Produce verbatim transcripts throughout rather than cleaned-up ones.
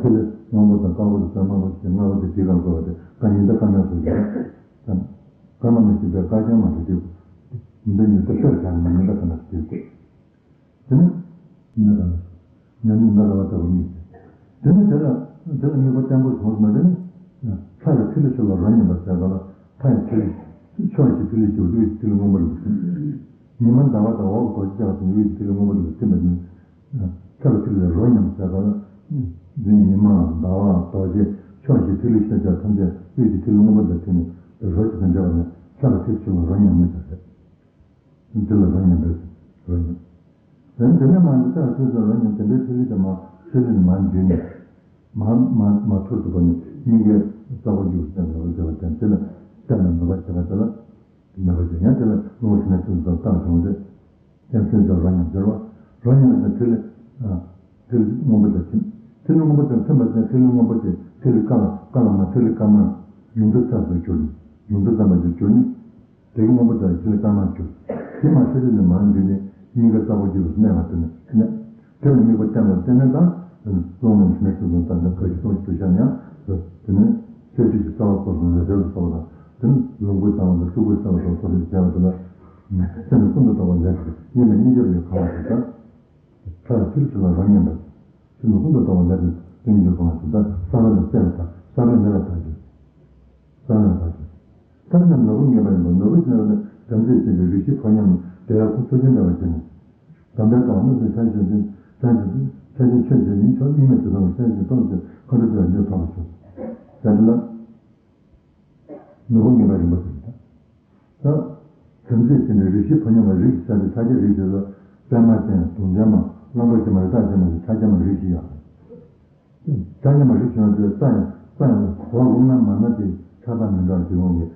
དེ་ལས་སྔོན་པོ་དང་དཀར་པོ་དང་སེར་དམར་པོ་ཞེས་ལྔ་པོ་དེ་དེའི་སྐབས་བཀོད་པ་དེ་ཀ་ཉི་ཟླ་སྐར་མའི་གཟུགས་ཀྱི་ཀ་མ་མི་ཤིགས་པའི་ཀ་རྐྱང་མ་རེད་དེ། ཉི་ཟླ་ཉི་ཟླ་ཤར་བྱ་ནི་ཉི་ཟླ་སྐར་མ་ཞེས་བཀོད། དེ་ནི་ཉི་ཟླ་སྐར་མ་ཉམས་ཉིད་ཟླ་སྐར་མ་ལྟ་བུ་གཉིས་ཏེ། དེ་ནི་དེ་ལ་དེ་ལ་དམིགས་པ་བརྟན་པོ་བྱུང་སོང་ན་དེ་ནི་ལྷ་ཡི་ཐིག་ལེ་ཆུ་ལ་རོ་མཉམ་པར་བྱས་པ་ལ་ལྷ་ཡི་ཐིག་ལེ་ཕྱོགས་བཞི་ཐིག་ལེ་ཆུ་དབུས་ཐིག་ལེ་སྔོན་པོ་ལ་ཐིམ། ཉི་མ་ཟླ་བ་དང་འོག་གི་རྡོ་རྗེ་ལྕགས་ཀྱི་དབུས་ཐིག་ལེ་སྔོན་པོ་ལ་ཐིམ་པ་ནི། ཆ་ལ་ཆུ་ལས་རོ་མཉམ་ཟེར་བ་ལ། འདི་ཉི་མ་ཟླ་བ་རྡོ་རྗེ་ཕྱོགས་བཞི་ཐིག་ལེ་ཤར་བྱ་ཐམས་ཅད་དབུས་ཀྱི་ཐིག་ལེ་སྔོན་པོ་དང་ཐིམ་ནས་རོ་གཅིག་ཏུ་འདྲེས་པ་ནི་ཆ་ལ་ཆུ་ཆུ་ལ་རོ་མཉམ་མོ་ཟེར་རེད། འདི་ལ་རོ་མཉམ་པས་རོ་མཉམ། དེ་དེ་ནས་མ་འདི་ལྟར་ཆུ་ལ་རོ་མཉམ་དེ་འདྲའི་ཐིག་ལེ་དེ་མ་ཆུ་ལས་མ་འདྲེས་ནས། མ་མ་མ་ཐུར་དུ་བ་ནི་སྙིང་གའི་རྩ་བ་རྒྱུ་སེམས་ལ་རོ་བྱ་བ་དང་དེ་ལ་བརྟེན་ནས་མོས་པ་བྱེད་པ་དེ་ལ། མེད་པ་ཞིག་ཡང་དེ་ལ་བློ་ཞིག་ན་ཐུགས་སུ་བཏང་བྱུང་སྟེ། ཡང་སེམས་ཀྱི་རོ་མཉམ་སྦྱར་བ། རོ་མཉམ་དང་ཐིག་ལེ། ཐིག་ལེ་སྔོན་པོ་དང་ཐིམ། ཐིག་ལེ་སྔོན་པོ་དང་ཐིམ་པ་དང་ཐིག་ལེ་སྔོན་པོ་དེ་ཐིག་ལེ་ཀ་ལ་ཀ་ལ་མ་ཐིག་ལེ་ཀ་མ་ཡུངས་འབྲུ་ཚར་དུ་གྱུར་ནས་ཡུངས་འབྲུ་ཙམ་པ་ཞིག་གྱུར་ནས། དེ་གི་སྔོན་པོ་དང་ཐིག་ལེ་ཀ་མ་གྱུར། དེ་མ་ཤེས་རིག་ནས་མར་འདུས་ནས་སྙིང་གའི་རྩ་བ་རྒྱུ་བས་གནས་པ་དེ་ནི་གནས། དེ་ལ་དམིགས་པ་བརྟན་པར་བརྟེན་ནས་དང་། སློབ་མ་ནི་མིག་ཏུ་བཟུང་དང་འདི་ག་ཞིག་གཏོང་ཞིག་ཏུ་བཞག་ཡང་། དེ་ནི་སེམས་བསྐྱེད་ཀྱི་རྩ་བ་སྐོར་དང་ལས་འབྲས་ལ་སོགས་པ་དང་། དེ་ནི་ལོངས་སྐུའི་རྩ་བ་དང་སྤྲུལ་སྐུའི་རྩ་བ་སོགས་སོ་སོར་བྱས་པ་དེ་ལ། སེམས་ཀུན་ཏུ་རྟོག་པ་ལས་ཀྱི་སྙིང་ག་སྙིང་རྗེ་ལས་གང་བ་ཞིག་དང་། ཕྲ་ལ་ཐིག་ཆུ་ལ་རོ་མཉམ་པ། སེམས་ཀུན་ཏུ་རྟོག་པ་ལས་ཀྱི་སྙིང་རྗེ་གང་བ་ཞིག་དང་ས་བོན་ལ་བརྟེན་པ་དང་ས་བོན་ལས་ལ་དག་ཅིང་། ས་བོན་ལ་དག་ཅིང་། ཐབས་ནི་ནོར་བུ་ངེས་པ་ཡིན་པ་ནོར་བུ་ཞེས་པ་ནི་བྲམ་ཟེ་ཅན་གྱི་རིགས་བཞི་ཕོ་ཉ་རྣམས་དེ་ཡང་ཁོ་ཚོ་ཅན་འདྲ་བ་ཅན་ནི། དམ་པའི་ཀ་བ་རྣམ་གསུམ་ཆ་ཤས་ཅན་ཆ་ཤས་ཅན་ཆོས་ཅན་ཉིད་ཕྱོགས་གཉིས་མེད་དུ་སྟོང་གི་ཆ་ཤས་སྟོང་ཞིང་མཁའ་འགྲོ་སྤྲུལ་པ་ཉིད་ཐོབ་པར་གྱུར། ཟེར་ཏེ་ལ། ནོར་བུ་ངེས་པ་རིན་པོ་ཆེ་ཡིན་ད། ད། བྲམ་ཟེ་ཅན་གྱི་རིགས་བཞི་ཕོ་ཉ་མ་རིགས་ཀྱི་ཆ་དེ་ཕྱག་རྒྱ་རིགས་བཞི་ལ། པད་མ་ཅན་དུང་ཅན་མ་གླང་པོ་ཅན་མ་རི་དྭགས་ཅན་མ་ཞེས་ཕྱག་རྒྱ་མ་རིགས་བཞི་ཡོད། ཕྱག་རྒྱ་མ་རིགས་བཞི་ཡོད་དེ་རྩ་ཡང་རྩ་ཡང་གོ་རུང་ན་མ་ན་དེ་ཆགས་སྡང་མི་འདྲ་བ་ཞིག་འོང་གི།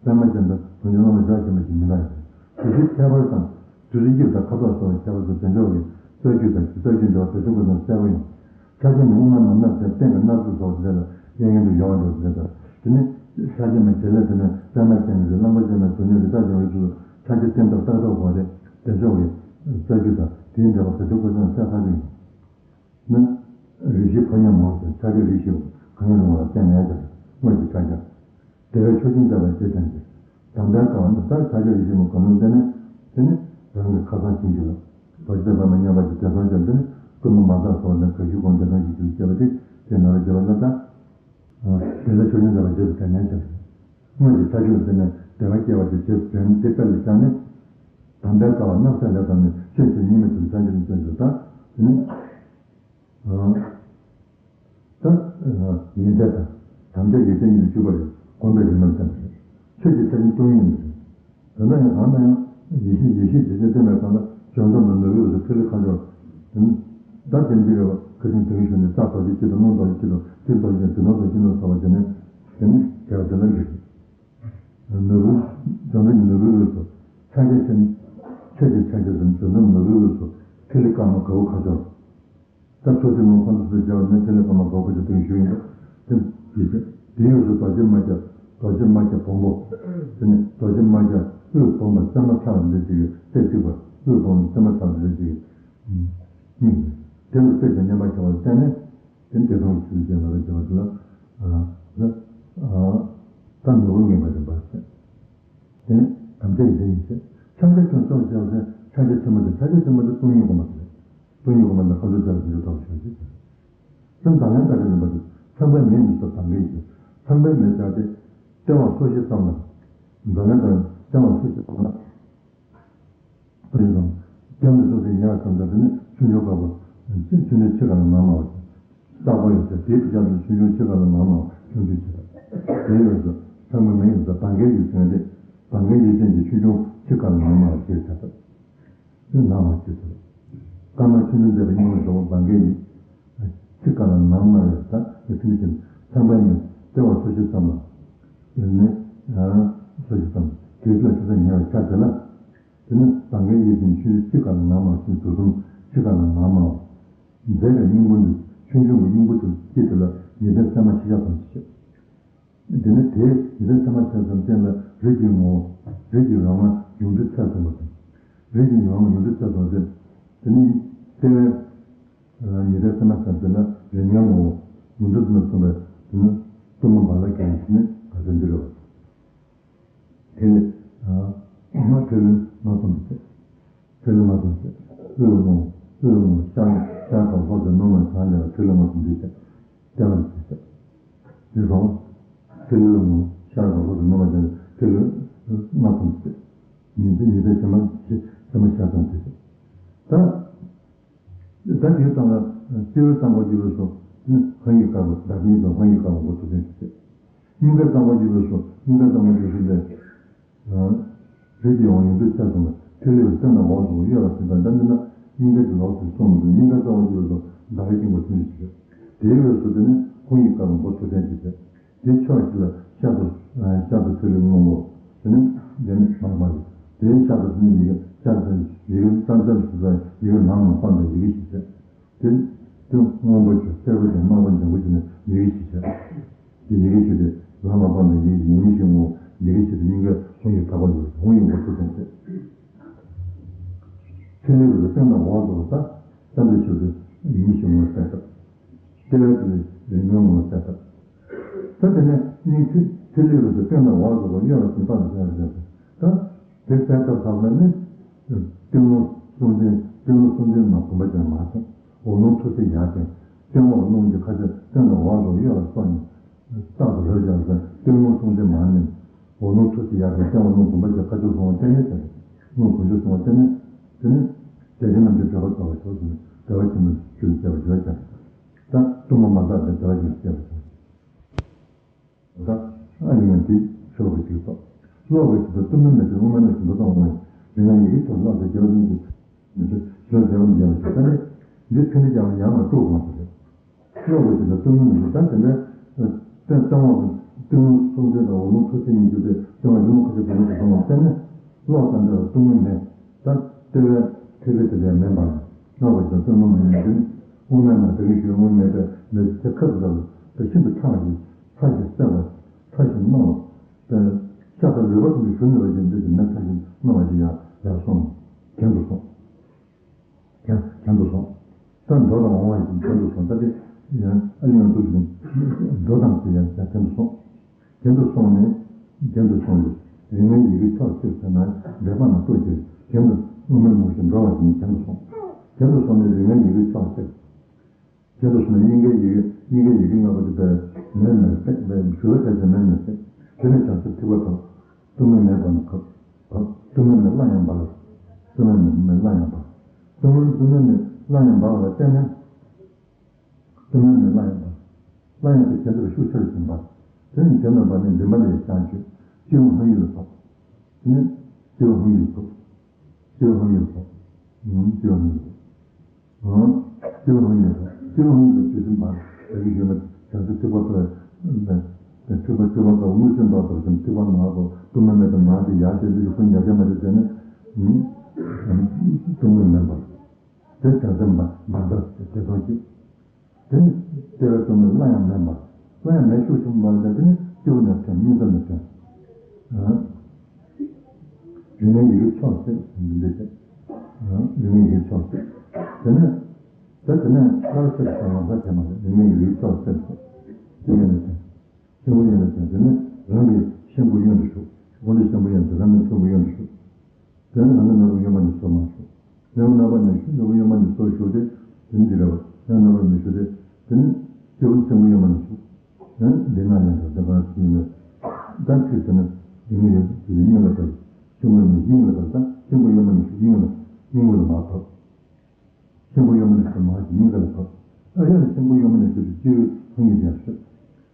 པད་མ་ཅན་དང་དུང་ཅན་གླང་པོ་རི་དྭགས་ཅན་མ་ཞིག་མི་འདྲ་ཡང་། དུས་ཚོད་ཁྱད་པར་དང་། དུས་ཚོད་དབྱིབས་དང་ཁ་དོག་སོགས་ལ་ཁྱད་པར་དུ་དེ་འཇོག་གི་རྩ་རྒྱུད་དང་རྩ་རྒྱུད་འབྲེལ་བ་དེ་ཚོ་ཀུན་ནས་གསལ་པོ་ཡིན། ཆ་ཤས་ནི་དབུ་མ་ནམ་མཁའ་དང་སྟེང་གི་སྣ་ཚོགས་སོགས་དེ་ལ་གཡས་གཡོན་དུ་ཡོང་བ་འགྲོ་ཟེར་དང་། དེ་ནི་ཆ་ཤས་མ་དེ་ལས་དེ་ནི་པད་མ་ཅན་གྱི་གླང་པོ་ཅན་མ་དུང་ཅན་རི་དྭགས་ཅན་རིགས་སུ་ཆ་ཤས་སྟེང་ཐོག་ལྟག་ཐོག་གོ་རེ་དེ་འཇོག་གི་རྩ་རྒྱུད་དང་དེའི་འབྲེལ་བ་དེ་ཚོ་ཀུན་ནས་གསལ་ཐག་ཆོད་ཡིན། ནི། རིགས་བཞི་ཕོ་ཉ་མོ་ཟེར་ཆ་ཤས་རིགས་བཞི་པོ་གང་ཡང་རུང་བ་ལ་བརྟེན་ནས་ཀྱང་དངོས་ཀྱི་ཕྱག་རྒྱ། དེ་བས་ཆོས་ཅན་མཛད་པ་ཞེས་བསྟན་ཏེ། དམ་པའི་ཀ་བ་ནི་ལྟར་ཕྱག་རྒྱ་རིགས་བཞི་པོ་གང་རུང་བསྟན་ནས་དེ་ནི་རང་གི་ཁ་སང་བྱིན་གྱིས་རློབས། རྡོ་རྗེ་ཐེག་པ་མ་ཉམས་པ་ཞིག་དེ་སོང་ཀྱང་དེ་ནི་བསྐུལ་མ་མ་བཏང་སོགས་ནས་ག་ཞུ་གོང་དེ་སོང་ཞིག་ཞུ་བྱས་པ་དེ་དེ་ན་རོ་བྱེད་པ་ལ་ལྟ། དེ་ལ་ཆོས་ཅན་མཛད་པ་ཞེས་བསྟན་ནས་ཀྱང་། དངོས་ཀྱི་ཕྱག་རྒྱ་བསྟན་ནས་བདེ་བ་སྐྱེ་བ་དེ་བྱེད་དོན་དེ་དཔེ་ལ་བཞག་ནས། དམ་པའི་ཀ་བ་བསྣབ་ས་ལས་དང་ནི་ཆོས་ཅན་གཉིས་མེད་དུ་མཚན་ཉིད་ལ་བརྩོན་ཞུ་དང་། དེ་ནི། ད། ཡོན་ཏན་དང་། དམ་བཅའ་ཡོན་ཏན་གཉིས་ལ་འཇུག་པ་རེད་གོམས་པའི་རིམ་པར་བསྟན་པ་རེད། ཆོས་ཀྱི་ཆ་ཅན་སྟོང་ཉིད་ནི་རེད། དེ་ལྟ་ཡང་གང་ལ་ཡང་ཡེ་ཤེས་ཡེ་ཤེས་རྗེ་བཙུན་བསྟན་པའི་སྐབས་ལ་བྱང་སེམས་དང་ནོར་བུའི་དབུས་སུ་ཐིག་ལེ་ཁ་སྦྱོར། དེ་ནི་ད་དེ་འདི་རེད་བ་ཁ་ཅིག་དེ་རིང་ཞུ་ནས་རྩ་རྡོ་རྗེ་སྐྱིད་དང་རླུང་རྡོ་རྗེ་སྐྱིད་དང་ཏིལ་རྡོ་རྗེ་དང་དུད་འགྲོ་རྡོ་རྗེ་སྐྱིད་དང་སོགས་པ་བྱས་ནས་དེ་ནི་རྒྱལ་བ་དེ་ལ་འདི་རེད། ནོར་བུ། བྱང་སེམས་ཀྱི་ནོར་བུའི་དབུས་སུ། ཕྱག་རྒྱ་ཆེན། ཆོས་ཀྱི་ཕྱག་རྒྱ་ཆེན་བྱང་སེམས་ནོར་བུའི་དབུས་སུ། ཐིག་ལེ་དཀར་དམར་དགའ་བོ་ཁ་སྦྱོར། ད་ཚོགས་ཀྱི་ལུང་ཁོང་དུ་སུ་སྦྱར་བ་ནི་ཐིག་ལེ་དཀར་དམར་དགའ་བོ་ཁ་སྦྱོར་དེ་ཞུ་ཡིན་པ། དེ་ཡིན་ཙང་དེའི་དབུས་སུ་རྡོ་རྗེ་རྨ་བརྒྱ། རྡོ་རྗེ་རྨ་བརྒྱ་སྦོམ་པོ། དེ་ནི་རྡོ་རྗེ་རྨ་བརྒྱ་དབུས་སྦོམ་པ་པད་མ་ཕྲ་བ་འདི་གཅིག་གི་རྩེ་གཅིག་པ་དབུས་སྦོམ་པ་པད་མ་ཕྲ་བ་འདི་གཅིག་གི་སྙིང་། དེ་ལ་རྩེ་གཅིག་མཉམ་པར་བྱ་བ་བསྟན་ནས། དེ་བདེ་སྟོང་གི་ཆོས་ཅན་ལ་རེ་བྱ་བ་དེ་ལ། ད་ནོར་བུ་ངེས་པ་རིན་པ་ཟེར། དེ་ནི་དམ་བཅའ་ཡི་དེ་ཡིན་ཟེར། ཕྱག་རྒྱ་ཆེན་སོགས་བྱ་བ་ཟེར་ཕྱག་རྒྱ་ཆེན་མོ་དེ་ཕྱག་རྒྱ་ཆེན་མོ་དེ་སྟོང་ཉིད་སྒོམ་པ་དེ་རེད། སྟོང་ཉིད་སྒོམ་པ་ལ་ཁ་ཚུར་སྦྱར་དེ་འདྲ་ཐོག་ཞོག་ཅིག་ཟེར། སེམས་དང་ལེན་དང་རེ་རིམ་པ་དེ་ཚངས་པའི་མེ་ནི་སོ་དང་གི་ཡིན་ཟེར། ཚངས་པའི་མེ་བྱ་སྟེ། ལྟེ་བ་སོ་བཞི་ཙམ་ལ། དང་ལེན་དང་ལྟེ་བ་སོ་བཞི་ཙམ་ལ། ཨ་རེ་དང་། རྒྱབ་ནས་བཟུང་སྟེ་ཉེ་བར་མཚམས་སྦྱར་དེ་ནི་ཆུང་ཆུང་དཀར་པོ། ཆུང་ཆུང་ཕྱི་ཁ་ལ་མར་དམར་བ་ཞིག་ལྟག་པ་ཡོད་ཚད་དེའི་རྒྱབ་ནས་ཆུང་ཆུང་ཕྱི་ཁ་ལ་མར་དམར་བ་ཆུང་ཆུང་ཕྱི་ཁ། དེའི་འོག་ཏུ་ཚངས་པའི་མེ་ཡོད་ཚད་བང་གའི་ཡིག་ཟེར་བ་དེ། བང་གའི་ཡིག་ཅན་གྱི་ཆུང་ཆུང་ཕྱི་ཁ་ལ་མར་དམར་བ་ཞིག་བྱ་ཐབས། དེ་མར་དམར་བ་ཞིག་བྱ་ཐབས། དཀར་དམར་ཆུང་ཆུང་མཛད་པའི་སྙིང་པོ་ཟེར་བ་བང་གའི་ཡིག་ཕྱི་ཁ་ལ་མར་དམར་བ་ད་ཡོད་ཚད་ཅན་ཚངས་པའི་མེ་ལྟེ་བ་སོ་བཞི་ཙམ་ལ། དེ་ནི། སོ་བཞི་ཙམ་དེའི་རྒྱབ་ཆུ་ཚད་ཉེ་བའི་ཆ་དེ་ལ། དེ་ནི་བང་གའི་ཡིག་ཅན་ཆུང་ཆུང་ཕྱི་ཁ་ལ་མར་དམར་བ་ཞིག་འདུག་གསུམ་ཕྱི་ཁ་ལ་མར་དམར་བ། མཛད་པའི་སྙིང་པོ་འདི་ཆུང་ཆུང་གི་སྙིང་པོ་དེ་དཀྱིལ་དེ་ལ་ཉི་ཟླའི་མཚན་མ་ཕྱེད་ཀ་ཙམ་ཞིག་བྱེད། དེ་ནི་དེའི་ཉི་ཟླའི་མཚན་མ་ཕྱེད་ཙམ་སྟེང་ལ་རིགས་ཀྱི་ངོ་བོ། རིགས་ཀྱི་འོད་ལྔ་ཡུངས་འབྲུ་ཚད་བཟུང་བ་དང་། རིགས་ཀྱི་འོད་ལྔ་ཡུངས་འབྲུ་ཚད་བཟུང་སྟེ། དེ་ནི་ལྟེ་བའི་ཉི་ཟླའི་མཚན་མ་ཕྱེད་ཙམ་ལ་རིགས་ལྔའི་ངོ་བོ། ཡོངས་གྲུབ་ནས་གསུངས་པའི་དེ་ནི་གཏུམ་མོ་མ་ལ་གན་དེ་ནི་ག་ཚོད་འདི་རེད་བ། དེ་ལས་ཨ་མ་ཐོད་རློན་ལྔ་འཛོམས་ཏེ། ཐོད་རློན་ལྔ་འཛོམས་ཏེ། དབུལ་བོ་རྣོ། དབུལ་བོ་རྣོ་ཤར་ཤར་གང་ལྷོ་ཟེར་རྣོ་ངར་གང་ལས་ཐོད་རློན་ལྔ་འཛོམས་ཏེ། སྟེར་བར་བྱེད་ཟེར། དེ་སོང་། ཐོད་རློན་ལྔ་ཤར་གང་ལྷོ་ཟེར་རྣོ་ངར་ལས་ཐོད་རློན་ལྔ་འཛོམས་ཏེ། ཉི་ཟེར་ཉི་ཟེར་བྱེ་མ་བྱེ་མ་ཤར་ཙམ་དེ་ཟེར། ད། ད་དེའི་སྟེང་ལ་སྤྱི་བོའི་རྩ་འགོ་བརྒྱུད་པའི་སོ། ཧ་ཡིག་དཀར་པོ་བདག་ཉིད་དང་ཧ་ཡིག་དཀར་པོ་མགོ་ཐོད་ཕྲེང་གཅིག་བྱས། སྙིང་གའི་རྩ་འགོ་བརྒྱུད་པའི་སོ། སྙིང་གའི་རྩ་འགོ་བརྒྱུད་པའི་སོ་དེ། རིགས་ཀྱི་ཡང་ཡོངས་འདུས་ཚད་གསུམ་ལ་ཐིག་ལེ་བའི་སྟེང་དང་འོག་སོགས་གཡོ་བ་ཟིན་པ་འདྲ་མིན་ན་སྙིང་ག་གི་ལོགས་སུ་སོང་མི་འདུག་སྙིང་གའི་རྩ་འགོ་བརྒྱུད་པའི་སོ་བདག་གི་དཀྱིལ་འཁོར་ཐུན་བཞི་བྱས། དེའི་འོད་ཟེར་དེ་ནི་ཧ་ཡིག་དཀར་པོ་མགོ་ཐོད་ཕྲེང་གཅིག་བྱས། དེའི་ཕྱོགས་བཞི་ལ་ཤར་དུ་ཤར་དུ་ཐིག་ལེ་སྔོན་པོ། དེ་ནི་དེ་ནི་མར་མར་རེད། དེའི་ཤར་དུ་ཐིག་ལེ་ཡི་གེ་ཤར་དུ་ཡི་གེ་ཙམ་ཙམ་ཞིག་ཡི་གེ་ནང་ནང་སྤངས་པའི་ཡི་གེ་ཞིག་བྱས། དེ་དེ་སྔོན་པོ་བྱས་སེར་པོ་བྱས་དམར་པོ་ལྗང་གུ་བྱས་ནས་ཡི་གེ་ཞིག་བྱས། དེ་ཡི་གེ་ཞིག་དེ་ལམ་ལ་སྤངས་པའི་ཡི་གེ་ཡིན་མིན་ཞིག་ངོ་ཡི་གེ་ཞིག་དེ་སྙིང་གའི་ཧ་ཡིག་དཀར་པོ་ཡོད་ཧ་ཡིག་མགོ་ཐོད་ཕྲེང་བྱས། ཐིག་ལེ་རུ་སྟེང་དང་འོག་ཏུ་ལ་ས་ཙམ་དུ་ཞུགས་ཏེ་ཡིན་མིན་ཞིག་ངོ་གསལ་བཏབ། ལྟེ་བའི་དེ་ལས་རིང་མོའི་ངོ་བོ་གསལ་བཏབ། ད་དེ་ནས་སྙིང་ཐིག་ཐིག་ལེ་རུ་སྟེང་དང་འོག་ཏུ་ལ་གཡོ་བ་ཟིན་པ་ལ་གསལ་བཏབ། ད་དེ་གསལ་བཏབ་ཚར་ལ་ནི། སྟེང་རླུང་གསུམ་ལྡན་སྟེང་རླུང་གསུམ་ལྡན་མ་བུམ་པ་ཅན་མ་དང་འོག་རླུང་ཐུར་སེལ་ཡར་བསྟན། སྟེང་འོག་རླུང་གི་ཁ་ཆེ་སྟེང་དང་འོག་ཏུ་གཡོ་བ་སོགས་ནས། རྟག་ཏུ་ལྷོད་བཞག་ཟེར་སྟེང་རླུང་གསུམ་ལྡན་མ་ནི། འོག་རླུང་ཐུར་སེལ་ཡར་བསྟན། སྟེང་འོག་རླུང་བུམ་པ་ཅན་ཁ་ཆེ་སོང་བ་བསྟན་ནས་ཟེར། རླུང་བུམ་ཆེ་སོང་བ་བསྟན་ནས། དེ་ནི་བདེ་ཆེན་རྣམ་འབྱེད་བགྲོད་པ་རྫོགས་པར་ཤོག་ཟེར་ནས་བདེ་བ་ཆེན་པོའི་ཆོས་ལ་སྐྱེ་བར་བྱ་བ་ཀྱང་། ད་གཏུམ་མོ་མ་ལ་གན་དེ་བདེ་བ་ཆེན་པོར་སྐྱེ་བར་བྱ་བ། ད་ཨ་ཡིན་ན་དེ་ཤོ་ལོ་ཀ་གཅིག་སོགས། ཀློག་པའི་ཕྱིར་དུ་གཏུམ་མོའི་མེ་དེ་དབུ་མའི་མེ་བཞིན་དུ་གཏོང་བ་ཡིན། རིག་སྔགས་ཡི་གེ་མཆོག་ལ་སོགས་རྒྱལ་བ་ཀུན་གྱི་མེ་དེ་ཞོ་རྒྱལ་བ་མཇལ་བ་ཞིག་ད་ནི་འདི་ཚེ་འདི་རྒྱལ་བ་ཡང་ལ་དཀྲུག་དགོས་པ་རེད། ཀློག་པའི་ཕྱིར་དུ་གཏུམ་མོའི་མེ་དེ་ད་དེ་འདྲའི་སྟེང་སྟེང་འོག་གི་སྟེང་རླུང་གསུམ་ལྡན་དང་འོག་རླུང་ཐུར་སེལ་གཉིས་འཇུག་པའི་སྟེང་འོག་རླུང་ཁ་ཆེ་བུ་མོ་དེ་གཏོང་བ་བསྟན་ནས་ཀློག་ཙམ་དེ་ལ་གཏུམ་མོའི་མེ། ད་ལྟེ་བའི་ཐིག་ལེ་དེ་ལས་མེ་འབར་ནས་ཀློག་པ་ཞིག་དང་གཏུམ་མོའི་མེ་ཡིན་ཏེ། དབུ་མའི་མེ་ད་གིན་ཞུས་དབུ་མའི་མེ་དེ་མེ་ཚེ་ཁབ་ཏུ་བཞག་པ་ཤིན་ཏུ་ཕྲ་བ་ཞིག་ཕྲ་ཞིང་གསལ་བ། ཕྲ་ཞིང་སྣང་བ། ཤ་ཁྲག་ལུས་པ་ཙམ་གྱིས་ཞུ་མི་བ་ཅན་འདི་དེ་མེ་ཕྲ་ཞིང་སྣང་བ་ཞིག་ཡར་ཡར་སོང་། གྱེན་དུ་སོང་། གྱེན་གྱེན་དུ་སོང་། ད་འགྲོ་དང་འོང་བ་ཡིན་གྱེན་དུ་སོང་། ད་དེ་ཡང་ཨ་ལི་ཡང་དུ་ཞིག་འགྲོ་དང་དེ་ཡང་ཡང་གྱེན་དུ་སོང་། གྱེན་དུ་སོང་ནས་གྱེན་དུ་སོང་ཡོད། རིག་སྔགས་ཡི་གེ་ཕྱོགས་གཅིག་ཟེར་ན་འགྲེལ་པ་ན་ལྟོས་ཀྱིས་གྱེན་དུ་དབུ་མའི་མུ་བཞི་འགྲོ་བ་ཡིན་གྱེན་དུ་སོང་། གྱེན་དུ་སོང་ནས་རིག་སྔགས་ཡི་གེ་ཕྱོགས་གཅིག་གྱེན་དུ་སོང་ནས་སྙིང་གའི་ཡི་གེ་སྙིང་གའི་ཡི་གེ་ལྔ་པོ་དེ་བས་མེར་མེར་བཏེགས་པས་ཞུ་བ་ཁ་ཆེ་མེར་མེར་བཏེགས། དེ་ནས་བྱང་ཆུབ་ཐེག་པ་ཐོབ། གཏུམ་མོའི་མེ་འབར་ནས་བབས། བབས། གཏུམ་མོའི་མེ་སླར་ཡང་འབར། གཏུམ་མོའི་མེ་སླར་ཡང་འབར། གཏུམ་མོའི་གཏུམ་མོའི་མེ་སླར་ཡང་འབར་བ་ལ་བརྟེན་ནས། གཏུམ་མོའི་མེ་སླར་ཡང་འབར། སླར་ཡང་དེ་གྱེན་དུ་ཤུགས་ཆེར་ཞིག་འབར། དེ་ནས་གྱེན་དུ་འབར་ནས་མགྲིན་པ་ལ་ཡང་བྱང་ཆུབ་སྤྱི་བོ་ཧཱུྃ་ཡིག་ལ་ཕོག་དེ་ནས་སྤྱི་བོ་ཧཱུྃ་ཡིག་ལ་ཕོག་སྤྱི་བོ་ཧཱུྃ་ཡིག་ལ་ཕོག་ཨུམ། སྤྱི་བོ་ཧཱུྃ་ཡིག་ལ་ཕོག་ཨུམ། སྤྱི་བོ་ཧཱུྃ་ཡིག་ལ་ཕོག་སྤྱི་བོ་ཧཱུྃ་ཡིག་ལ་ཇི་ལྟར་འབར། ད་གིན་ཞུས་པ་བྱང་ཆུབ་ཐེག་པ་ཐོབ་པའི་ཐེག་པ་ཐེག་པ་འབར་དངོས་སུ་འབར་བ་ཙམ་ཐེག་པ་མ་འབར། གཏུམ་མོའི་མེ་དེ་མར་དེ་ཡར་བྱས་འདི་ཡུག་པོ་ཉག་ག་མ་དེ་བྱས་ནས་ཨུམ། གཏུམ་མོའི་མེ་འབར། དེ་བྱང་སེམས་འབར་འབར་འབར་དེ་དེ་སོང་གི། དེ་ནི་ལྟེ་བའི་གཏུམ་མོ་སླར་ཡང་མེ་འབར། སླར་ཡང་མེ་ཤུགས་ཆེན་པོ་འབར་བ་དེ་ནི་སྤྱི་བོ་ནས་ཐོན། སྙིང་ག་ནས་ཐོན། རིག་སྔགས་ཡི་གེ་ཕྱོགས་གཅིག་འདི་འདྲ་བྱས། རིག་སྔགས་ཡི་གེ་ཕྱོགས་གཅིག་དེ་ནས་ད་དེ་ནས་སླར་གསལ་བྱ་བ་ལ་བྱས་མ་རེད། རིག་སྔགས་ཡི་གེ་ཕྱོགས་གཅིག་སྤྱི་བོ་ནས་ཐོན། གཤིན་པོ་ཡན་ལ་བྱོན། དེ་ནས་རང་གི་གཤིན་པོ་གཡོན་དུ་ཞུགས། དབང་ཕྱུག་གཤིན་པོ་ཡན་དུ་རང་གི་གཤིན་པོ་གཡོན་དུ་ཞུགས། དེ་ནས་རང་གི་སྣ་བུག་གཡོན་མ་ནས་སོ་མར་ཞུགས། སྣ་བུག་སྣ་བུག་ནས་ཞུགས། སྣ་བུག་གཡོན་མ་ནས་སོ་ཞུགས་ཏེ། དེ་ནས་འདི་རེད་བ། སྣ་བུག་སྣ་བུག་ནས་ཞུགས་ཏེ། དེ་ནས་སྤྱི་བོ་གཤིན་པོ་གཡོན་མ་ནས་ཞུགས། དེ་ནས་འདི་ན་ཡང་དང་འདི་གང་ཞིག་ཡིན་ན། ད་ཁྱོད་དེ་ནས་འདི་ནས་ཡོད་དེ་སྙིང་ལ་བབས། གཤིན་པོ་ནས་སྙིང་ལ་བབས། ད་གཤིན་པོ་གཡོན་མ་ནས་ཞུགས། སྙིང་ལ་སྙིང་ལ་མར་བབས། གཤིན་པོ་གཡོན་མ་ནས་ཞུགས་མར་ཞུགས་སྙིང་ག་ལ་བབས། ཨ་ཡ་ལ་གཤིན་པོ་གཡོན་མ་ནས་ཞུགས་ཏེ་སྤྱི་བོའི་ཧཱུྃ་ཡིག་དེ་ཞུགས།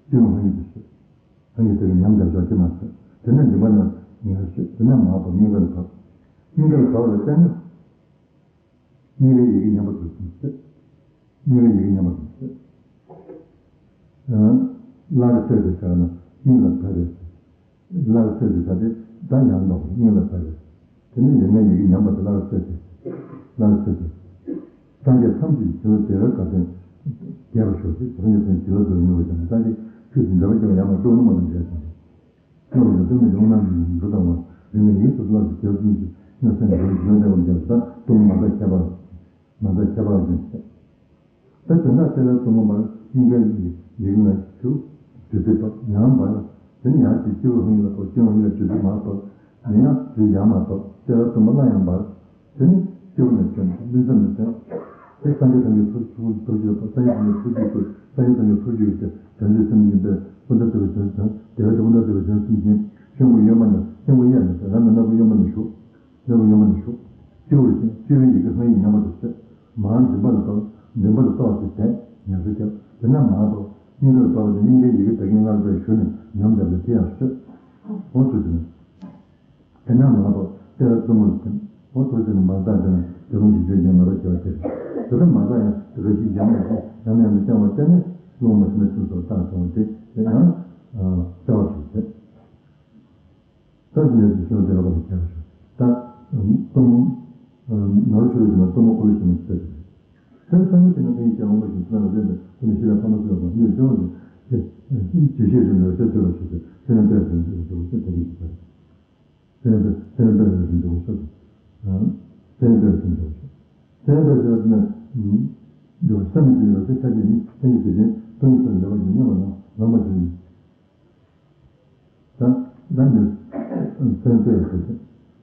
སྤྱི་བོའི་ཧཱུྃ་ཡིག་དེ་ཞུགས། ཧཱུྃ་ཡིག་དེ་གི་ཉམས་བརྒྱབ་ཞོག་ཅི་མ་ཟད། དེ་ནས་མགྲིན་པ་ནས་ངལ་གསོས། དེ་ནས་མར་བབས། སྙིང་ག་ལ་བབས། སྙིང་ག་ལ་བབས་ལ་བརྟེན་ནས། སྙིང་གའི་ཡི་གེ་མཉམ་པ་དུ་སོང་ཟེར། སྙིང་གའི་ཡི་གེ་མཉམ་པ་དུ་སོང་ཟེར། སླར་གསོས་ཏེ་ཟེར་ན་སྙིང་ལ་བབས་པས། སླར་གསོས་ཏེ་ཟེར་ཏེ་ད་ཡང་ལོག་སྙིང་ལ་བབས་པས། དེ་ནས་ཡིན་ན་ཡི་གེ་མཉམ་པ་དེ་སླར་གསོས་ཏེ། སླར་གསོས་ཏེ། སངས་རྒྱས་ཐམས་ཅད་ཀྱི་བྱིན་རླབས་བདེ་བའི་དགའ་སྟོན་རྒྱས་པར་ཤོག་ཅེས་སངས་རྒྱས་ཀྱི་བྱིན་རླབས་དུ་མྱུར་བ་ཀྱང་སངས་རྒྱས་ཆོས་ཀྱི་འབྲེལ་བ་ཀྱང་ཡང་མ་གཏོགས་ནི་མ་དང་འབྲེལ་ཏེ། སྔགས་ཀྱི་སྟོན་པ་ཡོངས་རྣམས་ཀྱི་འགྲོ་དང་བ། རིག་ནས་ཡིད་དུ་བློ་ཞིག་རྒྱལ་ཀུན་གྱི་སྙན་སེང་འགྲོ་བའི་འཇིག་རྟེན་པར་འཇམ་ས་སྟོང་མ་འདའ་ཁྱད་པར། མ་འདའ་ཁྱད་པར་ཅན་ཟེར། ད་དོན་དག་དེ་ལ་གཏུམ་མོ་མར་སྙིང་གའི་ ཡིག་ན་ཞུ། བདུད་རྩི་བབས། ཡང་འབར། དེ་ནས་ཡང་ཅིག་སྤྱི་བོ་ཧཱུྃ་ཡིག་ལ་བབས། སྤྱི་བོ་ཧཱུྃ་ཡིག་ལ་བདུད་རྩི་མར་བབས། དེ་ནས་ཡང་ཅིག་ཡར་མར་བབས། ཏེ་ར་གཏུམ་པོ་སླར་ཡང་འབར། དེ་ནས་སྤྱི་བོ་ནས་ཐོན། གླིང་ཚ་ནས་ཐོན། དེ་སངས་རྒྱས་ཐམས་ཅད་ཐུགས་ཐུགས་ཐུགས་རྗེ་ལ་བབས། སངས་རྒྱས་ཐམས་ཅད་ཐུགས་རྗེ་ཐུགས། སངས་རྒྱས་ཐམས་ཅད་ཐུགས་རྗེ་ཡོད་དེ། བྱང་ཆུབ་སེམས་ཉིད་པས་ཀུན་ད་ཏུ་བའི་བྱང་ཆུབ་དེ་བས་ཀུན་ད་ཏུ་བའི་བྱང་ཆུབ་སེམས་ཅན། ཤོང་གུ་གཡོན་མ་ནས། ཤོང་གུ་གཡས་ནས། རང་གི་སྣ་བུག་གཡོན་མ་ནས་ཞུགས། སྣ་བུག་གཡོན་མ་ནས་ཞུགས། སྤྱི་བོར་ཐིམ། སྤྱི་བོའི་ཡི་གེ་ཧཱུྃ་ཡིག་མཉམ་པར་དུ་བསྲེགས། མར་མགྲིན་པ་ལ་གཏོགས། མགྲིན་པ་ལ་གཏོགས་ཏེ་དེ་ཉམས་སུ་བརྒྱབ། དེ་ནས་མར་བབས། སྙིང་གར་བབས་ཏེ་སྙིང་གའི་ཡི་གེ་བདག་གིས་སྔར་བཟླས་ཞུ་ནས་ཉམས་བརྒྱབ་སྟེ་དེ་ཡང་བསྲེགས། འོ་ཐུགས་རྗེ་ཆེ། དེ་ནས་མར་བབས། ཏེ་ར་གཏུམ་པོ་ལ་ཐིམ། འོ་ཐུགས་རྗེ་ཆེ། མར་ལྟ་དེ་ནས་དེ་རུང་གི་བརྗོད་ཀྱང་ངེས་པར་བྱ་བ་སྟེ། དེ་ལྟར་མར་ལྟ་ཡང་དེ་ག་ཞིག་ཡང་ཡང་ཡང་ཡང་བརྐྱང་བ་བརྐྱང་ནས་རླུང་མ་ཐིམ་ན་ཆུ་སོགས་བཏང་སོང་བ་དེ་དེ་ཡང་ཨ་བསལ་བ་ཞིག་བྱེད། ད་ཉེར་གཅིག་ཤོང་དེ་རོགས་པ་ནས་བྱས་པ་ཞིག་ད་གཏུམ་ནོར་ཆུ་ལ་ཞིག་ན་གཏུམ་མོ་ཀུ་ལ་ཞིག་ན་ཆུ་ཞིག་དེ་ས་མི་དེ་ན་ཕན་ཡིན་ཀྱང་འོང་བ་ཞིག་ཚུལ་ལ་བསྟན་པའི་ཀུན་ནས་ཤེས་རབ་ཕ་མ་སོགས་པ་ཉེར་ལྕོགས་ནས་ཇི་ཤེས་རིང་ལ་ཟེར་སྡོད་པ་ཞིག་སྟེ། ཚེ་རིང་པས་ཟེར་འདུག་ཟེར་བ་ཞིག་དེ་རིགས་ཀྱི་བར། ཚེ་རིང་པས་ཚེ་རིང་པས་ཟེར་འདུག་ཟེར། ཚེ་རིང་པས་ཟེར་འདུག་ཟེར། ཚེ་རིང་པས་ཟེར་བ་དེ་ན་འདུག་ས་མི་དེ་ཡོད་ཚེ་ཆ་ཤས་ནི་ལྷན་ཅིག་དེ་བཞིན་སྟོང་ཉིད་ས་ལེགས་པར་ཞིག་མཉམ་པར་ལངས་ལངས་པ་ཞིག་ཡིན། ད་ད་འདིར་སེམས་སྤེལ་བ་ཞིག་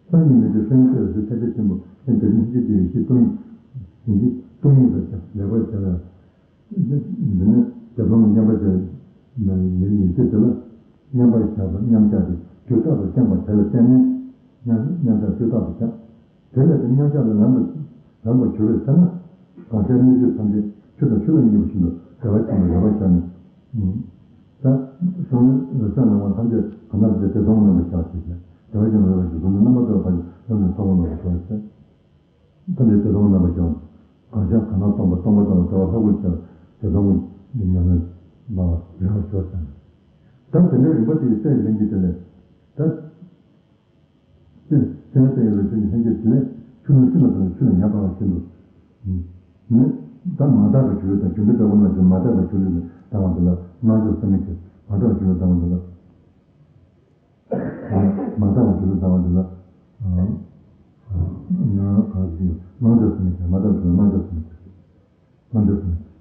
སང་ཉིན་མི་དེ་སེམས་སྤེལ་བ་ཞིག་ཆ་ཤས་ཆེན་པོ་ལྷན་ཅིག་ལྷན་ཅིག་དེ་ཡི་ཤེས་སྟོང་ཉིད་ཡིན་གྱི་སྟོང་ཉིད་པར་ཀྱང་ལེགས་པར་བྱ་བ། འདི་ནི་རྒྱ་གྲོང་མཉམ་པར་བྱ་བའི་ཡི་ཡི་ཤེས་དེ་ལ་མཉམ་པར་བཞག་པ་མཉམ་བཞག་སྟེ་དུས་རྟག་ཏུ་བསྐྱངས་པ་དེ་ལ་བརྟེན་ནས་མཉམ་མཉམ་བཞག་དུས་རྟག་ཏུ་བཞག་དེ་ལས་དེ་མཉམ་བཞག་ལས་ལངས་པ་ལངས་པར་གྱུར་པའི་ཚེ་ན། གང་ཤར་གནས་ཆོས་ཐམས་ཅད་ཆུ་དང་ཆུ་ལ་སྙོམས་པ་བཞིན་དུ་བདེ་བ་ཅན་དུ་རེ་བ་བཞག་ནས། ད་གསང་བའི་རོལ་ཆ་ལངས་པ་ཐམས་ཅད་གང་དག་ཅིག་དེ་དོན་རྣམ་པར་བཞག་ཅིག་བདེ་བ་ཅན་དུ་རེ་བ་བཞག་གཟུགས་ནི་རྣམ་པར་དག་པ་ཡི་རྣམ་ཅན་ཐོབ་པ་རྣམ་པར་དག་ཟེར། ཐམས་ཅད་དེ་དོན་རྣམ་པར་བཞག་ནས། གང་ཤར་གང་སྣང་སྟོང་པ་སྟོང་པ་དང་བདེ་བ་ལྷ་སྐུར་བྱ་བའི་དེ་དོན་གྱི་ཉམས་ལེན་ལ་རེ་བ་བཞག་ཟེར། ད་དེ་འདྲའི་རིམ་པ་དེ་ཡི་རྩལ་ལེན་གྱི་དེ་ལས་ད། ཅེས་སེམས་དཔའི་རོལ་ཆ་ཡི་ལྷན་སྐྱེས་དེ་ལས་ཆུ་ནང་ཤིང་ལ་ལྟོས་ནས་ཆུ་ལ་ཉ་འབར་བ་བཞིན་དུ། ནི། ད་མ་དག་པའི་སྒྱུ་ལུས་དང་སྒྱུ་འཕྲུལ་དྲག་པོ་རྣམས་ཀྱིས་མ་དག་པའི་སྒྱུ་ལུས་ལ་ལྡང་བ་དེ་ལ་སྣང་ཕྱོགས་ས་མི་ཁྱེར། མ་དག་པའི་སྒྱུ་ལུས་ལྡང་བ་དེ་ལ། མ་དག་པའི་སྒྱུ་ལུས་ལྡང་བ་དེ་ལ། ང་ག་ཟེར་སྣང་ཕྱོགས་ས་མི་ཁྱེར། མ་དག་པའི་སྒྱུ་ལུས་སྣང་ཕྱོགས་ས་མི་ཁྱེར། རྣམ་འགྲེལ་ཟེར་ན།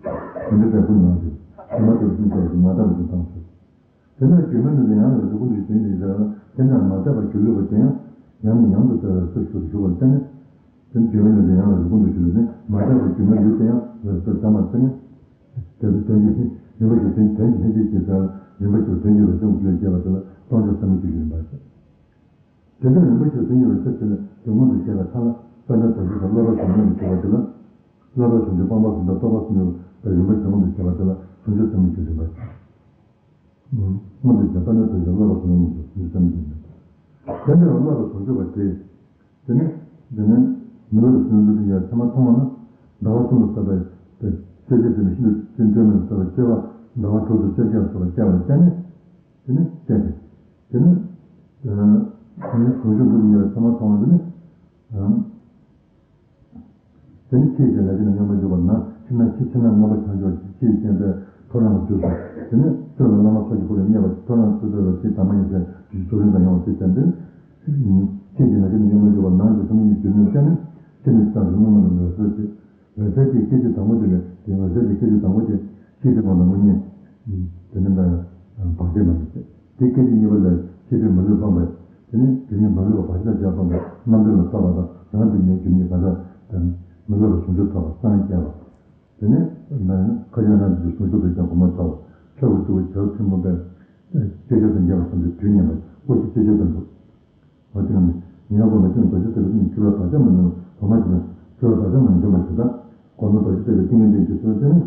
དེ་འདྲ་འབྲས་བུ་ནང་གི་ཕྱི་མ་དེ་བཞིན་དུ་མ་དག་པའི་སྒྱུ་ལུས་དང་ཕྱིར། དེ་ལྟར་སྒྱུ་མའི་ལུས་དེ་ཡང་ལ་ལུས་ཀུན་ཏུ་ཞིག་དོན་གྱི་ཡིན་ཟེར་ན། དེ་ལྟར་མ་དག་པ་སྒྱུ་ལུས་པ་དེ་ཡང་ཡང་ནས་ཡང་དུ་ལྟ་བའི་ཚུལ་ཞིག་ཏུ་ཞུགས་པར་བརྟེན་ནས། དེ་སྒྱུ་མའི་ལུས་དེ་ཡང་ལ་ལུས་ཀུན་ཏུ་ཞིག་ལུས་ནས་མ་དག་པ་སྒྱུ་མའི་ལུས་དེ་ཡང་ལ་ལུས་ལྟར་བསམ་པར་བརྟེན་ནས། དེ་ཚོ་དོན་གྱི་རིམ་པ་ཞིག་དོན་དོན་གྱི་ལྷན་སྐྱེས་ཀྱི་ཟེར་རིམ་པ་ཞིག་དོན་གྱི་རོལ་ཆ་ཀུན་ལས་སྐྱེས་པ་དེ་ལ་སྟོང་ཕྱོགས་ས་མི་ཁྱེར་ཡིན་པར་བཤད། དེ་ལྟར་རིམ་པ་བཞིན་དུ་ཡོད་པའི་ཚེ་དེ་ལ་དེ་མངོན་དུ་བྱས་པའི་མཐའ་ལ་དཔལ་ལྡན་དོན་གྲུབ་དང་བསླབ་པ་བྱུང་ནས་བྱས་པ་དེ་ལ། བསླབ་པ་བྱུང་ཆོས་སྤངས་པ་བཟུང་དང་རྟོགས་པ་བཟུང་ནས་རིམ་པ་བཞིན་མངོན་དུ་བྱས་པ་དེ་ལ་བྱང་ཆུབ་སེམས་དཔའི་ཆོས་ཡིན་པ། མངོན་དུ་བྱས་དཔལ་ལྡན་དོན་གྲུབ་བསླབ་པ་བཟུང་ནས་བྱང་ཆུབ་སེམས་དཔའི་ཆོས་ཡིན་པ། དེ་ལྟར་བསླབ་པ་བྱུང་ཆོས་པ་དེ། དེ་ནས་དེ་ནས་མི་སློབ་པའི་སེམས་ལུས་ཀྱི་ཡར་ཚད་མ་མཐོང་བ་ན། ཟླ་བ་གསུམ་ལ་སོགས་པའི་སྐྱེ་མཆེད་དེ་ནི་ཤིན་ཏུ་ཅན་སྤྲོས་མེད་ལ་སོགས་པའི་སྐྱེ་བ་ཟླ་བ་དྲུག་ཏུ་ལྕེ་བརྒྱད་ལ་སོགས་པ་སྐྱེ་བ་ལ་བརྟེན་ནས། དེ་ནི་སྐྱེ་སྟེ། དེ་ནི། དེ་ནི་གང་ཤར་ལུས་ཀྱི་ཡར་ཚད་མ་མཐོང་བ་དེ་ནི། དེ་ནི་ཁྱེད་ཀྱི་ལས་ཀྱི་ནི་སྙོམས་པར་འཇུག་པ་ན་ཕྱི་ནང་ཕྱི་ཕྱི་ནང་མངོན་པར་བྱང་ཆུབ་ཀྱི་ཆེས་བརྟན་པའི་ཐོ་རངས་ལ་གྱུར་ཏོ། དེ་ནི་ཚུལ་ལ་བླ་མ་ཚོགས་ཀྱི་སྐུ་ལ་བརྙས་པ་ཐོ་རངས་ཚུལ་ཚོལ་བ་ཆེས་དམ་པ་ཡིན་ཟེར་དུས་ཚོད་རིང་དང་ཡོང་བ་ཆེས་བརྟན་ཏེ། ཁྱེད་ཀྱི་ལས་ཀྱི་ནི་སྙོམས་པར་འཇུག་པ་ནང་གི་ཐོ་རངས་ཀྱི་སྒྱུ་མའི་སྟེང་ནས་ཁྱེད་ནི་ཙམ་གྱི་སྔོན་མ་ལ་འོད་གསལ་ཏེ། འོད་གསལ་གྱི་སྐད་ཅིག་དང་པོ་དེ་ལས་དེ་འོད་གསལ་གྱི་སྐད་ཅིག་དང་པོ་དེ་ཤེས་པའི་ངོ་ན་དངོས་གཉེན། དེ་ནི་འདྲ་བག་ཆགས་མ་ཡིན་ཏེ། དེ་སྐད་ཅིག་གཉིས་པ་ལས་ཤེས་པས་མི་ལུས་སྤངས་པས། དེ་ནི་དེ་ཉིད་མི་སླུ་བ་བག་ཆགས་བཅས་སྤངས་པས་རྣམ་འགྲེལ་ལ་ཐོབ་པ་དང་། ཡང་དེ་ཉིད་སྒྱུ་མའི་བག་ཆགས་དང་མི་སླུ་བ་བྱང་ཆུབ་ཐོབ་པ་སངས་རྒྱས་པ། དེ་ནི་ཁ་ཆེ་རྣམས་ཀྱི་བྱང་ཆུབ་ཏུ་ཀྱང་གོ་མ་ཐོབ། ཆོས་ཀྱི་སྐུ་བོ་བྱ་ཐུན་མོང་པས། སྐྱེ་མཆེད་དུ་འགྱུར་བ་ཙམ་གྱིས་དུས་མཉམ་པར་སྐུ་ཞིག་སྐྱེ་མཆེད་དུ་འགྲོ། འོ་དེ་ནི་ཉེ་བར་གོམས་པའི་སྟེང་རྡོ་རྗེ་ལྟ་བུའི་སེམས་འཁྲུལ་བ་བག་ཆགས་མ་ནུས་པ་མ་བྱས་ན། འཁྲུལ་བ་བག་ཆགས་མ་ནུས་པ་དེ་དག་གོམས་པའི་རྡོ་རྗེ་ལྟ་བུའི་ཏིང་ངེ་འཛིན་གྱི་ཚུལ་དེ་ནི།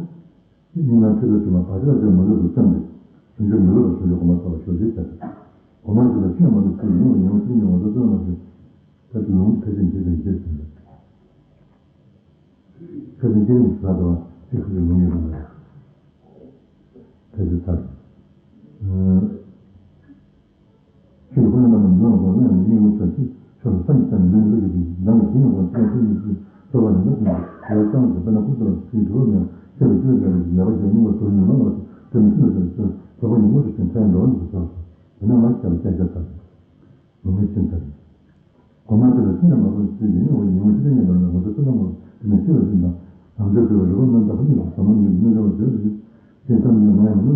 སྙིང་ནང་འཁྲུལ་པའི་སེམས་ལ་བག་ཆགས་ཀྱང་མི་སླུ་བར་བཅོམ་སྟེ། བྱང་ཆུབ་མི་སླུ་བ་བྱང་ཆུབ་གོ་མ་ཐོབ་པར་ཞོག་ཅེས་བྱ་སྟེ། གོ་མ་ཞིག་ལ་ཆོས་མ་ལུས་ཚུལ་ཡིན་ཡང་ཡིན་ངོ་ཅི་ནས་ངོ་ཚ་བརྩོན་མ་བྱེད། ད་དེ་ལུང་ཕལ་ཆེར་འགྱེད་པའི་འགྱེད་ཟིན་པས། ཕལ་ཆེར་འགྱེད་རིམ་ཟ་དོ་ཅི་ཁུ་ཅི་ལུང་ཡོད་པ་མ་རེད། ཕལ་ཆེར་ཚར། ཆོས་ཀྱི་དཔལ་ལྡན་པ་རྣམས་ལ་གོ་སླད་ཡང་སྙིང་རླུང་ཚ་ཅིག་ཆོས་ལ་ས་ཡི་ས་ནས་ལུས་ནི་ལུས་ཀྱི་ལུས་ནང་གི་དེ་ཉིད་ཀྱང་ཅི་ཡང་ཆོས་ཉིད་ཀྱི་རྩོལ་བ་ལས་འདས་ཟིན་པའི་ཡར་བརྐྱང་ཞིང་དཔེར་ན་ཁུག་ཙམ་ལ་ཚིག་འབྲི་བ་མེད་ཡང་ཤེས་པའི་སྤྱོད་པའི་ལས་ལ་ལེགས་པར་བྱས་སྙིང་པོ་དུ་ཉོན་མ་ལ་དེ་མི་ཤེས་ལ་ཤེས་པའི་ཚོགས་པ་ཉིད་མངོན་དུ་བྱས་མཐའ་ཡས་འགྲོ་བ་ཉིད་ཀྱི་ཚོགས་སོ། དེ་ན་མ་སྐྱེ་བ་སྐྱེ་བ་དང་། ལུང་མེད་ཤིན་ཏུ། གོ་མ་དེ་ལ་ཤིན་ཏུ་མ་གོམས་ཚུལ་ཡིན་ཡང་ཡིན་ངོ་ཅི་ལྟར་ཉན་པ་ན་ངོ་ཚ་ཚུལ་ལ་མོ་དེ་ནི་ཤེས་པ་ཟིན་དང་། ནམ་འཇོག་དགོས་པའི་རིག་པ་རྣམ་དག་པ་ཉིད་ལ་ཟབ་མོ་ཉིད་དུ་གནོད་བྱ་བ་ཟེར་ཞིང་། ཅེས་བསམ་ཡང་ན་ཡང་མི་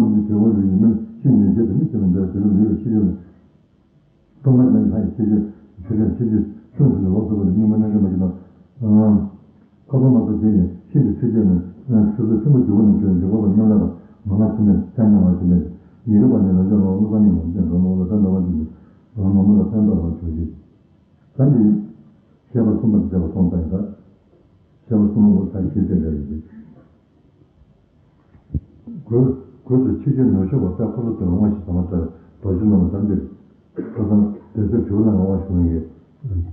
ལོ་མི་འདི་དེ་བོ་ཡོད་ཉི་མ་ཤི་ཉིན་བྱེད་དུ་མི་བྱེད་པ་འདི་དེ་ལོ་ལུས་པའི་ཤི་ཡོད་ནས། སྟོང་པ་ཉིད་ལྷ་ཡི་ཆོས་ཅན། ཆོས་ཅན་ཆོས་ཅན་ཆོས་ཟིན་ལ་ལོག་སོང་བ་ལ་སྙིང་པོ་རྣམ་འགྲེལ་མ་ཞིག་དང་། ཁ་དོག་སྣ་ཚོགས་དེ་ཡིས་ཤིན་ཏུ་ཆོས་ཅན་ནི། ཆོས་ཚུལ་ཆེན་པོ་འཇུག་པ་རྣམས་ཀྱི་འཇུག་པ་ལ་མཉམ་ལས་དང་མ་ང་ཆོས་མེད་ཅང་མྱང་བ་ཞིག་མེད། ཡི་གེ་པ་ནི་ལ་ལྕགས་ལ་དངོས་པ་ཉིད་མ་ཅན་གང་མང་ལ་ལྟ་འདྲ་བ་ཞིག་མེད། མ་མོ་ལ་ལྟ་འདྲ་བ་ཞིག་མེད། ད་འདི་བཤད་པ་གསུམ་པ་དེ་བཤད་པ་སོང་ཙང་ཡིན་ད། བཤད་པ་གསུམ་པ་འོ་ད་ཤེས་བྱེད་ལས་རེད། གོས་གོས་སུ་ཆོས་ཅན་ནུ་ཞོ་བ་དཔལ་འཁོར་ལོ་སྟོད་ལ་དབང་བཞི་ཟ་མ་ལྟ་བའི་རྡོ་རྗེ་སློབ་མ་དམ་པས། ཁ་སང་བདེ་མཆོག་གྲུ་ལ་ངང་དབང་ཞུ་མཁན་གྱི་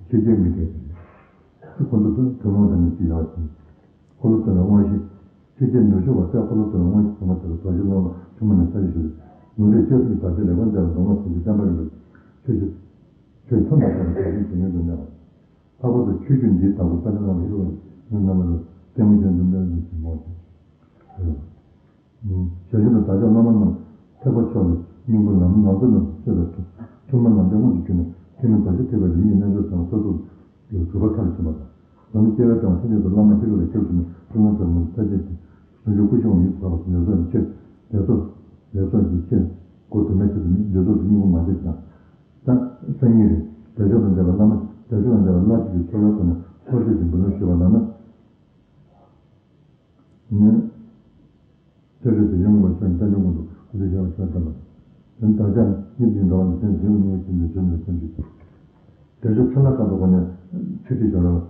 ཆོས་རྒྱལ་མི་དེ་ཁོ་ཚོ་དང་ཐུན་མོང་དང་ནི་ཅི་ཡག་ཅིང་། འཁོར་ལོ་སྟོད་ལ་དབང་བཞི། ཆོས་ཅན་ནུ་ཞོ་བ་དཔལ་འཁོར་ལོ་སྟོད་ལ་དབང་བཞི་ཟ་མ་ལྟ་བའི་རྡོ་རྗེ་སློབ་མ་ཐུན་མོང་ནས་ས་ཡི་ཞུ། ནུ་འདྲེ་ལྕགས་སྲེག་བར་ཆད་ལས་ཀུན་སེལ་བ་མདོ་སྔགས་ཟུང་འཇུག་བསྟན་པ་ཡི་ཆོས་ཀྱི་ཆོས་ཐམས་ཅད་ཀྱང་བདག་གིས་ཞིང་ཡོངས་སུ་གནས་པ། ལྷག་པར་དུ་ཆོས་བརྒྱུད་འདིའི་བདག་པོ་དཔལ་ལྡན་བླ་མ་ཧེ་རུ་ཀ་ནི་བླ་མ་ལ་ལྟད་མོ་ཅན་དུ་གནས་ནས་ཞིང་མོ་ཞེས། ཞལ་བཞུགས་ལ་བདག་ཅག་བླ་མ་རྣམས་ཐེག་པ་མཆོག་ལ་སྙིང་པོ་ལམ་ལམ་འགྲོ་རྣམས་གསོས་པའི་ཐུ་ཐུན་མོང་ལམ་འབྲས་མངོན་དུ་གྱུར་ནས་ཐུན་མིན་རྡོ་རྗེ་ཐེག་པའི་རིམ་གཉིས་རྣལ་འབྱོར་དང་སོ་སོར་གྲུབ་པ་མཐར་ཕྱིན་པ་དང་། ལམ་སྐྱེ་བའི་གྲོང་ཐམས་ཅད་དུ་བླ་མ་ཧེ་རུ་ལ་ཁྱབ་ཟིན་ནས་ཀུན་སློང་དྲག་མོ་ལ་ཐར་བྱེད་དེ། ཟུང་འཇུག་སྐུ་གཞི་དབང་ཡུལ་དུ་བབས་པ་ལེགས་ཚོགས་ཀྱི་ཆེད་ལེགས་ཚོགས་ལེགས་ཚོགས་ཀྱི་ཆེད་སྒོ་དུ་མའི་ཆེད་དུ་མི་ལེགས་ཚོགས་ཀྱི་སྙིང་པོ་མ་བྱས་ཀྱང་། ད་སང་ཉིན་རེད། བདེ་མཆོག་དང་འབྲེལ་བའི་བླ་མ་བདེ་མཆོག་དང་འབྲེལ་བའི་བླ་མཆོད་ཀྱི་ཚོགས་ལ་བསྐོར་ནས་ཚོགས་མཆོད་ཀྱི་འབུལ་ལམ་ཞུས་པ་ལ་ནི། ནི། སྤྱོད་འཇུག་དེ་བཞིན་མངོན་པར་ཤར་ནས་བསྟན་འགྲོའི་ཀུན་ཏུ་སྐུ་ཚེ་ཞབས་པད་བརྟན་པ་དང་། དེ་ནི་བདག་ཅག་སྙིང་རྗེའི་འགྲོ་བ་འདི་དོན་འདིའི་དངོས་ཀྱི་འདི་བྱོན་ནས་བསྟན་འགྲོའི་དེ་ཚོ་ཚེ་ལྷ་ཁ་དོག་གོ་ནས་ཚིག་ཁྲིད་བྱ་རོགས།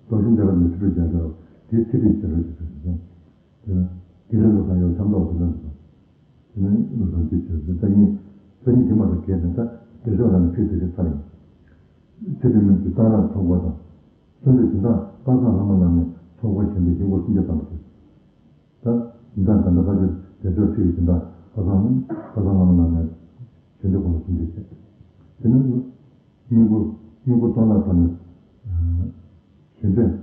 རྡོ་རྗེ་འདེབས་པ་ནས་ཚིག་ཁྲིད་བྱ་རོགས། དེའི་ཚིག་ཁྲིད་བྱ་རོགས་ཀྱི་ཚིག་ཁྲིད་བྱ། དེ་ནི་དགེ་ལེགས་ལ་སང་ཡོད་ཆམ་ཐོག་དེ་ལ་འདུག་དེ་ནི་ལོ་སང་ཅི་བྱོས་ཚེ་ལྟ་ཉིན་ལྟ་ཉིན་དེ་མ་གཏོགས་གལ་ཏེ་ད་དེ་ཚོ་ལ་ནི་ཁྲིད་དེ་རེད་ཚར་ཡིན། ཚིག་ཁྲིད་མིན་གྱི་གཏང་རག་ཚོགས་པ་དང་། གསོལ་འདེབས་སྦྱིན་བདག་པ་སངས་ལྷ་མོ་ལ་ནི་ཚོགས་པ་གཞན་དུ་ཞིང་སྒོ་སུམ་བརྒྱ་ཙམ་པ་དེ། ད་འདི་དག་ད་ལྟ་ཕ་ཆོས་བདེ་མཆོག་ཁྲིད་ཀྱི་འདི་དག་ཁ་སང་ཁ་སང་ལམ་ལ་ནས་ཞལ་འདེབས་གོང་ལ་སུམ་ཅུ་བྱས། དེ་ནས་སྙིང་པོ་སྙིང་པོ་གཏོང་ལ་ཕར་ནས་ཞལ་འདེབས་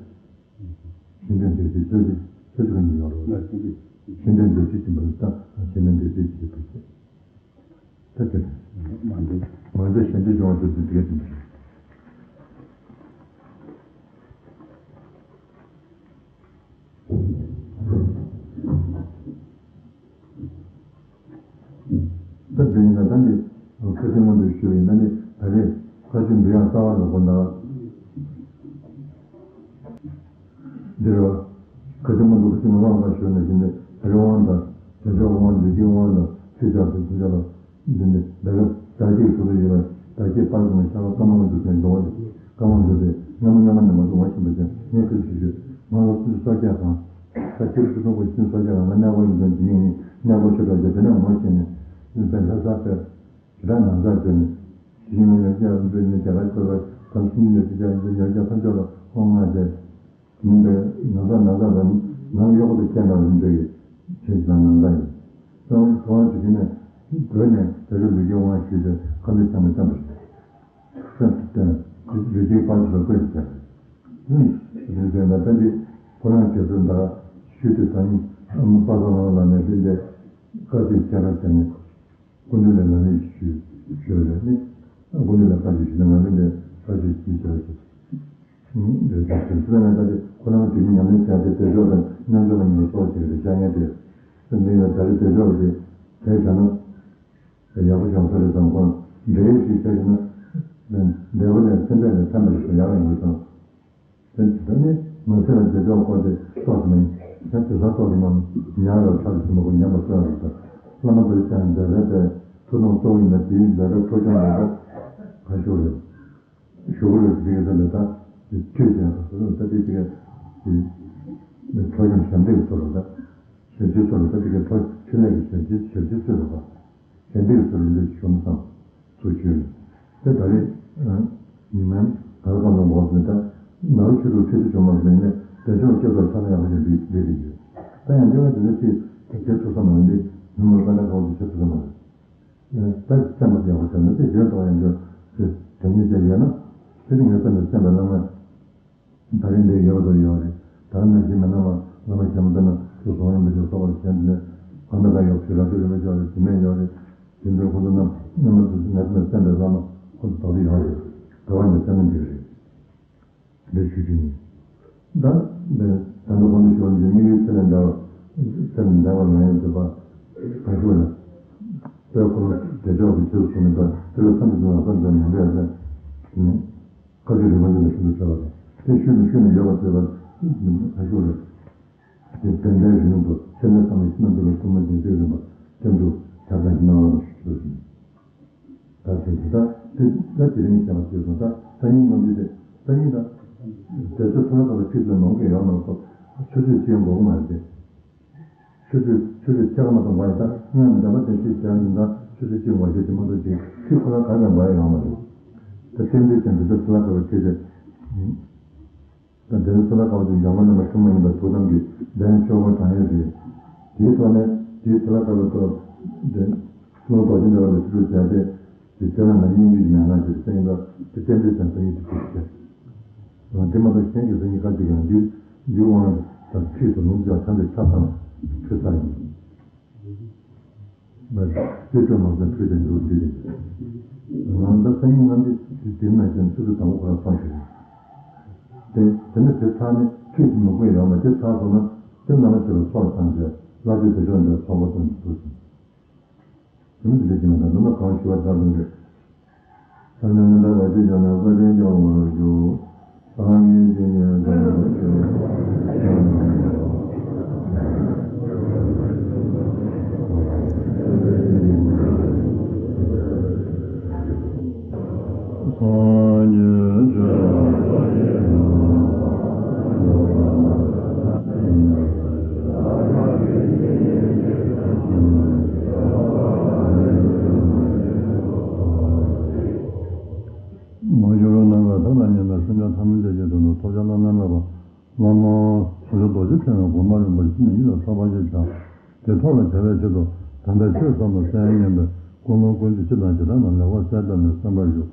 ཞལ་འདེབས་འདེབས་ཚིག་ཚོད་ཀྱི་ཚོད་ཀྱི་ག་ཉིད་ཡོང་རོགས། ཞལ་འདེབས་འདེབས་ཚིག་ཅིག་འདུག་ད་ཞལ་འདེབས་འདེབས་ཚིག་ཅིག་འདུག་ད་དེ་རེད། མ་འདུག་མང་ཚོགས་ཞལ་འདེབས་བྱུང་བ་ཚོ་དེ་དེ་ག་དེ་འདྲ་རེད། ད་དེ་ཡིན་ན་ད་འདི་ཁ་སང་སྔོན་དུ་ཞུས་པ་ཡིན་ན་ནི་ད་རེས་བཀའ་ཆོས་འབུལ་ཡག་རྩ་བ་ལ་དགོངས་དག་འདིར་བ། ཁ་སང་སྔོན་དུ་ཁ་སང་ངོ་ལོག་ཁ་ཞུས་ནས་བཞིན་ནས་ད་རེས་དབང་དང་དེ་ཕྱོགས་དབང་ལུས་ཀྱི་དབང་དང་ཆོས་རྒྱག་པའི་ཐུགས་རྒྱ་ལ་འདི་ནི་ད་ག་དར་རྒྱས་སུ་ལ་ཡོད་པའི་དར་རྒྱས་པར་དུ་ནས་ཤར་བ་ཀ་མ་ལ་འདུག་ཟེར་མདོ་བ་འདི་ཀ་མ་འདུག་སྟེ་སྔ་མ་སྔ་མ་ནས་མ་འདུག་ང་ཤེས་པ་ཅན་ངས་ཁ་ཞུ་ཞུ་ང་ལ་སུ་སོ་སྐྱ་དང་ད་ཁྱེད་སུ་ཐུག་པ་ཤིན་སོ་སྐྱ་དང་ང་གནས་སྐོར་ཡིན་ཙང་འདི་ཡིན་གནས་སྐོར་ཆོས་གྲོགས་ཀྱི་དེ་ནས་ངོ་ཤེས་ནས་ཡིན་པའི་ལྷ་ས་པའི་ཞེ་དྲག་ནང་ཚགས་བྱས་ནས་དེ་ཡིན་ན་ཡོ་བྱད་རིན་པོ་ཆེ་རྒྱ་གར་བསྐོས་པའི་དམ་སྲིན་ནས་དེ་ཅག་ཡོ་བྱད་ཐམས་ཅད་ལ་དབང་མངགས་ཏེ། ཡིན་པས་ན་ཚ་ན་ཚ་ལ་ནང་གཡོག་པོ་དེ་ཁྱེད་ནང་རིན་པོ་ཆེ་ཆེན་ཞིག་དང་ནང་ཚ་ཡིན། གཙོ་བོ་གཙོ་བོ་དེ་ནས་བོད་ནས་དེ་ཚོ་ལུས་ཀྱི་དབང་ཞུས་ཏེ་ཁ་ལུས་ཆེན་པོ་བསྟན་པ་རེད། སེམས་སུ་བསྟན་ལུས་ཀྱི་དཔལ་ཆེན་པོ་བཀོད་ཅིག་བྱས། རིན་ཆེན་ལ་བསྟན་ཏེ་ཁོ་རང་རྒྱ་མཚོའི་ཟླ་ཤུལ་དུ་ད་ནི་ཨ་མ་པ་སངས་ལམ་ལ་ནས་བསྟན་ཏེ་བཀའ་ཆོས་ཁྱེད་རང་བྱས་ནས། སྐུ་མདུན་ལ་ལམ་རིམ་ཞུས་ཞུས་པ་རེད་ནི། སྐུ་མདུན་ལ་བཀའ་ཆོས་ཞུས་ན་ང་ཚོ་འདི་བཀའ་ཆོས་ཞུས་བྱ་བ་ཞིག་རེད་དེ་དེ་ཚོ་ལ་ང་ཚོ་འདི་ཁོ་རང་དུས་མི་ཉམས་ལེན་བྱས་ཏེ་དེ་ཕྱོགས་དང་རྣལ་འབྱོར་པ་ཉིད་ལ་གསོག་བྱེད་ཀྱི་རེད་བྱ་ངན་དེ། དེ་འདི་ལ་ད་རེས་དེ་ཕྱོགས་དེ་དེ་བྱ་ན་ཡག་པོ་བྱུང་ས་རེད་དང་ཁོ་འདྲེ་ཞིག་བྱས་ན་འདྲེ་བ་ལས་ཚེ་འདས་ལས་ཐར་པ་ཞིག་ཡག་ཡོང་གི་དང་། དེ་ད་ནི་ང་ཚོ་ལ་རྗེས་ཕྱོགས་སྐོར་དེ་ཏོག་ཙམ་ཡང་དེ་ལ་ཏོག་ཙམ་མང་ཉག་ལ་ཚར་ཞིག་མ་གོ་ཉམས་པ་སོགས་ཡོད་པ། བླ་མ་དེ་ཀྱང་འདས་ལས་པའི་ཐུགས་དམ་གཙོ་བོ་ཡིན་ན་དེའི་ལས་ཀ་འཕྲོ་སྐྱོང་ལས་ཀ་ག་ཞུ་རེད། ཞུ་གི་རེད་དེ་ཡོད་ས་ལས་ད་དེ་ཁྲིད་བྱས་པ་སོགས་ད་དེ་དེ་ག་དེ་འཕྲོ་སྐྱོང་ཞབས་འདེགས་སོགས་ལ་ད་ཞབས་ཕྱི་སོགས་ལ་ད་དེ་ག་འཕྲོ་ཆེད་ལས་ཀྱི་ཞབས་ཕྱི་ཞབས་ཕྱི་སོགས་ལ་ད། གཞན་སྡེ་ཚོར་འདོད་ཞུ་མ་སོང་། ཚུར་བཅོལ་ནས། དེ་ད་རེས་ཉི་མའི་བར་སྐབས་ལ་འགོག་ཟིན་ད་ནག་ཆུ་རུ་ཁྲི་དུ་བྱུང་བ་མིན་ནས་བདེ་མཆོག་སྐྱོབ་པར་ཆ་ལ་ཡག་པོ་ཞིག་འདུས་འདུས་རེད་ཡོད། ད་ཡང་འདི་བ་འདི་ཚོ་ཅིག་དེ་བྱེད་ཐུབ་ས་མ་རེད་འདི་མི་མོར་དཀའ་ལས་ཁག་པོ་ཞིག་བྱེད་ཐུབ་ས་མ་རེད། ད་སེམས་པ་ཡག་པོ་བྱས་ན་དེ་ཡོད་དོ་ཡང་འདོད་དེ་དོན་གཉིས་ཀྱང་ཡོད་ན་དེ་ནི་ངའི་སེམས་ལ་སེམས་པའི་བླ་མ། ད་རིང་འདིར་ཡོད་དོ་ཡོད་རེད། ད་ནང་བཞིན་མི་སྣ་མ་བླ་མ་གཞན་པ་ན་ཚུར་སོང་ཡོང་མི་ཆོག་སོགས་པར་གཞན་དུ་ནས་གང་ལ་གང་ཡོད་ཕྱིར་རབ་ཏུ་རིན་པོ་ཆེ་བ་རེད་དེ་མེད་ཡོད་རེད། དེ་འདྲའི་ཁོང་ཚོ་རྣམས་རྣམ་པ་ཚོ་ངས་ཚོ་སེམས་པའི་བླ་མ་ཁོང་ཚོ་དག་ཏུ་ཡོད་རེད། དགའ་བ་ནས་སེམས་ནས་འདི་རེད། འདི་ཞུ་རྒྱུ་ཡིན། ད་འདི་ད་ལྟ་ཁོང་ཚོ་ཞུ་བ་འདི་དམིགས་ཡུལ་ཚེ་ལས་འདས་པ་ཚེ་ལས་འདས་པ་མ་ཡིན་ཚུལ་པ་ག་ཞུ་བ་ལ། དཔལ་ཁོ་ན་བདེ་མཆོག་གི་རྗེས་སུ་བཟུང་ནས་ད་དེ་ལ་བསམ་པའི་དོན་ལ་བསམ་པའི་མི་འདོད་ཡ་ཟེར། བཀའ་ཆོས་རིན་པོ་ཆེ་ལ་ཤིན་ཏུ་མཁས་པ་དང་དེ་ཤུལ་དུ་ཤུལ་ནས་ཡོད་པ་ཟེར་བ་ག་ཞུ་རེད། དེ་བདེན་པའི་རིང་དུ་ཚེ་ནས་བསམ་པའི་སེམས་འདུན་པའི་ཐུགས་མ་བདེན་ཚིག་རིམ་པ་སྐྱབས་འཇུག་བྱ་དང་སྣང་བ་ལ་ཞུ་ཞུ་ཞིང་། ད་དེ་དེ་ད་དེ་ད་དེ་རིང་བཤད་པ་དེ་སོང་ད་སང་ཉིན་ནམ་དུས་དེ་སང་ཉིན་ད་དེ་ཚོ་ཐོག་ལ་ཁྲིད་ཚོ་ནང་གི་ཡོད་མ་གཏོགས་ཆུ་ཚོད་གཅིག་འགོར་གི་མ་རེད་དེ། ཆུ་ཚོད་ཆུ་ཚོད་ཕྱེད་ཀ་མ་གཏོགས་འགོར་ཡ་ད་སྔོན་འདྲ་པར་དེ་ཅིག་བྱས་ཡིན་ད་ཆུ་ཚོད་གཅིག་འགོར་ཡ་དེ་མ་གཏོགས་ཅིག་ཁྲིད་ཁོ་ན་ག་ག་འགོར་ཡ་ཡོད་མ་རེད། ད་རྟེན་འབྲེལ་ཅན་དེ་ཚོ་ཚུར་ལ་འགྲོ་བའི་ཁྲིད་དེ། ད་དེ་ཚོ་ཚུར་ལ་འགྲོ་བ་དེ་འཇམ་མགོན་རྣམ་པ་ཐུན་མོང་ཡིན་པ་ཐུགས་དམ་གྱི་གདན་ཆོས་འཁོར་གྲངས་ཡོད་རེད། དེའི་ཐོག་ནས་དེའི་ཚུར་ལ་འགྲོ་བའི་ཐོག་དེ་ཀླུ་རྡོ་རྗེ་འདྲ་བ་ལ་ཆུ་ཚོད་བྱས་ཏེ། དེ་ཁྱོད་རང་ལ་གཉེན་སྒྲིག་མེད་ན་ཞེས་སེམས་ལ་དེ་རྟེན་འབྲེལ་ཅན་སེམས་ཉིད་དུ་ཐུག་ཅེས། དེ་མ་གཏོགས་གཞན་གྱི་སེམས་ཉིད་ཁ་ཅིག་ཡང་འདི་འདི་དབང་དང་ཁྲིད་དུ་ལུང་ཅག་ཐམས་ཅད་ཆ་ཚང་ཁྲིད་ས་ཡིན། མ་རེད་དེ་ཚོ་མ་ཟད་ཁྲིད་དེ་འགྲོ་འདི་རེད། ང་ད་སེམས་ཉིད་ངམ་དེ་དེ་ན་ཀྱང་ཆུ་ཚོད་དང་པོ་ཁོ་རང་སོང་ཞིག་རེད། དེ་དེ་ནི་དེ་ཚར་ནས་ཁྲིད་དུ་མི་དགོས་ཡོད་མ་དེ་ཚར་སོང་ན་དེ་ནང་ལ་ཞིག་ལ་ཚོགས་བཏང་རྗེས་བླ་ཆོས་དེ་ཕྱོགས་འདྲ་ཚོགས་པ་དང་འདུག་ཟིན། དེ་མི་དེ་འདྲ་ཅིག་མེད་ད་འདི་ན་གང་ཞུ་བ་ལྟར་དུ་འདྲ། ས་ནས་མི་འདའ་བ་ཅི་བྱུང་ན་བཀའ་དྲིན་སྐྱོང་བར་ཞུ། སངས་རྒྱས་ཀྱི་ཉེར་ལྡན་ལ་སྐྱོང་བར་ཞུ། སངས་རྒྱས་ཆོས་མ་གྱུར་ནམ་མཁའ་མཐའ་དང་མཉམ་པའི་སེམས་ཅན་ཐམས་ཅད་ཀྱི་དོན་དུ་ཐོབ་བྱ་བླ་ན་མེད་པ་བླ་མ་དམ་པ་རྡོ་རྗེ་ཕྲེང་བའི་མགོན་པོ་རིན་པོ་ཆེ་ནི་ཡིད་ལ་ཐོབ་པ་ཞེས་བྱ། དེ་ཐོབ་པར་བྱ་བའི་ཆེད་དུ་དམ་པའི་ཆོས་ཟབ་མོ་གསན་སྙམ་པའི་ཀུན་སློང་ཀུན་གྱི་སྤྱི་དང་བྱེ་བྲག་རྣམས་ལེགས་པར་གསལ་བཏབ་ནས་གསན་པར་ཞུ།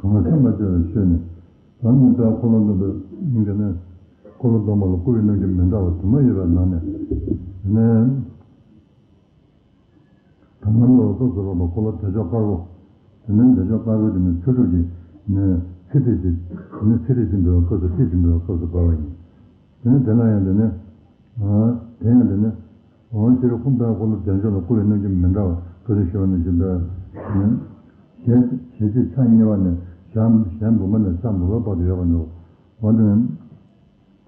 གང་གསན་པ་བཅས་པའི་ཆོས་ནི། ད་ནི་ད་འཁོར་ལོ་སྡོམ་པའི་མིང་གི་ནི། འཁོར་ལོ་སྡོམ་པ་ལ་བསྐུལ་བའི་རྣམ་འགྱུར་མི་འདྲ་བ་དུ་མ་ཡོད་པའི་ནང་ནས། དེ་ནས། དང་པོ་ལ་སོ་སོར་བ་འཁོར་ལོ་བདེ་མཆོག་དཀར་པོ། དེ་ནས་བདེ་མཆོག་དཀར་པོ་དེ་ནི་ཚེ་སྒྲུབ་ཀྱི་ནི་ཚེ་ཁྲིད་ཅིག་དེ་ནི་ཚེ་ཁྲིད་ཅིག་འབུལ་བའི་སྐབས་སུ་ཁྲིད་ཅིག་འབུལ་བའི་སྐབས་སུ་བབས་པ་ཡིན། དེ་ནི་དེ་ལ་ཡང་དེ་ནི་ཨ་དེ་ཡང་དེ་ནི་འོ་སྤྱིར་ཁོང་པའི་འཁོར་ལོ་བདེ་མཆོག་ལ་བསྐུལ་བའི་རྣམ་འགྱུར་མི་འདྲ་བ་བཀའ་དྲིན་ཞུ་བ་ནི་བཞིན་པའི་ནི་ཞལ་ཞལ་གཅིག་ཕྱག་གཉིས་པ་ནས་ཞལ་ཞལ་འབུམ་པ་ནས་ཕྱག་འབུམ་པ་བར་དུ་ཡོད་པ་འདུག་འོ་དེ་ནི།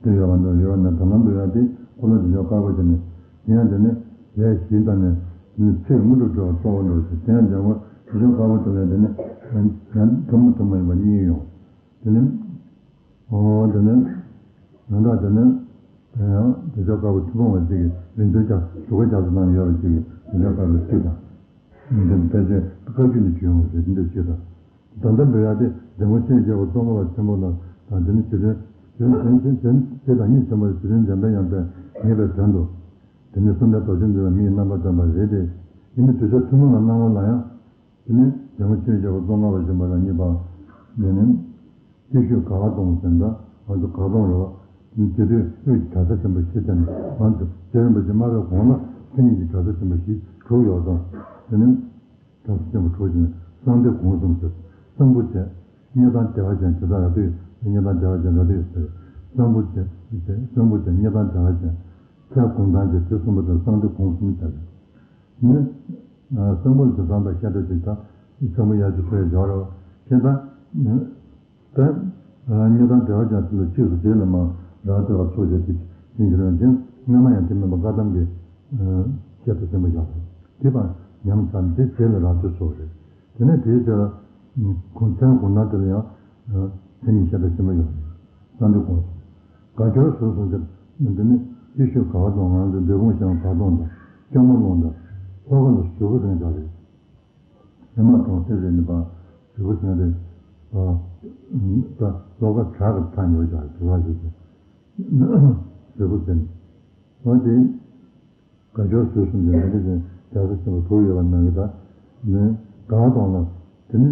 དེ་ཡོད་པ་འདྲ་ཡོད་ན་དོ་སྣང་དུ་ཡོད་དེ་འཁོར་ལོ་བདེ་མཆོག་དཀར་པོ་དེ་ནི་དེ་ཡང་དེ་ནི་ལས་བཞི་དང་ནི་ནི་ཚེ་དངོས་གྲུབ་འགྲོ་བ་གཙོ་བོ་འགྲོ་ཞིང་དེ་ཡང་འཇམ་མགོན་བདེ་མཆོག་དཀར་པོ་དེ་ལས་དེ་ནི་ཡང་ཐུན་མོང་ཐུན་མོང་ཡིན་པ་གཉིས་ཡོང་། དེ་ནི་ཨོ་དེ་ནི་ཡང་དག་དེ་ནི་ཡང་བདེ་མཆོག་དཀར་པོ་ཐུན་མོང་བ་གཅིག་གི་རིང་བསྡུས་ཀྱང་གྲུབ་པ་རྒྱ་མཚོ་ནང་ཡོད་པ་གཅིག་གི་བདེ་མཆོག་དཀར་པོའི་ཚིག་དང་། འདི་ཕལ་ཆེར་བཀའ་བརྒྱུད་ནས་བྱུང་ཡོང་བ་རེད། འདི་འདྲ་ཞིག་དང་། ད་ལྟ་འབད་ཡག་དེ་འདི་མོ་ཤེས་བྱ་བ་གཙོ་བོ་ལ་ཆེན་པོ་ལ་དང་དེ་ནི་ཇི་ལྟར་དོན་དོན་དོན་དོན་དེ་དང་གཉིས་ཆེན་པོ་ཇི་ལྟར་འཇམ་པའི་དབྱངས་དཔལ་ངེས་པའི་དོན་དུ། དེ་ནི་གསུམ་ལྡན་རྡོ་རྗེ་འཛིན་པ་མི་ཡི་རྣམ་པར་སྟོན་པ་རེད་དེ། དེ་ནི་གདུལ་བྱ་ཐུན་མོང་བའི་སྣང་བ་ལ་ཡང་། དེ་ནི་འདི་མོ་ཤེས་བྱ་བ་གཙོ་ལྔ་པ་ཆེན་པོ་ལ་གཉིས་པ། དེ་ནི། སྐྱེ་ཤུལ་དགའ་བ་གཏོང་ཟེར་འདྲ་ང་ཚོ་དགའ་གཏོང་རེད་བ། དེ་དུས་དབུས་ཀྱི་གྲྭ་ས་ཆེན་པོ་ཞིག་དེ་ནི་ང་ཚོ་རྗེ་རིན་པོ་ཆེ་མ་ཕེབས་གོང་ལ་མཚན་ཉིད་ཀྱི་གྲྭ་ས་ཆེན་པོ་ཞིག་དྲུག་ཡོད་ཙང་། དེ་ནི་གྲྭ་ས་ཆེན་པོ་དྲུག་ཅིག་ནས་གསང་བདེ་གུང་གསུམ་ཟེར། གསང་ཕུ་བྱས། མཉེས་དང་བདེ་བ་ཅན་དེ་དག་ར་སྟོད་ཡོད་ཟེར། མཉེས་དང་བདེ་བ་ཅན་ར་སྟོད་ཡོད་ཟེར། གསང་ཕུ་བྱས་བྱས་གསང་ཕུ་བྱས་མཉེས་དང་བདེ་བ་ཅན། ཤར་གུང་ཐང་བྱས་དེ་གསུམ་པོ་དང་གསང་བདེ་གུང་གསུམ་བྱས། ནི། གསང་ཕུ་དེ་ཚང་པ་ཤ་ཁྲག་ཅིག་དང་གསང་ཕུ་ཡར་ཅིག་ཕུལ་ཡ་སྦྱོར་རེད་བ། ཁྱེད་དང་། དེ། མཉེས་དང་བདེ་བ་ཅན་དེ་ལ་ཕྱིས་སུ་རྗེས་ལ་མ་རང་ལྟ་བ་ཚོགས་བྱས་ཏེ་ཕྱིན་གྱི་རེད་ཅིང་སྔ་མ་ཡང་དེ་མིན་པ་བཀའ་གདམས་ཀྱི་བཤད་པ་ཆེན་པོ་ཡོད་རེད། དེ་བར་ཉམས་ཚར་འདི་རྗེས་ལ་རང་ཚོད་ཚོགས་རེད། དེ་ནས་དེའི་རྗེས་ལ་གུང་ཚན་གུང་ན་དེ་ལ་ཡང་མཚན་ཉིད་བཤད་པ་ཆེན་པོ་ཡོད་རེད། གསང་འདུས་གུང་གསུམ། དགའ་སྐྱོར་ཟུར་གསུམ་དེ་འདི་ནི་སྐྱེ་ཤུལ་དགའ་བ་དང་ང་ཚོ་འབྲས་སྤུངས་ཤང་དགའ་གདོང་དང་སྐྱོ་མ་རླུང་དང་ལྷོ་ཁ་ལ་ཟུར་ཁུ་རེད་འདྲ་རེད། ཉི་མ་གྲོང་གསེབ་རེད་ནི་པ། ཟུར་ཁུ་ཟེར་རེད། ད་ལོ་ཁ་བྲག་གི་མཐའ་ཉོ་བྱ་རེད་དུ་ར་ཞིག་གི་ཟུར་ཁུ་ཟེར་ནི། འོ་དེ། དགའ་སྐྱོར་ཟུར་གསུམ་གྱི་ལས་འགུལ་ཅན་རྒྱལ་ས་ཆེན་པོ་དྲུག་ཡོད་པ་ནང་གི་ད་ནི་དགའ་གདོང་ལ་དེ་ནི།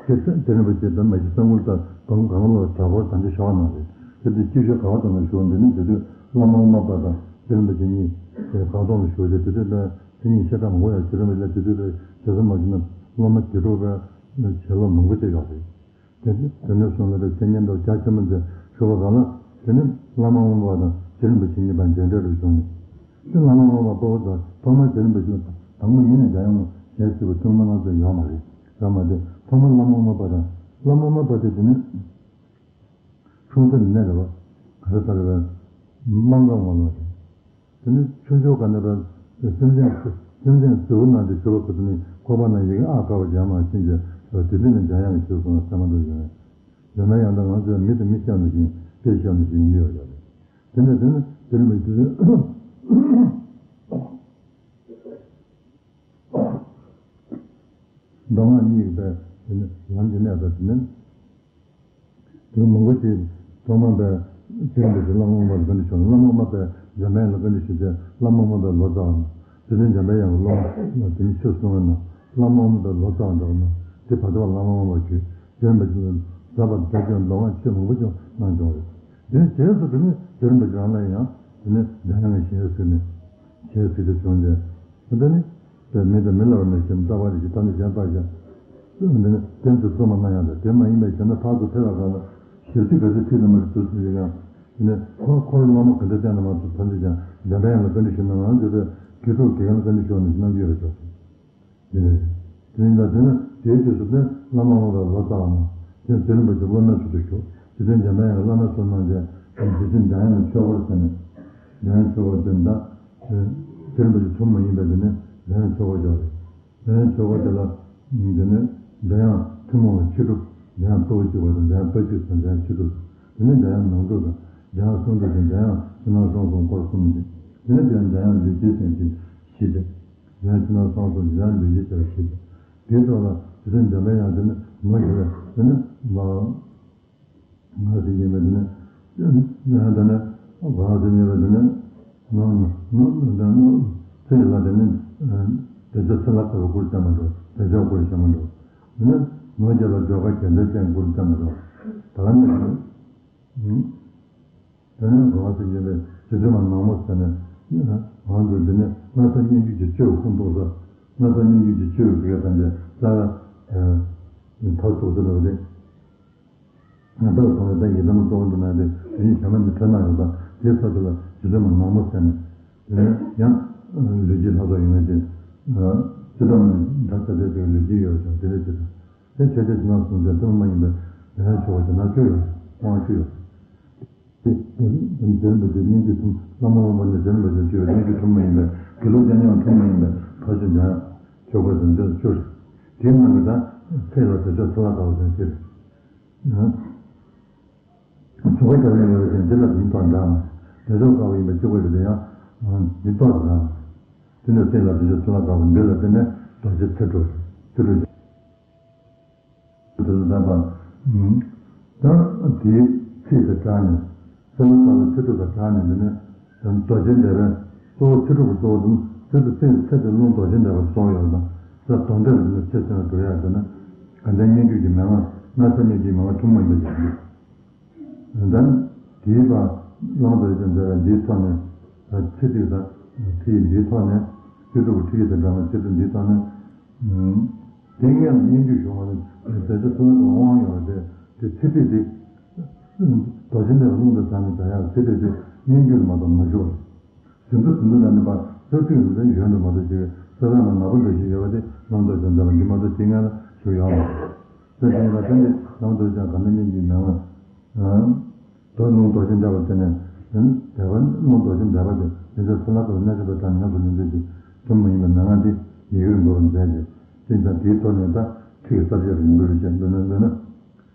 དེ་ཚེ་དེ་རིན་པོ་ཆེ་དང་མ་གཞི་གསང་སྐུ་དང་གང་གང་ལ་གྲྭ་སྐོར་དང་དེ་ཞོག་གནང་རེད། དེ་དུས་སྐྱེ་ཤུལ་དགའ་བ་དང་ལ་བཞུགས་འདི་ནི་དེ་དུས་བླ་མ་དབུ་མ་པ་དང་དེ་རིན་པོ་ཆེ་གཉིས་དེ་དགའ་གདོང་ལ་བཞུགས་ཏེ་དེ་དུས་དཔེ་དེ་གཉིས་བཤད་གྲྭ་མང་པོ་ཡང་དེ་རིན་པོ་ཆེ་དེ་དུས་དཔེ་རྗེ་བཙུན་མ་གཞི་ན་སློབ་མ་དགེ་ཕྲུག་དཔེ་བྱིན་རླབས་མང་པོ་ཅིག་ཡོད་རེད། དེ་དེ་ནས་བཟུང་ལ་དེ་བཤད་ཉན་དུ་རྒྱ་ཆེན་པོ་མཛད་ཞུ་བ་གང་ལ་དེ་ནི་བླ་མ་དབུ་མ་པ་དང་དེ་རིན་པོ་ཆེ་གཉིས་བར་མཇལ་འཕྲད་རུ་བྱུང་ནས་དེ་བླ་མ་དབུ་མ་པ་དཔའ་བོ་དང་ཐོག་མར་དེ་རིན་པོ་ཆེ་དང་པོ་ཉིད་ནས་འཇམ་དབྱངས་ཞལ་གཟིགས་པ་ཐུན་མོང་ལ་ཚོད་ཡོད་མ་རེད། ཡོད་མ་རེད། ཐོག་མར་བླ་མ་དབུ་མ་པ་དང་བླ་མ་དབུ་མ་པ་དེ་དེ་ནི་ཁྲུང་ས་ནས་རེད་བ། ག་རེ་ཟེར་རེད་བས། མ་འགག་ངོ་ལོག་རེད། དེ་ནི་ཆུང་ཆུང་ག་ནས་བས་སེམས་ཅན་སེམས་ཅན་གཟུགས་ནང་དུ་ཞུ་བ་ཁོ་ཚོ་ནི་ཁོག་པ་ནང་ཡི་གེ་ཨ་ག་བ་འཇམ་མ་ཕྱིན་རྗེས་དེ་དུས་ནས་འཇམ་དབྱངས་ཀྱི་ཞུ་སོང་ལ་ས་མ་འགྲོ་ཡོང་བས། འཇམ་དབྱངས་ཡང་དག་ང་ཚོས་མི་དང་མི་བཤམས་ནས་བཞིན་དཔེ་བཤམས་ནས་བཞིན་ཡོད་ཡོད་རེད། དེ་ནས་དེ་ནི་དེ་ནི་མི་དེ་མདོ་སྔགས་གཉིས་ཀྱི་དཔེ་དེ་ནི་ལམ་གྱི་གནས་པ་དེ་ནི། དེ་མང་པོ་ཞིག་ཐོག་མར་པའི་སྤྱིར་འདི་ཚོ་བླ་མ་དབུ་མ་ལ་བཀའ་འདྲི་ཞུ་ན་བླ་མ་དབུ་མ་པས་འཇམ་དཔལ་དབྱངས་ལ་བཀའ་འདྲི་ཞུ་རྗེས་བླ་མ་དབུ་མ་པས་ལོ་ཙཱ་བ་ན་དེ་ནི་འཇམ་དཔལ་དབྱངས་ཀྱི་སློབ་མ་ལ་དེ་ནི་ཆོས་གསུང་བ་ན་བླ་མ་དབུ་མ་པས་ལོ་ཙཱ་བ་འདྲ་བ་ན་དེ་བར་དུ་བ་བླ་མ་དབུ་མ་པ་ཁྱོད་འཇམ་དཔལ་དབྱངས་ལ་ཟབ་པ་བརྡ་སྤྲོད་མདོ་སྔགས་ཆོས་མང་པོ་ཀྱང་གནང་བྱུང་བ་རེད། དེ་ནི་རྗེས་སུ་དེ་ནི་དེ་རིན་པོ་ཆེ་རང་ལ་ཡང་དེ་ནི་འཇམ་དབྱངས་ཀྱི་ཞལ་གཟིགས་ནས་ཞལ་གཟིགས་ཏེ་བྱུང་རྗེས། འདི་ནི། དེ་མི་དང་མི་ལ་བར་ནས་ཀྱང་རྟག་པར་རིགས་ཀྱི་ཐ་སྙད་གཞན་བརྟག་ཀྱང་། འདི་ནི་གཏན་དུ་བརྩོན་པ་གནང་ཡང་དང་དེ་མ་ཡིན་པའི་གཞན་དག་ཕར་ཚུར་ཕེབས་པ་གང་ལ་ཞབས་ཕྱི་ག་ཚོད་ཁྲིད་དུ་མ་ཚུར་ཚུར་ཡང་། འདི་ནི་འཁོར་འཁོར་བླ་མ་ག་འདྲ་བསྟེན་དུ་མ་ཚུར་ཐམས་ཅད་ཀྱང་འཇམ་དཔལ་དབྱངས་ལ་བཀའ་འདྲི་ཞུ་ན་ང་ཚོ་པའི་དགེ་ཕྲུག་དགེ་རྒན་ལ་བཀའ་འདྲི་ཞུ་བ་ནི་རྣམ་འགྱུར་ཡོད་པ་ཆོག་ཅིང་། དེ་ནི་ད་དེ་ནི་དེའི་དུས་སུ་དེ་བླ་མ་དབུ་མ་པས་ལོ་ཙཱ་བ་ན་དེ་དེ་རིན་པོ་ཆེ་སློབ་མའི་ཚུལ་དུ་བཞུགས་དེ་དོན་འཇམ་དཔལ་དབྱངས་ཀྱིས་བླ་མའི་ཚུལ་གནང་རྗེས་དེ་དེ་འཇམ་དབྱངས་ཀྱི་ཆོས་སྐོར་ཟེར་ནས་འཇམ་དབྱངས་ཆོས་སྐོར་དེ་ད། དེ་རིན་པོ་ཆེ་ཐུན་མོང་མ་ཡིན་པའི་དེ་ནི་འཇམ་དབྱངས་ཆོས་སྐོར་ཅིག་རེད། འཇམ་དབྱངས་ཆོས་སྐོར་དེ་ལ་དེ་ནི་འཇམ་དབྱངས་ཐུན་མོང་བའི་ཆོས་སྒྲུབ་འཇམ་དབྱངས་དཔའ་བོ་གཅིག་པ་དང་འཇམ་དབྱངས་དཔའ་བརྒྱུད་དང་འཇམ་དབྱངས་ཆོས་སྒྲུབ་དེ་ནི་འཇམ་དབྱངས་ནང་སྒྲུབ་དང་འཇམ་དབྱངས་གསང་སྒྲུབ་དང་འཇམ་དབྱངས་ཕྱི་ནང་གསང་གསུམ་སྐོར་གསུམ་སྟེ། དེ་ནི་དེ་ཡང་འཇམ་དབྱངས་ལུས་རྒྱུད་ཅན་གྱི་གཞི་སྟེ། འཇམ་དབྱངས་ཕྱི་ནང་གསང་གསུམ་འཇམ་དབྱངས་ལུས་རྒྱུད་ཅན་གྱི་གཞི་སྟེ། དེའི་ཐོག་ལ་དེ་ཚེ་འཇམ་དཔལ་དབྱངས་དེ་ནི་ནོར་གྱི་རེད་དེ་ནི་མ། ང་ཟེར་ཉན་པ་དེ་ནི། ཡང་དེ་ནི། གང་ཟེར་ཉན་པ་དེ་ནི། ནོ་ནོ་ནོ་ནོ་ནོ། ཚེ་ཡི་ལྷ་དེ་ནི། དེ་ཚོ་ཚེ་ལྷ་ལྟ་བུ་བཀུར་བྱ་མ་འགྲོ། དེ་ཚོ་བཀུར་བྱ་མ་འགྲོ། དེ་ནི། ནོར་རྒྱལ་ལ་འགྲོ་ཁ་རྒྱལ་འདོད་ཅན་བཀུར་བྱ་མ་འགྲོ། ད་ནི། དེ་ནི་གང་ཟེར་ཉན་པའི་རྗེ་བཙུན་མ་ནག་མོ་ཟེར་ནས། ང་ཚོ་འདི་ནི་སྔ་ས་སྙན་བརྒྱུད་ཀྱི་ཆོས་ཀྱི་ཁུངས་གཏུགས་ས། སྔ་ས་སྙན་བརྒྱུད་ཀྱི་ཆོས་ཀྱི་དགེ་རྒན་ཐམས་ཅད་རྩ་བའི། ཐག་ཐུག་ཟེར་བ་དེ། ང་ལྟར་སོང་བས་ད་ཡི་དམ་གཙོ་བོ་འདི་ན་དེ་དེ་ཉིད་བྱ་མ་ནི་ཁྲོད་ན་ཡོད་པ་དེ་ས་དེ་ལ་ཇི་ལྟར་མ་ངང་མོ་ཟེར་ནས། དེ་ནས་ཡང་ལུས་ཀྱི་ལྷ་ཚོགས་ཡོང་བའི་ཚེ། སྤྱི་ལྟར་མ་ནི་ད་ས་དེ་དེ་ལུས་ཀྱི་ཡོད་ཀྱང་དེ་ལས་ཇི་ལྟར། དེ་ཆོས་ཅན་ཅི་ན་གསུངས་ཏེ་དེ་མ་ཡིན་པའི་དེ་ལས་ཆོག་པ་ཅི་ན་བཅུ་ཡོད། དབང་བཅུ་ཡོད། དེ་དེ་དེ་དེ་སྙན་བརྒྱུད་ཐུན་བླ་མ་དབང་པོ་ནས་དེ་མ་བྱུང་བཅུ་ཡོད། སྙན་བརྒྱུད་ཐུན་མ་ཡིན་པའི་དགེ་ལུགས་ཅན་ཡང་ཐུན་མ་ཡིན་པའི་ཕར་ཕྱིན་ཀྱང་ཆོག་པ་དེ་འདི་བཅུ་རེད། དེའི་ནང་གི་ད་ཚེ་ལ་དེ་ཆོག་ཚེ་ལ་དགའ་བ་དེ་ཚེ་རེད། གཟུགས་པོ་ག་ལ་ཡོད་པ་ཅན་འདི་ལ་འདི་ཐོག་འདྲ་མ། དེ་ཚོ་དཀར་པོ་ཡིན་པ་གཅིག་པ་རེད་དེ་ཡང་འདི་ཐོག་འདྲ་མ། དེ་ནས་སྲས་ལ་དེ་ཚོ་ཚེ་ལ་དཀར་པོ་འདི་ལ་བརྟེན་ནས་རྡོ་རྗེ་ཚེ་སྒྲུབ་ཚེ་སྒྲུབ་དེ་ལ་བརྟེན་པ། ད་དེའི་ཚིག་དེ་དྲངས་ནས་སྲས་ལ་དཀར་པོའི་ཚེ་སྒྲུབ་པ་དྲངས་ནས་འདི་ནས་རྡོ་རྗེ་འདེབས་པའི་གཙོ་བོ་ཚེ་སྒྲུབ་ཀྱི་གཙོ་བོ་དུ་ཚེ་སྒྲུབ་ཚེ་ཚེ་དེ་རླུང་རྡོ་རྗེ་འདེབས་པ་གཙོ་བོ་ཡོད་ན་ས་དོན་འདྲ་ལ་ཚེ་ཚེ་ན་སྒྲུབ་ཡག་དེ་ན་དགའ་ལྡན་སྙན་བརྒྱུད་ཀྱི་མན་ངག་སྔགས་བཟླས་སྙན་བརྒྱུད་མན་ངག་ཐུན་མོང་མ་ཡིན་པ་ཞིག་ཡིན། ད་དེའི་བར་བླང་དོར་ཅན་འདྲ་བའི་འདིའི་ཐོག་ནས་ཚེ་གཅིག་དང་ཚེ་འདིའི་ཐོག་ནས་ཚེ་སྒྲུབ་ཀྱི་ཁྲིད་ཀྱི་དེ་འདྲ་མ་ཚེ་སྒྲུབ་འདིའི་ཐོག་ནས་དེ་སྔོན་ལ་སྙན་བརྒྱུད་བྱུང་བ་ནི་བདག་ཅག་ཚུལ་དང་དབང་ཡོད་པ་དེ་དེ་ཚེ་གཅིག་དེ་རྡོ་རྗེ་འདྲ་བའི་རླུང་དང་སྦྲགས་ནས་བྱ་ཡག་ཚེ་གཅིག་དེ་སྙན་བརྒྱུད་ལ་མ་གཏོགས་མ་བཞུགས་པ་རེད། ཟིན་ཐོ་ཟིན་ཐོ་ལ་ནི་པ་ས་ཚིགས་ཡོན་ཏན་ཡོན་ཏན་མ་གཏོགས་ཅིག་ས་བོན་ལ་ནག་པོ་འདྲ་ཞིག་ཡོད་པ་དེ་བླང་དོར་ཅན་འདྲ་བ་འདི་མ་གཏོགས་ཅིག་སྔོན་ལ་བཞུགས་ཡོད་མ་རེད། དེ་དེ་ལ་བརྟེན་ཏེ་བླང་དོར་ཅན་དགའ་ལྡན་སྙན་བརྒྱུད་མན་ངག་དོ་རླུང་རྡོ་རྗེ་འདྲ་བ་དེ་ནས་དེ་ནི་དེ་བ་རླུང་རྡོ་རྗེ་འདྲ་བ་དེ་དེ་ཚོ་ས་ལ་དོར་གནས་ཆེན་པ་དང་ཉམས་སུ་ལེན་ཚུལ་གྱི་ཐུན་མོང་མ་ཡིན་པའི་མན་ངག་འདི་ཡི་གེར་འགོད་པར་མཛད་དེ་ཅིག་དང་དེའི་ཐོག་ནས་ད་ཁྲིད་ཀྱི་ས་བཅད་རིང་པོ་རེ་བྱས་འདོན་ན་འདོན་ན།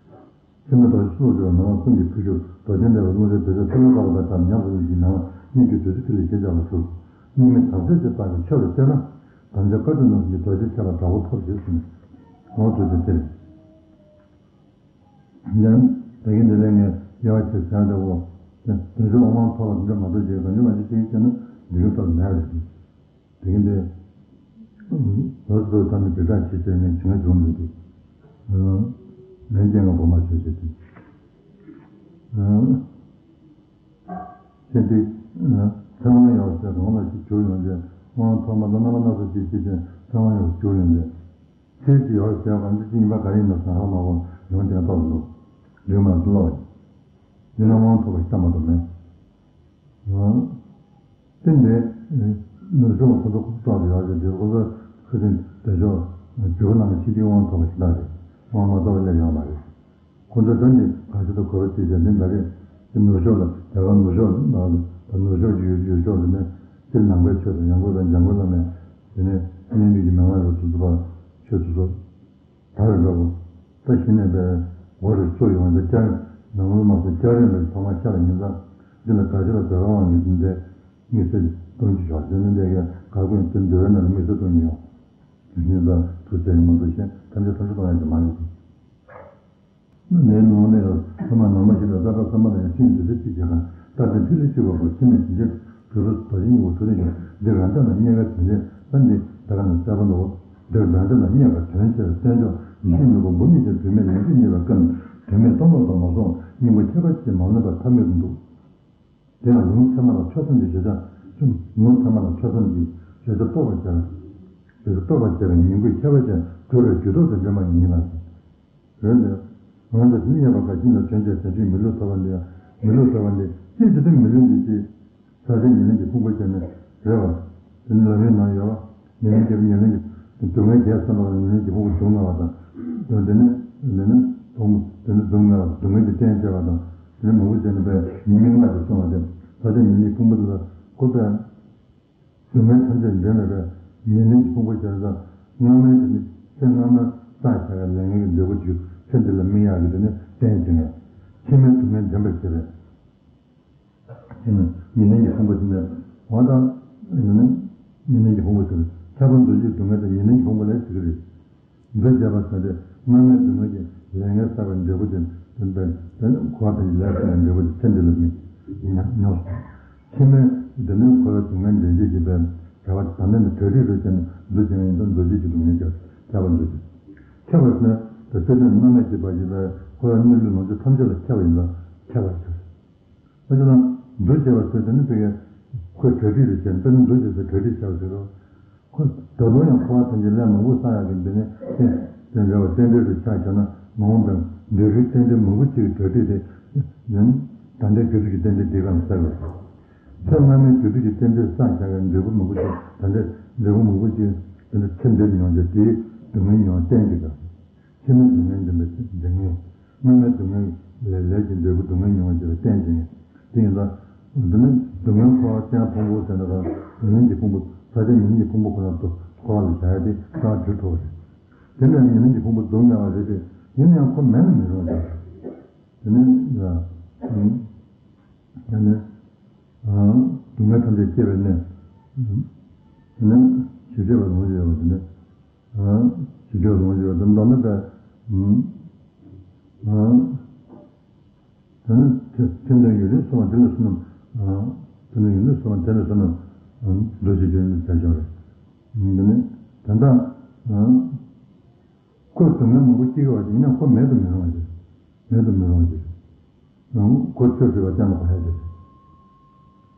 ཚད་མེད་རྡོ་རྗེ་སུ་ལ་འགྲོ་བའི་མ་འོངས་ཀུན་གྱི་ཕུལ་གྱུར་རྡོ་རྗེ་འདྲ་བའི་རླུང་རིགས་དེ་ཚོ་ཚེ་ལ་དཀར་པོ་དང་ཉམས་སུ་ལེན་གྱི་མན་ངག་སྙན་བརྒྱུད་བདུད་རྩི་ཐིག་ལེ་ཞེས་བྱ་བ་ཟུར། སྙིགས་མའི་དམ་རྫས་ཀྱི་རྟགས་ཀྱི་ཆོས་ལ་བརྟེན་ན། དམ་བཅའ་བཀའ་དྲིན་རྣམས་ཀྱི་རྡོ་རྗེ་ཆེ་ལ་དྲག་པོ་ཐོབ་ཞེས་གསུངས། འོ་དེ་ཚོ་དེ་རེད། ཡང་དེ་གིན་དེ་ལས་ངས་དབྱེ་བ་ཕྱེ་བྱ་འདྲ་བོ། དེ་ཚོ་དབང་མང་ཐོབ་པ་འདི་མ་གཏོགས་ཅིག་གང་ཅི་མ་ཅི་ཅིག་བྱས་ན་འདི་གི་ཐོག་མེད་རེད། དེ་གིན་དེ། ལོ་སོ་ཐམ་པའི་དྲིལ་བསྒྲགས་བྱེད་བྱས་ནས་བྱུང་བྱུང་འདུག་སྟེ། ལན་རྐྱེན་ངན་པོ་མ་བྱོས་བྱས་ཏེ། ཁྱེད་དེ། ཚེ་དབང་ཡོད་ཟེར་གང་ལ་ཞིག་བྱུང་ཡོང་རྗེས་དབང་ཐོག་མ་དང་རྣམ་པ་སྣ་ཚོགས་ཅིག་བྱེད་ཅིང་ཚེ་དབང་ཡོད་བྱུང་ཡོང་རྗེས། ཁྱེད་ཀྱི་ཡོད་ཟེར་གང་ཅི་ཅི་ཡིན་པ་ག་རེ་ཡིན་ན་ཟ་ཧ་མ་གོ་ཡོང་དེ་ལྟ་བུ་འདུག་འདུས་མ་བློ་ཡིན། ཡིན་ན་དབང་ཐོབ་པ་ཞིག་ལྟ་མ་ཐུབ་མེད། དེ་འདྲའི་ནུབ་ཕྱོགས་ཁོ་ཚོ་ཁོ་ཚོ་ཡོད་རེད་དེ་ཁོ་ཚོ་ཁ་སང་དེ་ཕྱོགས་འཇུག་ནང་གི་ཕྱི་རྒྱལ་དབང་ཐོབ་པ་ཞིག་ལ་རེད། དབང་མ་ཐོབ་པ་སླེབས་ཡོད་མ་རེད། ཁོ་ཚོ་ད་ནི་ག་ཚོད་དུ་གོ་བ་བརྩིས་ཏེ་འདི་འདྲ་རེད། དེ་ནུབ་ཕྱོགས་ལ་རྒྱ་གར་ནུབ་ཕྱོགས་ལ་ད་ནུབ་ཕྱོགས་ཀྱི་ཡུལ་ཡུལ་ཕྱོགས་ལ་ནི་སྤྱིར་ནང་པའི་ཆོས་དང་ཡང་སྒོས་དང་འཇམ་མགོན་བླ་མའི་དེ་ནས་སྙན་བརྒྱུད་ཀྱི་མན་ངག་རུ་ཚོ་ཚོ་པ་ཆོས་ཚོ་ཚོ། ད་རེས་འདྲ་བོ། ད་གཞི་ནས་པའི་འོ་རེ་སུ་ཡོང་ད་བསྐྱར་ནང་ལོ་མ་སོ་བསྐྱར་ཡོང་བའི་ཐོག་མ་ཤར་ཡིན་ཙང་འདི་ལ་དགའ་ཤོས་ལ་དོལ་པ་དབང་གིས་འདི་དམིགས་བསལ་གཏོང་རྒྱུ་ཞོག་ཟེར་ནས་འདི་གའི་དགའ་དགོས་དེ་འདོད་ན་དམིགས་བསལ་གཏོང་རྒྱུ་ཡོང་། དེ་བཞིན་དུ་དུ་ཟེར་མ་གཏོགས་གཞན་ཐམས་ཅད་ཐམས་ཅད་གཏོང་ཡག་གི་མ་རེད། ནས་ནང་ནས་ཡང་ཚད་མ་ནང་མ་ཞིག་ལ་ས་ཁྲ་ས་མ་ལ་ཡང་ཤིང་འདི་ཚེ་གཅིག་བྱེད་གང་ལྟར་དེ་ཕི་ལི་ཤི་བ་པོ་ཤི་མེད་བྱིན་ཆེན་གྲུ་རུ་རྡོ་རྗེ་སྙིང་པོ་ཐུགས་རེ་ཡོད་འདིར་རང་ཅག་ལ་རྙེད་དཀའ་དོན་ཆེན་ས་འདི་ད་ག་ནས་གསལ་པོ་འདུག་འདིར་རང་ཅག་ལ་རྙེད་དཀའ་དོན་ཆེ་བའི་བསྟན་མཆོག་ཡེ་ཤེས་ནོར་བུ་འབུམ་སྙེད་ཀྱང་བུད་མེད་ལན་གཅིག་རྙེད་པའི་སྐབས་དོན་མེད་སྟོང་ལོག་ཏུ་མ་སོང་སྙིང་པོ་ཁྱད་པར་ཅན་མ་ལོན་པར་ཐབས་མེད་དུ་འདུག་དེ་ཡང་ལུང་ཚད་མ་ལ་ཐོས་བསམ་གྱི་བརྗོད་བྱ་གསུམ། ལུང་ཚད་མ་ལ་ཐོས་བསམ་གྱི་བརྗོད་བྱ་རྟོགས་པར་བྱ་བ། བརྗོད་བྱ་རྟོགས་པར་བྱ་བའི་ཉིང་དགོས་ཁྱད་པར་ཅན་གྲུབ་པའི་རྒྱུ་ལྡོག་དང་འདྲེས་མ་ཡིན་ལ། འོན་ཏེ། ང་ཚོ་དེ་རྙེད་པ་ག་ཅི་ན་དོན་བྱས་དོན་བྱེད་མི་ལུས་ཐོབ་པ་འདི་ཡང་མི་ལུས་ཐོབ་པ་འདི་ཅི་ཇི་ལྟར་མི་ལུས་འདི་ཅི། ས་ཆ་ཉེར་ལེན་གྱི་ཕུང་པོ་བྱས་ནས་རེད་བ། དེ་ནི་ལམ་རིམ་ནང་ཡོད་བ། ཉེར་ལེན་གྱི་ཉེར་ལེན་གྱི་སྡུག་བསྔལ་བརྒྱད་བསམ་པ་ལ་ཉེར་ལེན་གྱི་ཕུང་པོ་སྡུག་བསྔལ་བ་དང་། དོན་དེ་ནི་དེ་ནི་སྡུག་དེ་ནི་སྡུག་བསྔལ་སྡུག་བསྔལ་གྱི་རྟེན་བྱས་པ་དང་དེ་ནི་མང་པོ་བྱས་ནས་པའི་ཉེས་དམིགས་ལྔ་དེ་གསུངས་པ་དེ་ས་ཆ་ཉེར་ལེན་གྱི་ཕུང་པོ་དེ་ལ་བཀོད་པས། སྡུག་བསྔལ་ཐམས་ཅད་འདྲེན་པའི་ཉེར་ལེན་གྱི་ཕུང་པོ་བྱས་ཙང་སྔ་མའི་དེ་ནི་ཚེ་སྔ་མ་བསགས་བཞག་པའི་ལས་ངན་གྱི་འབྲས་བུ་དེ་ཚེ་འདི་ལ་སྨིན་ཡག་གི་དེ་ནི་རྟེན་བྱེད་ངེས། ཕྱི་མའི་སྡུག་བསྔལ་འདྲེན་པར་བྱེད་པའི། ཉེར་ལེན་གྱི་ཕུང་པོ་དེ་ནི་འོ་ད་ཉེར་ལེན་ཉེར་ལེན་གྱི་ཕུང་པོ་ཟེར་ཁྱབ་པ་འདུ་བྱེད་སྡུག་བསྔལ་དེ་ཉེར་ལེན་གྱི་ཕུང་པོ་ལ་ཟེར་གྱི་རེད། འདུ་བྱེད་པ་ཟེར་ཏེ་སྔ་མའི་སྡུག་བསྔལ་གྱི་ལས་ངན་བསགས་པའི་འབྲས་བུ་དེ་དེ་འདྲ་དེ་འཁོར་བ་དང་ལས་བསགས་པའི་འབྲས་བུ་དེ་ཚེ་འདི་ལ་སྨིན་ཡིན་ཡང་མྱོང་སོང་། ཕྱི་མའི་འདི་ནི་འཁོར་བའི་སྡུག་བསྔལ་འདྲེན་བྱེད་ཀྱི་པའི་བྱ་བ་དང་ལྡན་ནི་གྲ་སྒྲིག་རུ་བྱས་ནས་འདུ་བྱེད་ཡིན་ཙང་འདུ་བྱེད་ཀྱི་སྡུག་བསྔལ་ཁྱབ་ཁྱབ་པ་འདུ་བྱེད། ཁྱབ་པ་ཟེར་ན་དེ་སེམས་ནི་རྣམ་སྨིན་བྱེད་པ་ཡིན་པས་འཁོར་བའི་གནས་ལུགས་ལོངས་སྤྱོད་ཐམས་ཅད་ལ་ཁྱབ་པ་ཡིན་ཙང་ཁྱབ་པར་ཟེར། ཨ་ཅེ་ན། འདུ་བྱེད་པ་ཟེར་དེ་ནི་དེ་གའི་ཁོས་གྲ་སྒྲིག་རེ་བྱས་ནས་དཔེར་ན་འདུ་བྱེད་པའི་གྲ་སྒྲིག་བྱ་བ་ཟེར་རོ། ཁོ་ད་དུང་ཡང་འཁོར་བ་ཐམས་ཅད་ལས་མང་པོ་བསགས་ཡག་གི་འདི་ནི་རྟེན། དེ་འདྲ་བ་རྟེན་འབྲེལ་དུ་ཆགས་བྱུང་ན་མ་འོངས་པའི་འབྲས་བུའི་རྟེན་འབྲེལ་མང་པོ་ཅིག་གྲ་སྒྲིག་དེ་ཡིན། ད་ལྟའི་དུས་ཚོད་ཀྱི་རྟེན་འབྲེལ་འདི་གང་གསལ་བར། ཚེ་སྔ་མའི་དུས་ཚོད་ཀྱི་རྟེན་འབྲེལ་བསགས་བཞག་པའི་འབྲས་བུ་མང་པོ་ཅིག་ད་ལྟའི་འབྲས་བུ་མང་པོ་ཅིག་དེ་འདྲ་ཚེ་འདིར་མྱོང་བྱས་དེའི་སྡུག་བསྔལ་མྱོང་བ་རྟེན་གཅིག་དང་། ཕྱི་མའི་སྡུག་བསྔལ་འདི་འདྲ་འདི་ངན། སྔ་མའི་སྡུག་བསྔལ་ལས་ལས་ཀྱི་འབྲས་བུ་སྡུག་བསྔལ་མྱོང་བ་ཅིག་ལ་རྟེན་གཅིག་ངན། དེ་ཡིན་ཙང་། འདི་ནི་སྡུག་བསྔལ་འཁོར་བ་སྤྱང་ཕུང་པོ་ཟེར་ན་གང་ཉེ་ལམ་གྱི་ཕུང་པོ་ཕལ་ཆེར་ཉེ་ལམ་གྱི་ཕུང་པོ་ཁོ་ན་དུ་འཁོར་བ་ལ་བཞག་ཡ་དེ་རང་གྲོལ་ཐུབ་པ་རེད། དེ་ནས་ཉེ་ལམ་གྱི་ཕུང་པོ་སྡུག་བསྔལ་བ་རེད་དེ། ཡིན་ན་ཡང་ཁོ་མེད་ན་མི་རུང་བ་རེད། དེ་ནས་ཡང་ནས་སྡུག་བསྔལ་ཐམས་ཅད་སྐྱེ་བའི་གནས། དེ་ནས་ཞི་བྱེད་པ་ལོངས་སྤྱོད་ཡོད་པ་དེ་ནས་ཞི་བྱེད་ལོངས་སྤྱོད་པ་དེ་མདོར་ན་པས། དེ་ནི་ཐེ་ཐེ་ཚོམ་ཡུན་རིང་སོང་བ་དེ་ལས་བསོད་ནམས། དེ་ནི་ཡུན་རིང་སོང་བ་དེ་ལས་བསོད་ནམས། རྡོ་རྗེ་རྒྱུན་ལས་བྱ་ཆོག་རེད། དེ་ནི་དོན་དག་ཁོས་སྡུག་བསྔལ་མང་པོ་སྐྱེ་གི་བ་ཞིག་ཡིན་ན་ཁོ་མེད་དུ་མི་རུང་བ་ཞིག་མེད་དུ་མི་རུང་བ་ཞིག་ཁོ་ཆོས་སྒྲུབ་པ་ཅན་ལ་གོ་ཡ་ཞིག་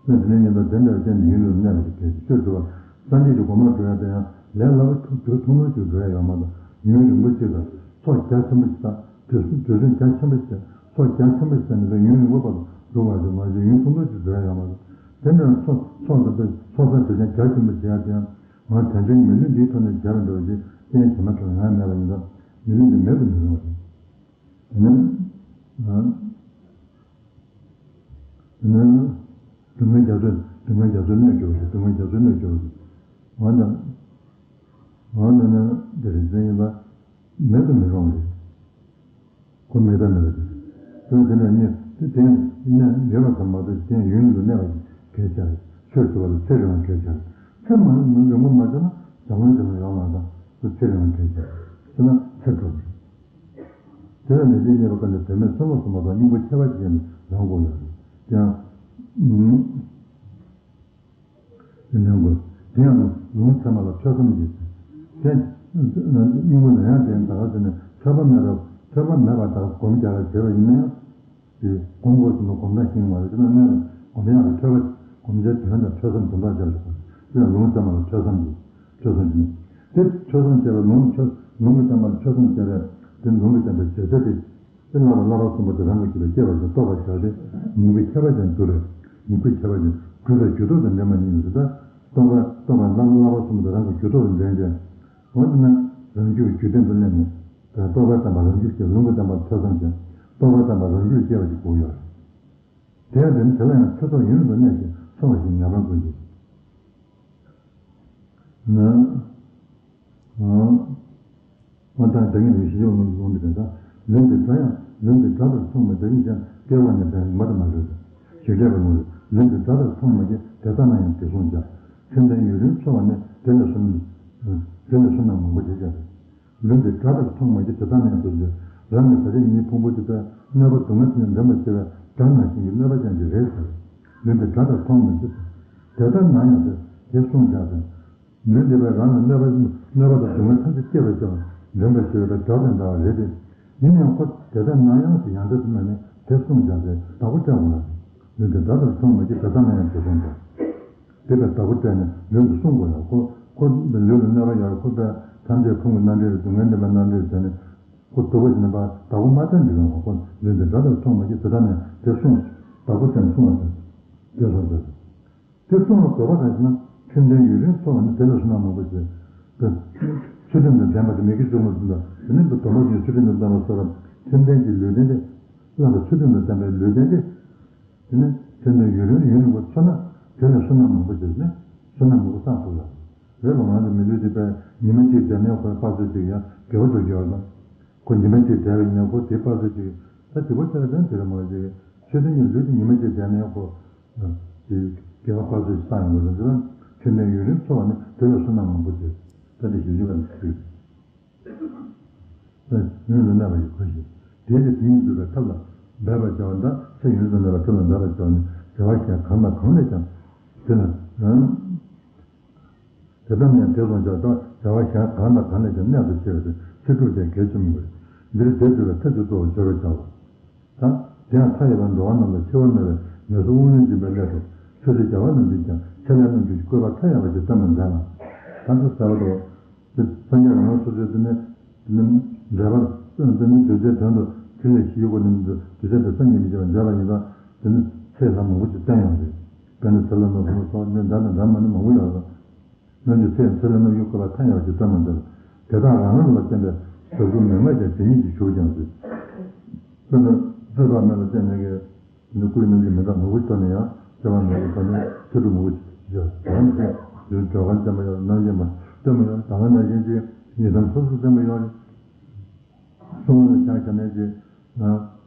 ན་དེ་ནས་ཉིན་དང་དེ་འདྲ་བའི་རྐྱེན་གྱིས་ཡུན་རིང་གནས་པ་ཞིག་གལ་ཆེ། ཆོས་སྒྲུབ་པ་སངས་རྒྱས་ཀྱི་གོ་འཕང་སྒྲུབ་ཡ་དེ་ཡང་ལས་སླ་པོ་ཐུབ་དུས་ཐུང་ཐུང་ཞིག་འགྲོ་ཡ་ཡོད་མ་གཏོགས་ཡུན་རིང་པོ་ཞིག་དང་ཚོགས་རྒྱ་ཆེན་པོ་ཞིག་དང་དུས་དུས་ཚོད་རྒྱ་ཆེན་པོ་ཞིག་ཚོགས་རྒྱ་ཆེན་པོ་ཞིག་ཟེར་ནས་ཡུན་རིང་པོ་བར་དུ་འགྲོ་བ་ཞིག་མ་ཞིག་ཡུན་ཐུང་ཐུང་ཞིག་འགྲོ་ཡ་ཡོད་མ་གཏོགས། དེ་འདྲ་ཚོགས་ཚོགས་དང་པོའི་ཚོགས་བསགས་དུས་ཀྱང་རྒྱ་ཆེན་པོ་བྱེད་ཡ་དེ་ཡང་ང་དལ་འབྱོར་མི་ལུས་འདིའི་ཐོག་ནས་བྱས་པ་འདྲ་བ་ཞིག་རྐྱེན་བྱེད་མ་ཐུབ་ང་མེད་པ་ཡིན་ཙང་མི་ལུས་འདི་མེད་དུ་མི་རུང་བ་རེད། དེ་ནས། དེ་ནས། སྡུག་བསྔལ་རྒྱ་མཚོས་སྡུག་བསྔལ་རྒྱ་མཚོས་གནོད་སྐྱེལ་བ་ཞིག་སྡུག་བསྔལ་རྒྱ་མཚོས་གནོད་སྐྱེལ་བ་ཞིག་འོ་ན། འོ་ན་ནི་འདི་རེད་ཟེར་ཡིན་ལ། མེད་དུ་མི་རུང་བ་རེད། ཁོ་མེད་པ་མེད་པ་རེད། དེ་དེ་ནས་ཉེ་དེ་དེ་ནས་ཡོད་པ་ཙམ་མ་གཏོགས་དེ་ཡུན་རིང་དུ་གནས་པ་ཞིག་གལ་ཆེ། ཆོས་སྒྲུབ་པ་ལ་ཚེ་རིང་བ་གལ་ཆེ། ཚེ་མང་མང་རིང་པོ་མ་བྱུང་ན་འཇམ་ལྷོང་འཇམ་ལྷོང་ཡོང་མ་རེད། ཚེ་རིང་བ་གལ་ཆེ། ཚེ་ན་ཚེ་འགྲོ་བ་རེད། དེ་ལ་མི་ཚེ་གནས་པ་ཀུན་ཏུ་དོན་མེད་བསམ་བློ་གསུམ་པ་དང་སྙིང་པོ་ཁྱད་པར་ཅན་རང་དགོས་ཡོད་རེད། ཀྱང་། དེ་ལེན་དགོས། དེ་ཡང་ལུང་ཚད་མ་ལ་ཐོས་བསམ་གྱིས། དེ་སྙིང་པོ་ལ་ཡང་དེ་ད་ག་ཟེར་ནས་ཐོས་པ་མེད་པ་ཐོས་པ་མེད་པ་དག་སྒོམ་རྒྱག་པ་བྱས་པ་ཡིན་ན་ཡང་། དེ་སྒོམ་དགོས་སུ་མ་སྒོམ་ཐག་ཤིང་མ་རེད། དེ་ན་སྔོན་ལ་སྒོམ་ཡག་གི་ཐོས་པ་སྒོམ་བྱའི་དོན་དང་ཐོས་བསམ་དུམ་བུ་བརྒྱབ་ཞིག་དགོས། དེ་ཡང་ལུང་ཚད་མ་ལ་ཐོས་བསམ་གྱིས། ཐོས་བསམ་གྱིས། དེ་ཐོས་བསམ་བྱས་པ་ལུང་ཐོས་ལུང་གི་བསྟན་པ་ལ་ཐོས་བསམ་བྱས་པས་དེ་ལུང་གི་བསྟན་པའི་བྱེད་ཆ་དེ། དེ་བསླབ་པ་བསླབ་པ་གསུམ་པོ་དེ་རང་གི་རྒྱུད་ལ་སྐྱེ་བར་བྱ་རྟོགས་པར་བྱ་སྟེ་ཉིང་ཁུ་ཁྱད་པར་ཅན་སྒྲུབ་པས་ཉིང་ཁུ་ཁྱད་པར་ཅན་སྒྲུབ་པའི་རྒྱུ་སྟོབས་དང་ལྡན་པ་ཉིད་ཡིན་ཟེར། ད་རྟོགས་པ་རྟོགས་པ་བསླབ་པ་བསླབ་པ་གསུམ་པོ་དེ་རང་གི་རྒྱུ་སྟོབས་དང་ལྡན་ཅིང་། འོ་དེ་ན་རང་རྒྱུད་རྒྱུད་ལྡན་དུ་གནས་ནས་དེ་རྟོགས་པའི་བསྟན་པ་རང་རྒྱུད་ཀྱི་ལུང་གི་བསྟན་པ་ལ་ཐོས་བསམ་བྱས་རྟོགས་པའི་བསྟན་པ་རང་རྒྱུད་སྐྱེ་བ་ཞིག་དགོས་ཡོད་རེད། དེ་ཡང་དེ་ནི་དེ་ལ་ཡང་ཚེ་སྲོག་ཡུན་རིང་དུ་གནས་ཤིང་འཚོ་བ་ཞིག་ངེས་པར་དགོས་ཀྱི། ན། འོ་ད་ད་ངས་ལུས་ཤེས་ཡོད་ལུང་ལུང་འདི་དེ་ད། ལུང་འདི་སྒྲ་ཡང་ལུང་འདི་སྒྲ་ལྟར་མཐོང་མ་དེ་ཡིན་ཀྱང་སྐྱེ་བ་ནས་བྲལ་མ་དེ་མ་རེད། ཞིག་སྐྱེ་བ་ལུང་རེད། ལུང་འདི་སྒྲ་ལྟར་མཐོང་མ་གྱི་དེ་ལྟ་ན་ཡང་དེ་གསུངས་ཀྱང་། ཚེ་འདིར་ཡུན་རིང་འཚོ་བ་ནི་དེ་ལས་བསོད་ནམས། དེ་ལས་བསོད་ནམས་མང་པོ་ཞིག་ཀྱང་རེད། ལུང་འདི་སྒྲ་ལྟར་མཐོང་མ་གྱི་དེ་ལྟ་ན་ཡང་དེ་གསུངས་ཀྱང་རང་གི་ད་ཆ་ཉིད་ཕུང་པོ་དེ་དཔེ་གནོད་པ་སྡུག་བསྔལ་དེ་ནི་འདྲེན་པར་བྱེད་པའི་སྒྲ་ནང་བཞིན་གྱི་གནོད་པ་ཅན་གྱི་རེད་ཟེར། ལུང་འདི་སྒྲ་ལྟར་མཐོང་མ་གྱི་དེ་ལྟ་ན་ཡང་དེ་དེ་གསུངས་ཀྱང་ཟེར། ལུས་འདི་པའི་རང་ལ་གནོད་པ་གནོད་པ་དང་སྡུག་བསྔལ་ཐམས་ཅད་སྐྱེད་པར་བྱེད་པ་འདྲེན་པར་བྱེད་པའི་སྒྲ་དང་འདྲ་བ་རེད་དེ། ཡིན་ཡང་ཁོ་དེ་ལྟར་སྣང་ཡང་དུ་ཡང་འདྲ་དུ་མ་ནི་དེ་གསུངས་ཀྱང་ཟེར་བདག་པོ་སྤྲད་དགོས་ལ། ལུས་འདི་སྒྲ་ལྟར་མཐོང་མ་གྱི་དེ་ལྟར་སྣང་ཡང་དུ་གསུངས་པ། དེ་ལྟར་བདག་པོ་སྤྲད་ནས་ལུས་འདི་བསྲུང་དགོས་ལ། ཁོ་ཁོ་ལུས་ལ་གནོད་པ་ཡོད་ཁོ་པས་ཐམས་ཅད་ཕུང་གི་རྣམ་འགྲེལ་སྡུག་བསྔལ་འདྲེན་པའི་རྣམ་འགྲེལ་བྱས་ནས་ཁོ་སྡུག་པོ་ཞིག་ནི་པ་བདག་པོ་མ་སྤྲད་འདི་གང་ཁོ་ལུས་འདི་སྒྲ་ལྟར་མཐོང་མ་གྱི་དེ་ལྟར་སྣང་དེ་བསྲུང་བདག་པོ་སྤྲད་ནས་བསྲུང་བ་ཟེར། དེ་གསུངས་པ་ཟེར། དེ་གསུངས་ལ་དགོས་པ་གང་ཞེ་ན། ཚེ་འདིར་ཡུན་རིང་འཚོ་བ་ནི་དེ་ལས་བསོད་ནམས་མང་པོ་ཞིག་ཚུལ་ཁྲིམས་དང་ལྡན་པ་དེ་མི་དགེ་བཅུ་སྤོང་ཟིན་པ་དེ་ནི་སྡོམ་པ་ཞིག་ཚུལ་ཁྲིམས་དང་ལྡན་པ་སོགས་ལ་ཚེ་འདིར་གྱི་ལུས་རྟེན་དེ། བསླབ་པ་ཚུལ་ཁྲིམས་དང་ལྡན་པའི་ལུས་རྟེན་དེ། དེ་ནི་ཚེ་འདིར་ཡུན་རིང་ཡུན་རིང་པོ་འཚོ་ན་དེ་ལས་བསོད་ནམས་མང་པོ་ཞིག་ནི་བསོད་ནམས་མང་པོ་བསགས་ཐུབ་ལ། རེད་པ། ང་ཚོ་མི་ལུས་དེ་པས་ཉི་མ་གཅིག་བསྡད་ནས་ཁོའི་པ་ཚོད་ཅིག་ཡང་དགེ་བ་སྒྲུབ་ཀྱི་ཡོད་ལ། ཁོ་ཉི་མ་གཅིག་བསྡད་པ་ཡིན་ན་ཁོ་དེའི་པ་ཚོད་ཅིག་ད་དེ་པོ་ཆ་རེ་དང་དེ་རེ་མ་ཅིག་ཚེ་འདི་ཉིད་ལུས་དེ་ཉི་མ་གཅིག་བསྡད་ནས་ཁོ། དེ་དགེ་བ་དཔག་ཚོད་ཅིག་བསགས་ཡོང་གི་རེད་ཟེར་ན། ཚེ་འདིར་ཡུན་རིང་འཚོ་བ་ནི་དེ་ལས་བསོད་ནམས་མང་པོ་ཆེ། ད་དེ་ཞིབ་འཇུག་པ་ནི་ཚིག་ཡུན་དུ་གནས་པ་ཡི་གོ་ཞིང་། དེ་ལས་དེ་ཉིད་འགྲུབ་པའི་ཐབས་ལ་འབད་པར་བྱ་བ་འདྲ། ཚེ་ཡུན་དུ་གནས་པའི་ཐབས་ལ་འབད་པར་བྱ་བ་ནི་བྱ་བ་གཞན་གང་དང་གང་ལས་ཀྱང་། དེ་ལ། དེ་ལྟར་ན་ཡང་དེ་གསུངས་ཀྱང་ད་བྱ་བ་གཞན་གང་དང་གང་ལས་ཀྱང་གནས་སུ་ཆེ་བ་དེ་ཚེ་སྒྲུབ་ཀྱང་གལ་ཆེན་པོ་རེད། འདིར་དེ་སྒྲུབ་པའི་ཐབས་ཀྱི་གཙོ་བོར་སྦྱོར་བར་བྱའོ། ད་དེ་ཡང་མཐའ་ཡས་པའི་འགྲོ་བ་རྣམས་ལ་འཆི་བ་མེད་པའི་ངལ་གསོ་དབུགས་ལེན་སྦྱིན་པའི་སླད་དུ་ཆོས་སྲིད་བྱ་བ་རྣམས་ཀྱིས་ཀྱང་ཆེད་ལས་རྣམས་ཀྱི་བཀོད་པ་མཐའ་ཡས་པ་ཞིག་སྟོན་པར་མཛད་ལ། ད་ཚེ་ཟད་པ་དང་། དེ་སངས་རྒྱས་རང་རང་སོ་སོའི་དེ་ནས་ དེ་ནི་འགྲེལ་པ་དེ་ནི་འདོད་བྱའི་དོན་དུ་ཕྲིན་ལས་བཞི་ཡོད་པ་ནི་འདོད་བྱ་དེ་སངས་རྒྱས་མི་བྱེད་པར་འགྲེལ་པ་ཡིན་ཙང་དེ་ནི་ཚེ་ལྷ་མང་པོ་ཅིག་བསྟན་ཡོད་རེད། དཔེར་ན་ཚེ་ལྷ་ནོར་བུ་སོགས་ནི་འདྲ་དང་འདྲ་མིན་ནི་མང་པོ་ཡོད་རེད། སྔོན་གྱི་ཚེ་ཡང་ཚེ་ལས་རྣམ་བཞི་བཀོད་པ་ཐ་སྙད་པ་ཞིག་སྟོན་པ་འདིར། དེ་དག་རང་རང་ལ་བརྟེན་པའི་ཟབ་དགུའི་མན་ངག་ཀྱང་དེ་ཉིད་ཀྱིས་ཞུགས་ཀྱང་ཟེར། དཔེར་ན་བརྩེ་བ་མེད་ལ་བརྟེན་ནས་ཀྱི་ནི་སྐུའི་རྣམ་འགྱུར་མི་འདྲ་མང་པོ་ཞིག་སྟོན་ནས་ཡང་བརྩེ་བ་མེད་ལ་བརྟེན་ནས་ཚེ་སྒྲུབ་མང་པོ་ཞིག་ཡོད། དེ་ཡང་ཚེ་ཡོད་འགྲོ་ཁམས་བསྟན་པ་ཡོད་རེད། རྣམ་བསྟན་པ་སྟོན་པ་ཡོད་རེད། ད་ག་ནང་བཞིན་གྱི་ཡི་དམ་སོ་སོ་སྟོན་པ་ཡོད་རེད། གསུང་ལ་ཕྱག་བྱ་ནས་ཀྱི་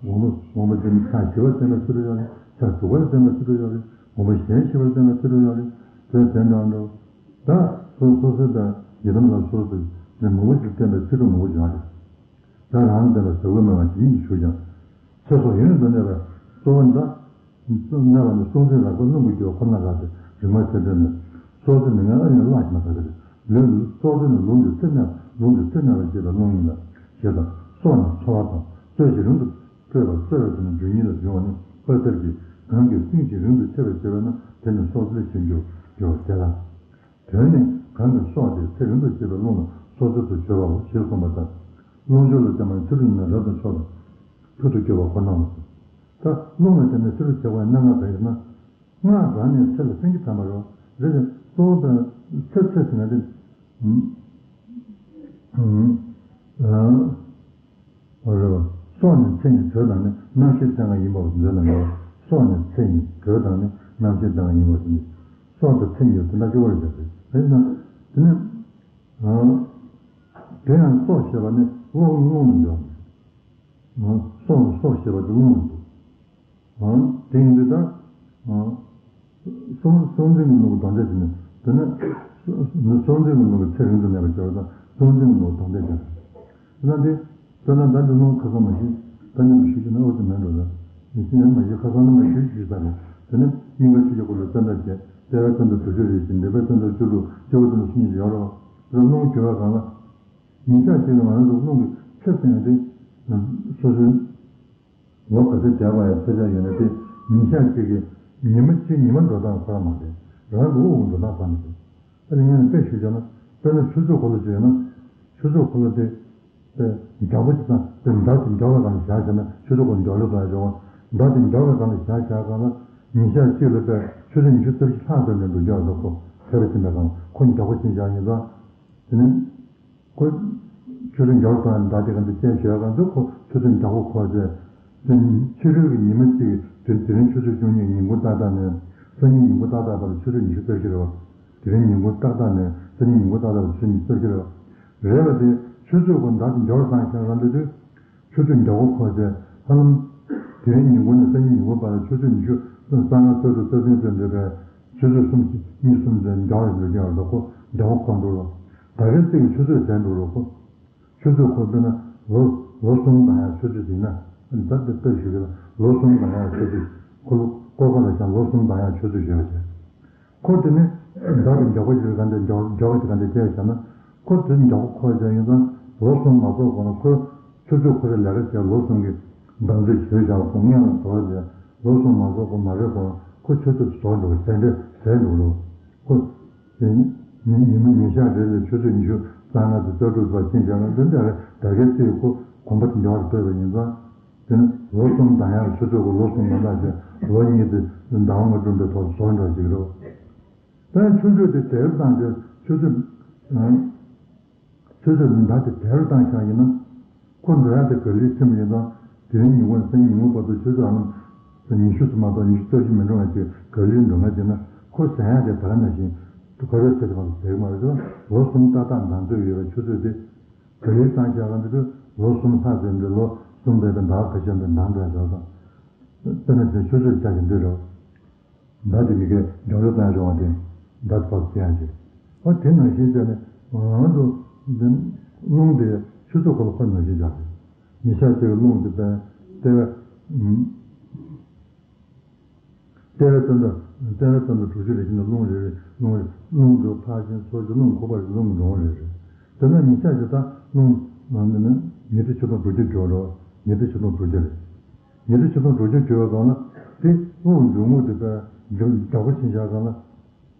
དགོངས་པ་དགོངས་པ་འདི་ནི་ཕྱག་བཞི་པར་བསྟན་པའི་ཚུལ་དུ་ཡོད་རེད། ཕྱག་དྲུག་པར་བསྟན་པའི་ཚུལ་དུ་ཡོད་རེད། དགོངས་པ་གཞན་བཞི་པར་བསྟན་པའི་ཚུལ་དུ་ཡོད་རེད། དེ་དེ་འདྲ་འགྲོ། ད་སོ་སོ་སོའི་ད་ཡི་དམ་ལ་སོ་སོ་ནས་མང་པོ་ཞིག་བསྟན་པའི་ཚིག་གྲུབ་མང་པོ་ཞིག་ཡོད་རེད། ད་རང་བསྟན་པ་ཟབ་དགུའི་མན་ངག་ཇི་སྙེད་ཞུགས་ཀྱང་། ཚེ་སྲོག་ཡུན་རིང་དུ་གནས་པའི་གཙོ་བོ་འདི། གནས་པ་ནི་སྲོག་འཛིན་རགས་པའི་རླུང་གིས་རྒྱུ་བ་ཁོ་ན་རེད་དེ་རིག་མ་ཆེ་འདོད་ནས། སྲོག་འཛིན་ནི་ངན་ཨ་ཡོན་བརླག་ཅིང་ན་ད་ག་རེ། ལུས་སྲོག་འཛིན་ནི་ལུང་གི་ཚེ་གནས་ལུང་གི་ཚེ་གནས་པར་བྱེད་པའི་རླུང་ཡིན་ལ། ཞེས་དང་སྲོག་ནི་འཚོ་བ་དང་རྩོལ་ཞིང་རིང་དུ་སྤྲོས་པ་རྩོལ་བའི་དོན་ནི་རྒྱུ་ཉིད་ལ་འབྱུང་བ་ནི་དཔག་ཚད་ཀྱིས་གང་གིས་བསྲིང་ཞིང་རིང་དུ་ཆེ་བར་བྱེད་པས་ན་དེ་ནི་སྲོག་རྩོལ་ཞེས་འགྱུར་འགྱུར་བ་དེ་ལ། དོན་ནི་གང་གི་སྲོག་དེ་ཚེ་རིང་དུ་བྱེད་པའི་རླུང་ལ་སྲོག་རྩོལ་དུ་བརྗོད་པའོ་ཞེས་གསུངས་པ་ལྟར། རླུང་སྦྱོར་ལ་བརྟེན་པའི་ཚེ་རིང་ན་རབ་དང་མཆོག་དང་། ཐུར་དུ་སྐྱོད་པ་ཁོ་ན་ལ། ད་རླུང་ལ་བརྟེན་ནས་ཚེ་རུ་བྱེད་པའི་གནད་འགག་གང་ཡིན་ན། སྔགས་རང་ནས་ཚེ་ལ་སེམས་ཀྱིས་དམ་པ་རོ། རེ་རེ་གཙོ་བོ་དང་ཚེ་ཚེ་ཟེར་ན་དེ། རེད་བ། སྲོག་ནི་ཚེ་ཡི་དྲོད་དང་ནི་རྣམ་ཤེས་ཙམ་ཡིན་པ་འདོད་ན་ཡོད། སྲོག་ནི་ཚེ་ཡི་དྲོད་དང་ནི་རྣམ་ཤེས་ཙམ་ཡིན་པ་ཟེར་ནས། སྲོག་དང་ཚེ་ཡི་དོན་དག་གཅིག་པར་བཞག་པས་དེ་ན། དེ་ནི། དེ་ཡང་སྲོག་ཞེས་པ་ནི་རླུང་རླུང་ལ་འཇོག་སྲོག་སྲོག་ཞེས་པ་དེ་རླུང་ལ་འཇོག་དེ་ཡིན་དུས་ད། སྲོག་སྲོག་འཛིན་གྱི་རླུང་གི་དོན་དེ་ཞིག་ནི་དེ་ནི། སྲོག་འཛིན་གྱི་རླུང་གི་ཚེ་རིང་དུ་གནས་པ་ཞེས་པ་དང་སྲོག་འཛིན་གྱི་རླུང་གི་དོན་དེ་ཀྱང་། དེ་ན་དེ། དཔེར་ན་ད་འདི་རླུང་ཁ་སང་མ་ཞུས། ད་ནི་མི་ཞུ་རྒྱུ་ན་ཨོ་ཙི་མེད་འགྲོ་ལ། མི་ཞུ་ན་མ་ཞུ་ཁ་སང་ནི་མ་ཞུ་ཞུས་ས་རེད། དེ་ནི་སྙིང་ག་ཆུ་ཆུ་ཁོ་ལ་བཙན་ཐབས་བྱས་ལྟེ་བའི་བཙན་ཐབས་དུ་ཆུ་རེ་ཞིག་འདི་པའི་བཙན་ཐབས་ཆུ་དྲུག་སྐྱེ་བོ་བཙན་ཐབས་སུ་གཉིས་ཡོད་རོགས། རླུང་གྱུར་བ་གང་ལ། ཉིན་ཞག་གཅིག་ལ་ང་རང་ཚོ་རླུང་གི་ཚེ་ཟིན་ཏེ། སོ་སོའི་ལོ་ག་ཚོད་བསྡད་པ་ཡང་ཚེ་ཆག་ཡོད་ན་དེ་ཉིན་ཞག་གཅིག་གི་ཉི་མ་གཅིག་ཉི་མ་འགྲོ་སྟངས་ཁོ་རང་མ་རེད། རང་གི་དབུགས་འགྲོ་སྟངས་ཁོ་ན་རེད། ཨ་ནི་ངས་ནི་དཔེ་ཞུས་བྱས་ན་དཔེར་ན་ཆུ་ཚོད་འཁོར་ལོ་ཅིག་ཡོད་ན། ཆུ་ཚོད་འཁོར་ལོ་དེ་དཔེ་མགྱོགས་པོ་ཅིག་དང་དཔེ་མདའ་དེ་མགྱོགས་པའི་སྒང་ལ་བཞག་བྱས་ན་ཆུ་ཚོད་འཁོར་མགྱོགས་ལོ་དང་ཡང་འབྱུང་བ། མདའ་དེ་མགྱོགས་པའི་སྒང་ལ་བཞག་བཞག་སྒང་ལ་ཉིན་ཞག་གཅིག་ལ་དཔེ་ཆུ་ཚོད་ཉི་ཤུ་རྩ་བཞི་ལྷག་ཙམ་ནས་འགྲོ་རྒྱུ་ཡོད་ལ་ཁོ་ཕལ་པ་ཕྱིན་པའི་སྒང་ཁོ་མགྱོགས་པོ་ཕྱིན་བཞག་ཡིན་ཙང་། དེ་ནི། ཁོ། ཆུ་ཚོད་མགྱོགས་དང་འདྲ་དེ་ག་འདི་བཅས་ཞོལ་གང་དུ་ཁོ་ཆུ་ཚོད་མགྱོགས་པོ་ཁོ་ཚོས། དེ་ཕྱི་རོལ་གྱི་ཉི་མ་གཅིག་གི་དེ་དེ་རིང་ཆུ་ཚོད་བཅུ་གཉིས་ཉིན་གུང་ཏག་ཏག་ནས་སང་ཉིན་ཉིན་གུང་ཏག་ཏག་བར་ཆུ་ཚོད་ཉི་ཤུ་རྩ་བཞི་རེད་བ། དེ་རིང་ཉིན་གུང་ཏག་ཏག་ནས་སང་ཉིན་ཉིན་གུང་ཏག་ཏག་བར་ཆུ་ཚོད་ཉི་ཤུ་རྩ་བཞི་རེད་བ། རེད་བ་དེ་ཆུ་ཚོད་ཁོ་འདྲ་མགྱོགས་དང་ཤར་གང་དུ་དུས། ཆུ་ཚོད་མགྱོགས་པོ་ཁོ་ཚོས་ཧ་ལམ། དེ་རིང་ཉིན་གུང་ནས་སང་ཉིན་ཉིན་གུང་བར་ཆུ་ཚོད་ཉི་ཤུ་རྩ་ལྔ་རྩ་དྲུག་རྩ་བདུན་ཙམ་འདྲ་བའི་ཆུ་ཚོད་གསུམ་གཉིས་གསུམ་ཙམ་མགྱོགས་ཡོང་འགྲོ་རྒྱུ་ཡོད་རེད་ཁོ་མགྱོགས་པོ་ཁོ་འགྲོ་རོགས། ད་གའི་ཚིག་གི་ཆུ་ཚོད་ཟད་འགྲོ་རོགས་ཁོ། ཆུ་ཚོད་ཁོ་དཔེར་ན་ལོ་ལོ་གསུམ་ལྡང་ཡག་ཆུ་ཚོད་ཅིག་ན་ད་ལྟ་ལྟ་ཞུ་གི་ལ་ལོ་གསུམ་ལྡང་ཡག་ཆུ་ཚོད་ཁོ་ལོ་ཀོ་ཀ་ལ་ཀྱང་ལོ་གསུམ་ལྡང་ཡག་ཆུ་ཚོད་ཞེས་པ་བྱས། ཁོ་དེ་ནི་བདག་གི་མགྱོགས་པོ་ཞིག་ག་འདྲ་མགྱོགས་མགྱོགས་པོ་ཞིག་ག་འདྲ་བྱས་བཞག་ན་ཁོ་དེ་མགྱོགས་པོ་ཁོ་བྱས་ཡིན་ཙང་ལོ་གསུམ་མ་རྫོགས་གོང་ལ་ཁོས་ཆུ་ཚོད་ཁོ་རའི་ལས་ཀ་བྱས་ལོ་གསུམ་གྱི་འདང་ཚད་ཞུས་བཞག་ཁོ་སྔོན་ལ་དོར་བྱས་ལོ་གསུམ་མ་རྫོགས་གོང་མ་རེད་གོང་ཁོ་ཆུ་ཚོད་རྫོགས་འགྲོ་བ་ཟད་འདྲ་ཟད་འགྲོ་རོགས་ཁོ། དེ་ཉི་ཉི་མ་ཉིན་ཞག་རེ་ལ་ཆུ་ཚོད་ཉི་ཤུ་རྩ་ལྔ་དང་རྩ་དྲུག་བར་ཕྱིན་བཞག་ན་འདི་འདྲ་རེད་ད་གའི་ཚེ་ཁོ་གོམ་པ་མགྱོགས་སུ་སྤོས་པ་ཡིན་ཙང་། དེ་ནི་ལོ་གསུམ་ལྡང་ཡག་ཆུ་ཚོད་ཁོ་ལོ་གསུམ་མ་འདང་བྱས་ལོ་གཉིས་དེ་ཟླ་བ་ལྔ་དྲུག་འདྲ་ཐོག་བཟོ་འདྲ་ཅིག་རེད། ད་ཆུ་ཚོད་དེ་དལ་བཏང་བྱས་ཆུ་ཚོད། ཆུ་ཚོད་མདའ་དེ་དལ་བཏང་ཤག་ཡིན་ན། ཁོ་འགྲོ་ཡག་དེ་ག་ལེར་ཕྱིན་པ་ཡིན་ཙང་དེ་རིང་ཉིན་གུང་སང་ཉིན་གུང་བར་དུ་ཆུ་ཚོད་ཨ་ནི་ཉི་ཤུ་ཙམ་མ་གཏོགས་ཉི་ཤུ་རྩ་བཞི་མི་འགྲོ་བ་ཅིག་ག་ལེར་འགྲོ་ང་བྱས་ན་ཁོ་ཟ་ཡག་དེ་ད་ག་ནང་བཞིན་དུ་ཁོ་རའི་ཚེ་དེ་མ་ཟེར་གི་མ་རེད་ཙང་ལོ་གསུམ་ཏག་ཏག་འདང་ཚོད་ཡོད་པའི་ཆུ་ཚོད་དེ་ག་ལེར་བཏང་ཤག་ག་འདི་དུས་ལོ་གསུམ་ལྷག་ཙམ་འདི་ལོ་གསུམ་པའི་དང་ཟླ་བ་ཁ་ཤས་པའི་འདང་འདྲ་བཞག་དང་། དཔེར་ན་དེ་ཆུ་ཚོད་ཆ་ཞིག་འདི་རེད། མདའ་དེ་མི་སྒེར་མགྱོགས་ལོས་བཏང་ཡོང་བ་དེ་མདའ་དེ་ཕར་བཙལ་ཡང་བྱེད། ཨ་དེ་ནང་བཞིན་བྱས་ནས་ང་ཚོ་འདི་རླུང་དེ་ཆུ་ཚོད་ཁོ་ལ་ཁོ་ནང་བཞིན་བཞག་རེད། ཉིན་ཞག་གཅིག་གི་རླུང་དེ་དཔེ་ལྟེ་བ་ལྟེ་བའི་ཙམ་དུ་ལྟེ་བའི་ཙམ་དུ་དྲུག་ཅུ་རེ་བཞིན་དུ་རླུང་རེ་རེ་རླུང་རེ་རླུང་དེ་ཕར་ཕྱིན་ཚུར་ཕྱིན་རླུང་ཁོག་པ་རེ་རླུང་འགྲོ་འོང་རེ་རེ། དེ་ནས་ཉིན་ཞག་གཅིག་ད་རླུང་ཉི་ཁྲི་ཆིག་སྟོང་དྲུག་ཅུ་འགྱུར་རོ། ཉི་ཁྲི་ཆིག་སྟོང་དྲུག་ཅུ་རེད། ཉི་ཁྲི་ཆིག་སྟོང་དྲུག་ཅུ་གྱུར་བའི་སྒང་ལ་དེ་དབུགས་འབྱུང་རྔུབ་དེ་དཔེ་འགྱུར་འདྲ་པོ་ཕྱིན་བཞག་སྒང་ལ།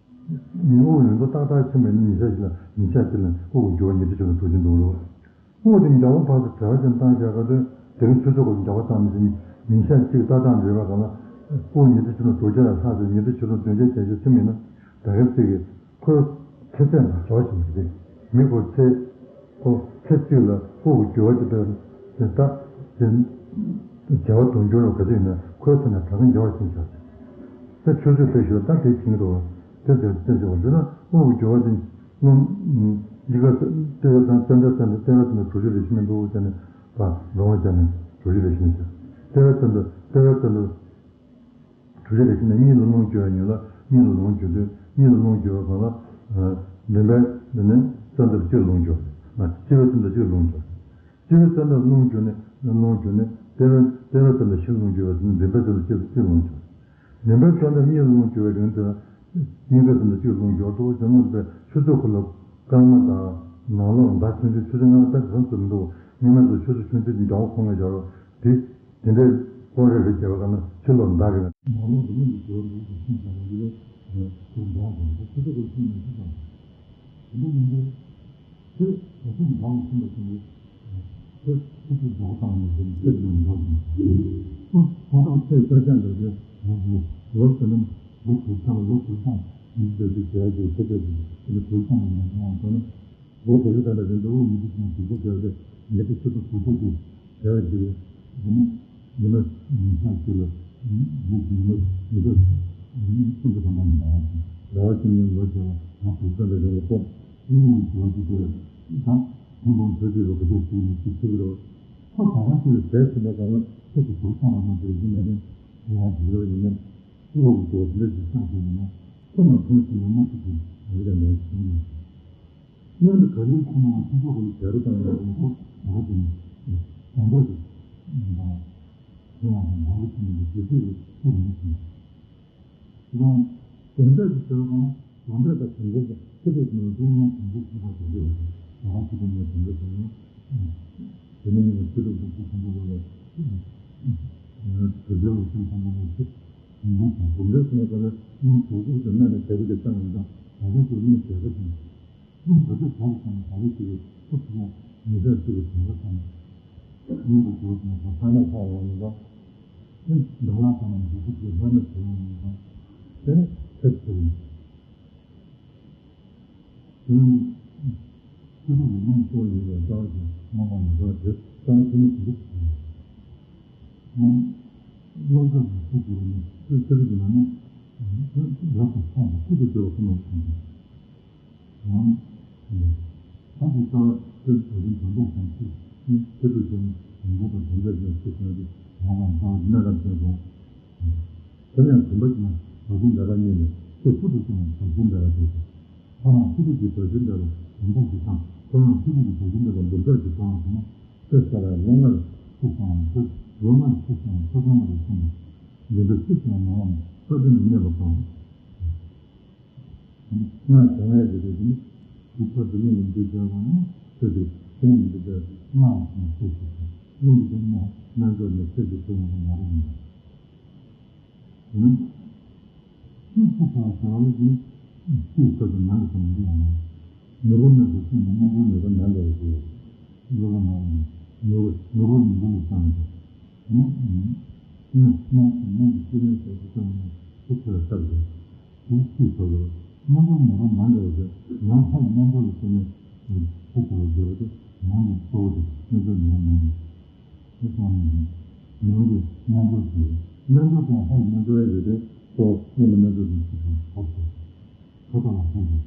ཉི་དབུགས་ཡུན་ཚོད་ཏག་ཏག་ཕྱིན་པ་ཡིན་ན་ཉིན་ཞག་གཅིག་ལ་ཉིན་ཞག་གཅིག་ལ་དབུགས་འགྱུར་བ་ཉི་ཁྲི་ཆིག་སྟོང་དྲུག་ཅུ་འདུག་རོ། དབུགས་དེ་འཇམ་པོ་ཕར་ཚུར་བྲལ་བ་ཅན་བཏང་བཞག་ག་དུས་དེ་རིང་ཆུ་ཚོད་ཀྱི་འཇམ་པོ་བཏང་མི་ཚེ་ཉིན་ཤས་གཅིག་ལྟ་སྟངས་རེད་པ་ག་ལ། དབུགས་ཉི་ཁྲི་ཆུ་ཚོད་དྲུག་ཅུ་ལ་ལྷག་ཚེ་ཉི་ཁྲི་ཆུ་ཚོད་བདུན་ཅུ་བརྒྱད་ཅུ་ཕྱིན་མིན་ན་ད་ག་ཚིག་གི་ཁོའི་ཚེ་ཚད་ལ་འཇོག་བཞིན་གྱི་རེད། མི་ཁོ་ཚེ་ཁོ་ཚེ་གཅིག་ལ་དབུགས་ཀྱི་འགྱུར་བ་དེ་ལྟར་དེ་ལྟ་དེ་བྱ་བ་དུང་ཕྱུར་ལ་ག་ཚོད་ཡིན་ན་ཁོའི་ཚེ་ན་ད་ག་འཇོག་བཞིན་བཞག་ཚེ་ཆུ་ཚོད་ཕལ་ཞིག་ལ་ད་དེ་བྱིན་འགྲོ་བ་དེ་དེ་དེ་ཟེར་བ་འདི་ན་དབུགས་ཀྱི་འགྱུར་བ་དེ་རླུང་འཇིགས་སྐར་ལྟེ་བ་ཚང་ཙན་དན་ཙན་དན་ལྟེ་བ་ཙམ་དུ་གྲུ་བཞི་རེ་བཞིན་འདུག་ཟེར་ནས་པ་རོང་བ་བྱས་ནས་གྲུ་བཞི་རེ་བཞིན་བཞག་ལྟེ་བ་ཙམ་དུ་ལྟེ་བ་ཙམ་དུ། གྲུ་བཞི་རེ་བཞིན་ནས་གཉིས་ལ་རླུང་རྒྱུ་བའི་ཉིན་ལ་གཉིས་ལ་རླུང་རྒྱུ་དུས་གཉིས་ལ་རླུང་རྒྱུ་བ་གང་ལ། བདུན་པའི་འདི་ནི་རྩ་འདབ་གཅིག་རླུང་རྒྱུ་བ། སྤྱི་བོའི་རྩ་འདབ་གཅིག་རླུང་རྒྱུ་བ། སྤྱི་བོའི་རྩ་འདབ་རླུང་རྒྱུ་ནི་རླུང་རྒྱུ་ནི་ལྟེ་བའི་ལྟེ་བའི་རྩ་འདབ་བཞི་རླུང་རྒྱུ་བ་དེ་ནི་བདུན་པའི་རྩ་འདབ་གཅིག་གཅིག་རླུང་རྒྱུ་བ། བདུན་པའི་རྩ་འདབ་གཉིས་རླུང་རྒྱུ་བའི་རིང་དུ་སྙིང་གའི་རྩ་འདབ་གཅིག་རླུང་རྒྱུ་བ་གཙོ་བོ་ཇོ་མོ་རིག་པའི་ཆུ་ཚོད་འཁོར་ལོ་སྐར་མ་དང་ནང་ལོགས་ཟླ་ཚུན་ཚོད་ཆུ་ཚོད་ལྔ་ལྟར་གང་ཚོད་མི་འདུག་སྔོན་མ་ཚོ་ཆུ་ཚོད་ཆུང་ཆུང་འདྲ་བོ་ཁོང་ལ་སྦྱར་རོགས་དེ། དེ་འདྲའི་ཀློག་རེ་རེ་བྱས་པ་ལྟར་ན་ཕྱི་ལོགས་མདའ་རེ། ནང་ལོགས་ཀྱི་གླིང་གི་སྒོ་རུ་ཁུག་ཁུག་བྱས་ནས་འདི་ལས་ཁུག་མདའ་དང་ཁུག་ཆུ་ཚོད་ཀྱི་ཁུག་ནས་ཁུག་དང་། དེ་འདྲ་ཡིན་དུས་ཁོས་ད་ཐུག་མདའ་ལ་ཐུག་པ་ཙམ་གྱིས་ཁོས་ཁུག་ཁུག་རྡོག་བཏང་ནས་ཟེར་ནས་ཁྱེར་ནས་འགྲོ་བཞིན་ཁོ་ཁོ་ཐག་ཚད་གསར་རྐྱང་འདྲ་པོའི་ལོ་ལོ་ལོ་ཟེར་ན་ལོ་དྲུག་ཚང་ལོ་དྲུག་ཚང་མི་འདྲ་ཞིག་བྱས་ཏེ་ཁོ་ཚོས་དེ་ནི་དྲུག་ཚང་ལ་ཡང་འགྲོ་བ་འགྲོ་ན། ལོ་དྲུག་ཅུ་ཙམ་ལ་རིང་དུ་དབུགས་ཉི་ཤུ་ཙམ་ཞིག་པོ་བརྒྱབ་སྟེ་ཉི་ཤུ་ཆུ་ཚོད་དྲུག་ཅུ་ཅིག་བྱས་པ་ཞིག་ཡིན་ན། ཉི་མ་ཉི་ཤར་ཅིག་ལ་ཉི་ཉི་མ་ཉི་ཤར་ཉི་ཤུ་ཙམ་པ་ཡིན་པ། ཟླ་བ་གཅིག་ནས་ལོ་བརྒྱ་ལ་ང་དྲུག་ཙམ་ལ་རིང་ལ་སྤོབས་དབུགས་ཉི་ཤུ་ཙམ་ཞིག་དེ་ད་ཁོང་ཁོང་ཚོས་ཅིག་ལ་ག་ཚོད་ཞིག་ནས་ཅིག་ཐུག་གི་རེད། ཁོ་ད་ག་ཅིག་ལ་བྱས་ཟིན་པ་གང་ལ་ཁྱེད་ཀྱི་དྲུག་ཙམ་ལ་མ་དེ་ཡིན་ན་ནི་ང་དྲུག་ལ་ཡིན་ན་དབུགས་ཀྱི་འདུག་འདི་ཞིག་བསམ་ཞིག་ཡིན་ན་ཁོ་ན་ཁོང་ཞིག་ལ་མ་ཐུག་ཅིག་ང་ལ་ཡང་ཞིག་ཡིན། སྔོན་དུ་ག་ལེར་ཁོ་ན་སྤྱི་ཚོགས་ཀྱི་བྱ་རུ་དང་ཡང་ཁོ་ན་ཁོ་དེ་ནི་དོན་དག་ཅིག་དང་ཁོ་ཡང་དང་ག་ལེར་ཁོ་ན་གི་བྱེད་ཚུལ་གྱི་ཁོ་རུ་མི་ཤེས། དེ་དང་དོན་དག་ཅིག་བྱ་བ་དང་དོན་དག་དང་དོན་དག་ཅིག་ཁྱེད་ཚོས་ཀྱི་ནང་དུ་ཡང་དོན་དག་ཅིག་ཁ་བྱེད་དགོས་པ་དང་ད་ག་ཅིག་གི་ནང་དོན་དག་དང་ཡང་དེ་ནས་ཡང་ཁྱེད་ཚོས་ཀྱི་ཁོ་ཁོ་ཁོ་ལ་དོན་དག་ལ་ཁོ་ཁོ་ལ་ཁྱེད་དོན་དག་དང་དོན་དག་ཟེར་བ་ལ་ཡང་དོན་དག་དང་ན་ནས་བྱ་བ་དེ་བཏང་ཡོད་ཙང་ད་ག་ཅིག་ཡང་བྱ་བ་དང་། ཀུན་བདག་ཅེས་བྱ་བ་ཙམ་ལ་བདག་པོ་བྱེད་པའི་སྐུ་ཚེ་ཉི་ཤར་གཅིག་གི་དོན་དག་ཙམ་ཉིད་དུ་གྱུར་ནས་ཐ་སྙད་ཆགས་ཡོང་མི་འདུག་ཀུན་བདག་ལ་ཙམ་ལ་འཇུག་པ་ཅེས་ལྷག་མེད་བྱེད་ཡོང་མི་འདུག་དེ་ནི་ཚེ་ཚེ་ཡིན། དེ་ནི་ཆོས་ལུགས་ཀྱི་ལུང་གཙོ་ཡིན་པའི་རྩ་བ་ཅན་རྣམ་པ་མི་འདྲ་བ་དེ་རྩ་བ་ཆེན་པོ་དེ་འདུག་ཟེར། བློ་འདོད་ཀྱི་ཚུལ་གྱིས་ནི་ཆོས་ཆེ་རིགས་ཀྱི་ནང་ནས་རབ་ཏུ་ཕྱོགས་པ་ཀུན་ཏུ་སྦྱོར་བ་ཀུན་ལ་ཕྱིན་ཏེ། ཡང་། ད་དེ་ལྟར་དེ་བོད་ཀྱི་དོན་དག་དང་ཚིག་ནི་ཆེད་དུ་བྱས་ནས་དོན་དག་དང་དོན་དག་ཅན་ཚིག་ཀྱང་གི་ཡང་ལ་འདྲ་བ་གནས་སྐབས་ཅན་རུང་། དེ་ཡང་བདེན་པ་ཅིག་ན་བདག་འཛིན་འདྲ་བ་རྙེད་ནས་དེ་ཆེད་དུ་བྱས་ནས་བདག་འཛིན་འདྲ་བ་དེ་ཁོ་རང་ཆེད་དུ་ཀྱི་བདག་འཛིན་འདྲ་བ་འདོམས་ཐག་ཅིག་དང་ཁོ་རང་ཆེད་དུ་ཀྱི་བདག་འཛིན་འདྲ་བ་འདོམས་ཐག་ཅིག་དང་ཟེར་ན། དེ་ལྟར་ལོ་ལྔར་ཚུགས་སོང་བ་ཚེ་ལོ་ལྔར་ཚུགས་སོང་བ་ཚེ་ཚང་མ་རུ་སོང་བ་འདི་འདྲ་ཚུགས་སོང་བ་ནའང་ས་དེ་ནི་གནས་པ་དང་། སྔར་བྱུང་བའི་རེ་རེ་ནི་དུས་ཐོག་ཏུ་གནས་ལ་འདུ་བྱ་བ་ན་ཚེ་དེ་གཏན་ནས་འདུ་བྱ་སྔར་བྱུང་ཚེ་ཞིག་དང་གླིང་གི་སྟེང་ན་རྣལ་འབྱོར་ནས་ཚེ་གཅིག་ཐུབ་ཡོང་བ་མ་རེད་མོད། ཤེས་ཚུལ་དང་བྱ་བ་ནི་ཤེས་ཚུལ་དང་ནང་གི་དང་འདི་ཡང་ན་ནོར་བུ་རྣམས་ཀྱི་ཤེས་ནས་རྣམ་པར་ནོར་བུ་ནང་ལ་ཡོད་དེ། ལོ་ལ་མ་ཡིན་ནོར་བུ་ནོར་བུ་ནི་འདི་ལ་བཏང་སྟེ། ནི་སྣང་སྣང་སྣང་གི་ཤེས་ནས་བྱ་ཚུལ་ཙམ་ནི་ཤེས་ཚུལ་ལ་བཏགས་ཏེ། དེའི་ཤེས་ཚུལ་ལ་རྣམ་པར་ནོར་བུ་ནང་ལ་ཡོད་དེ་ནང་ལྷ་ཡི་རྣམ་པར་ལ་བརྟེན་ནས་ཤེས་ཚུལ་ལ་བརྗོད་པ་དེ་ནང་གི་གཙོ་བོ་དེ་རྣམ་པར་ནོར་བུ་ནང་ལ་ཡོད། དེ་ཙམ་ཡང་མི་འདུག་རྣལ་འབྱོར་ཞིག་རྣལ་འབྱོར་དང་ལྷ་ཡི་རྣལ་འབྱོར་ཡོད་དེ་གཙོ་བོ་སྔོན་ལ་རྣལ་འབྱོར་དང་ཚུལ་དང་ཐོབ་སྟེ། ཐོབ་པ་ལ་ལྷ་ཡི་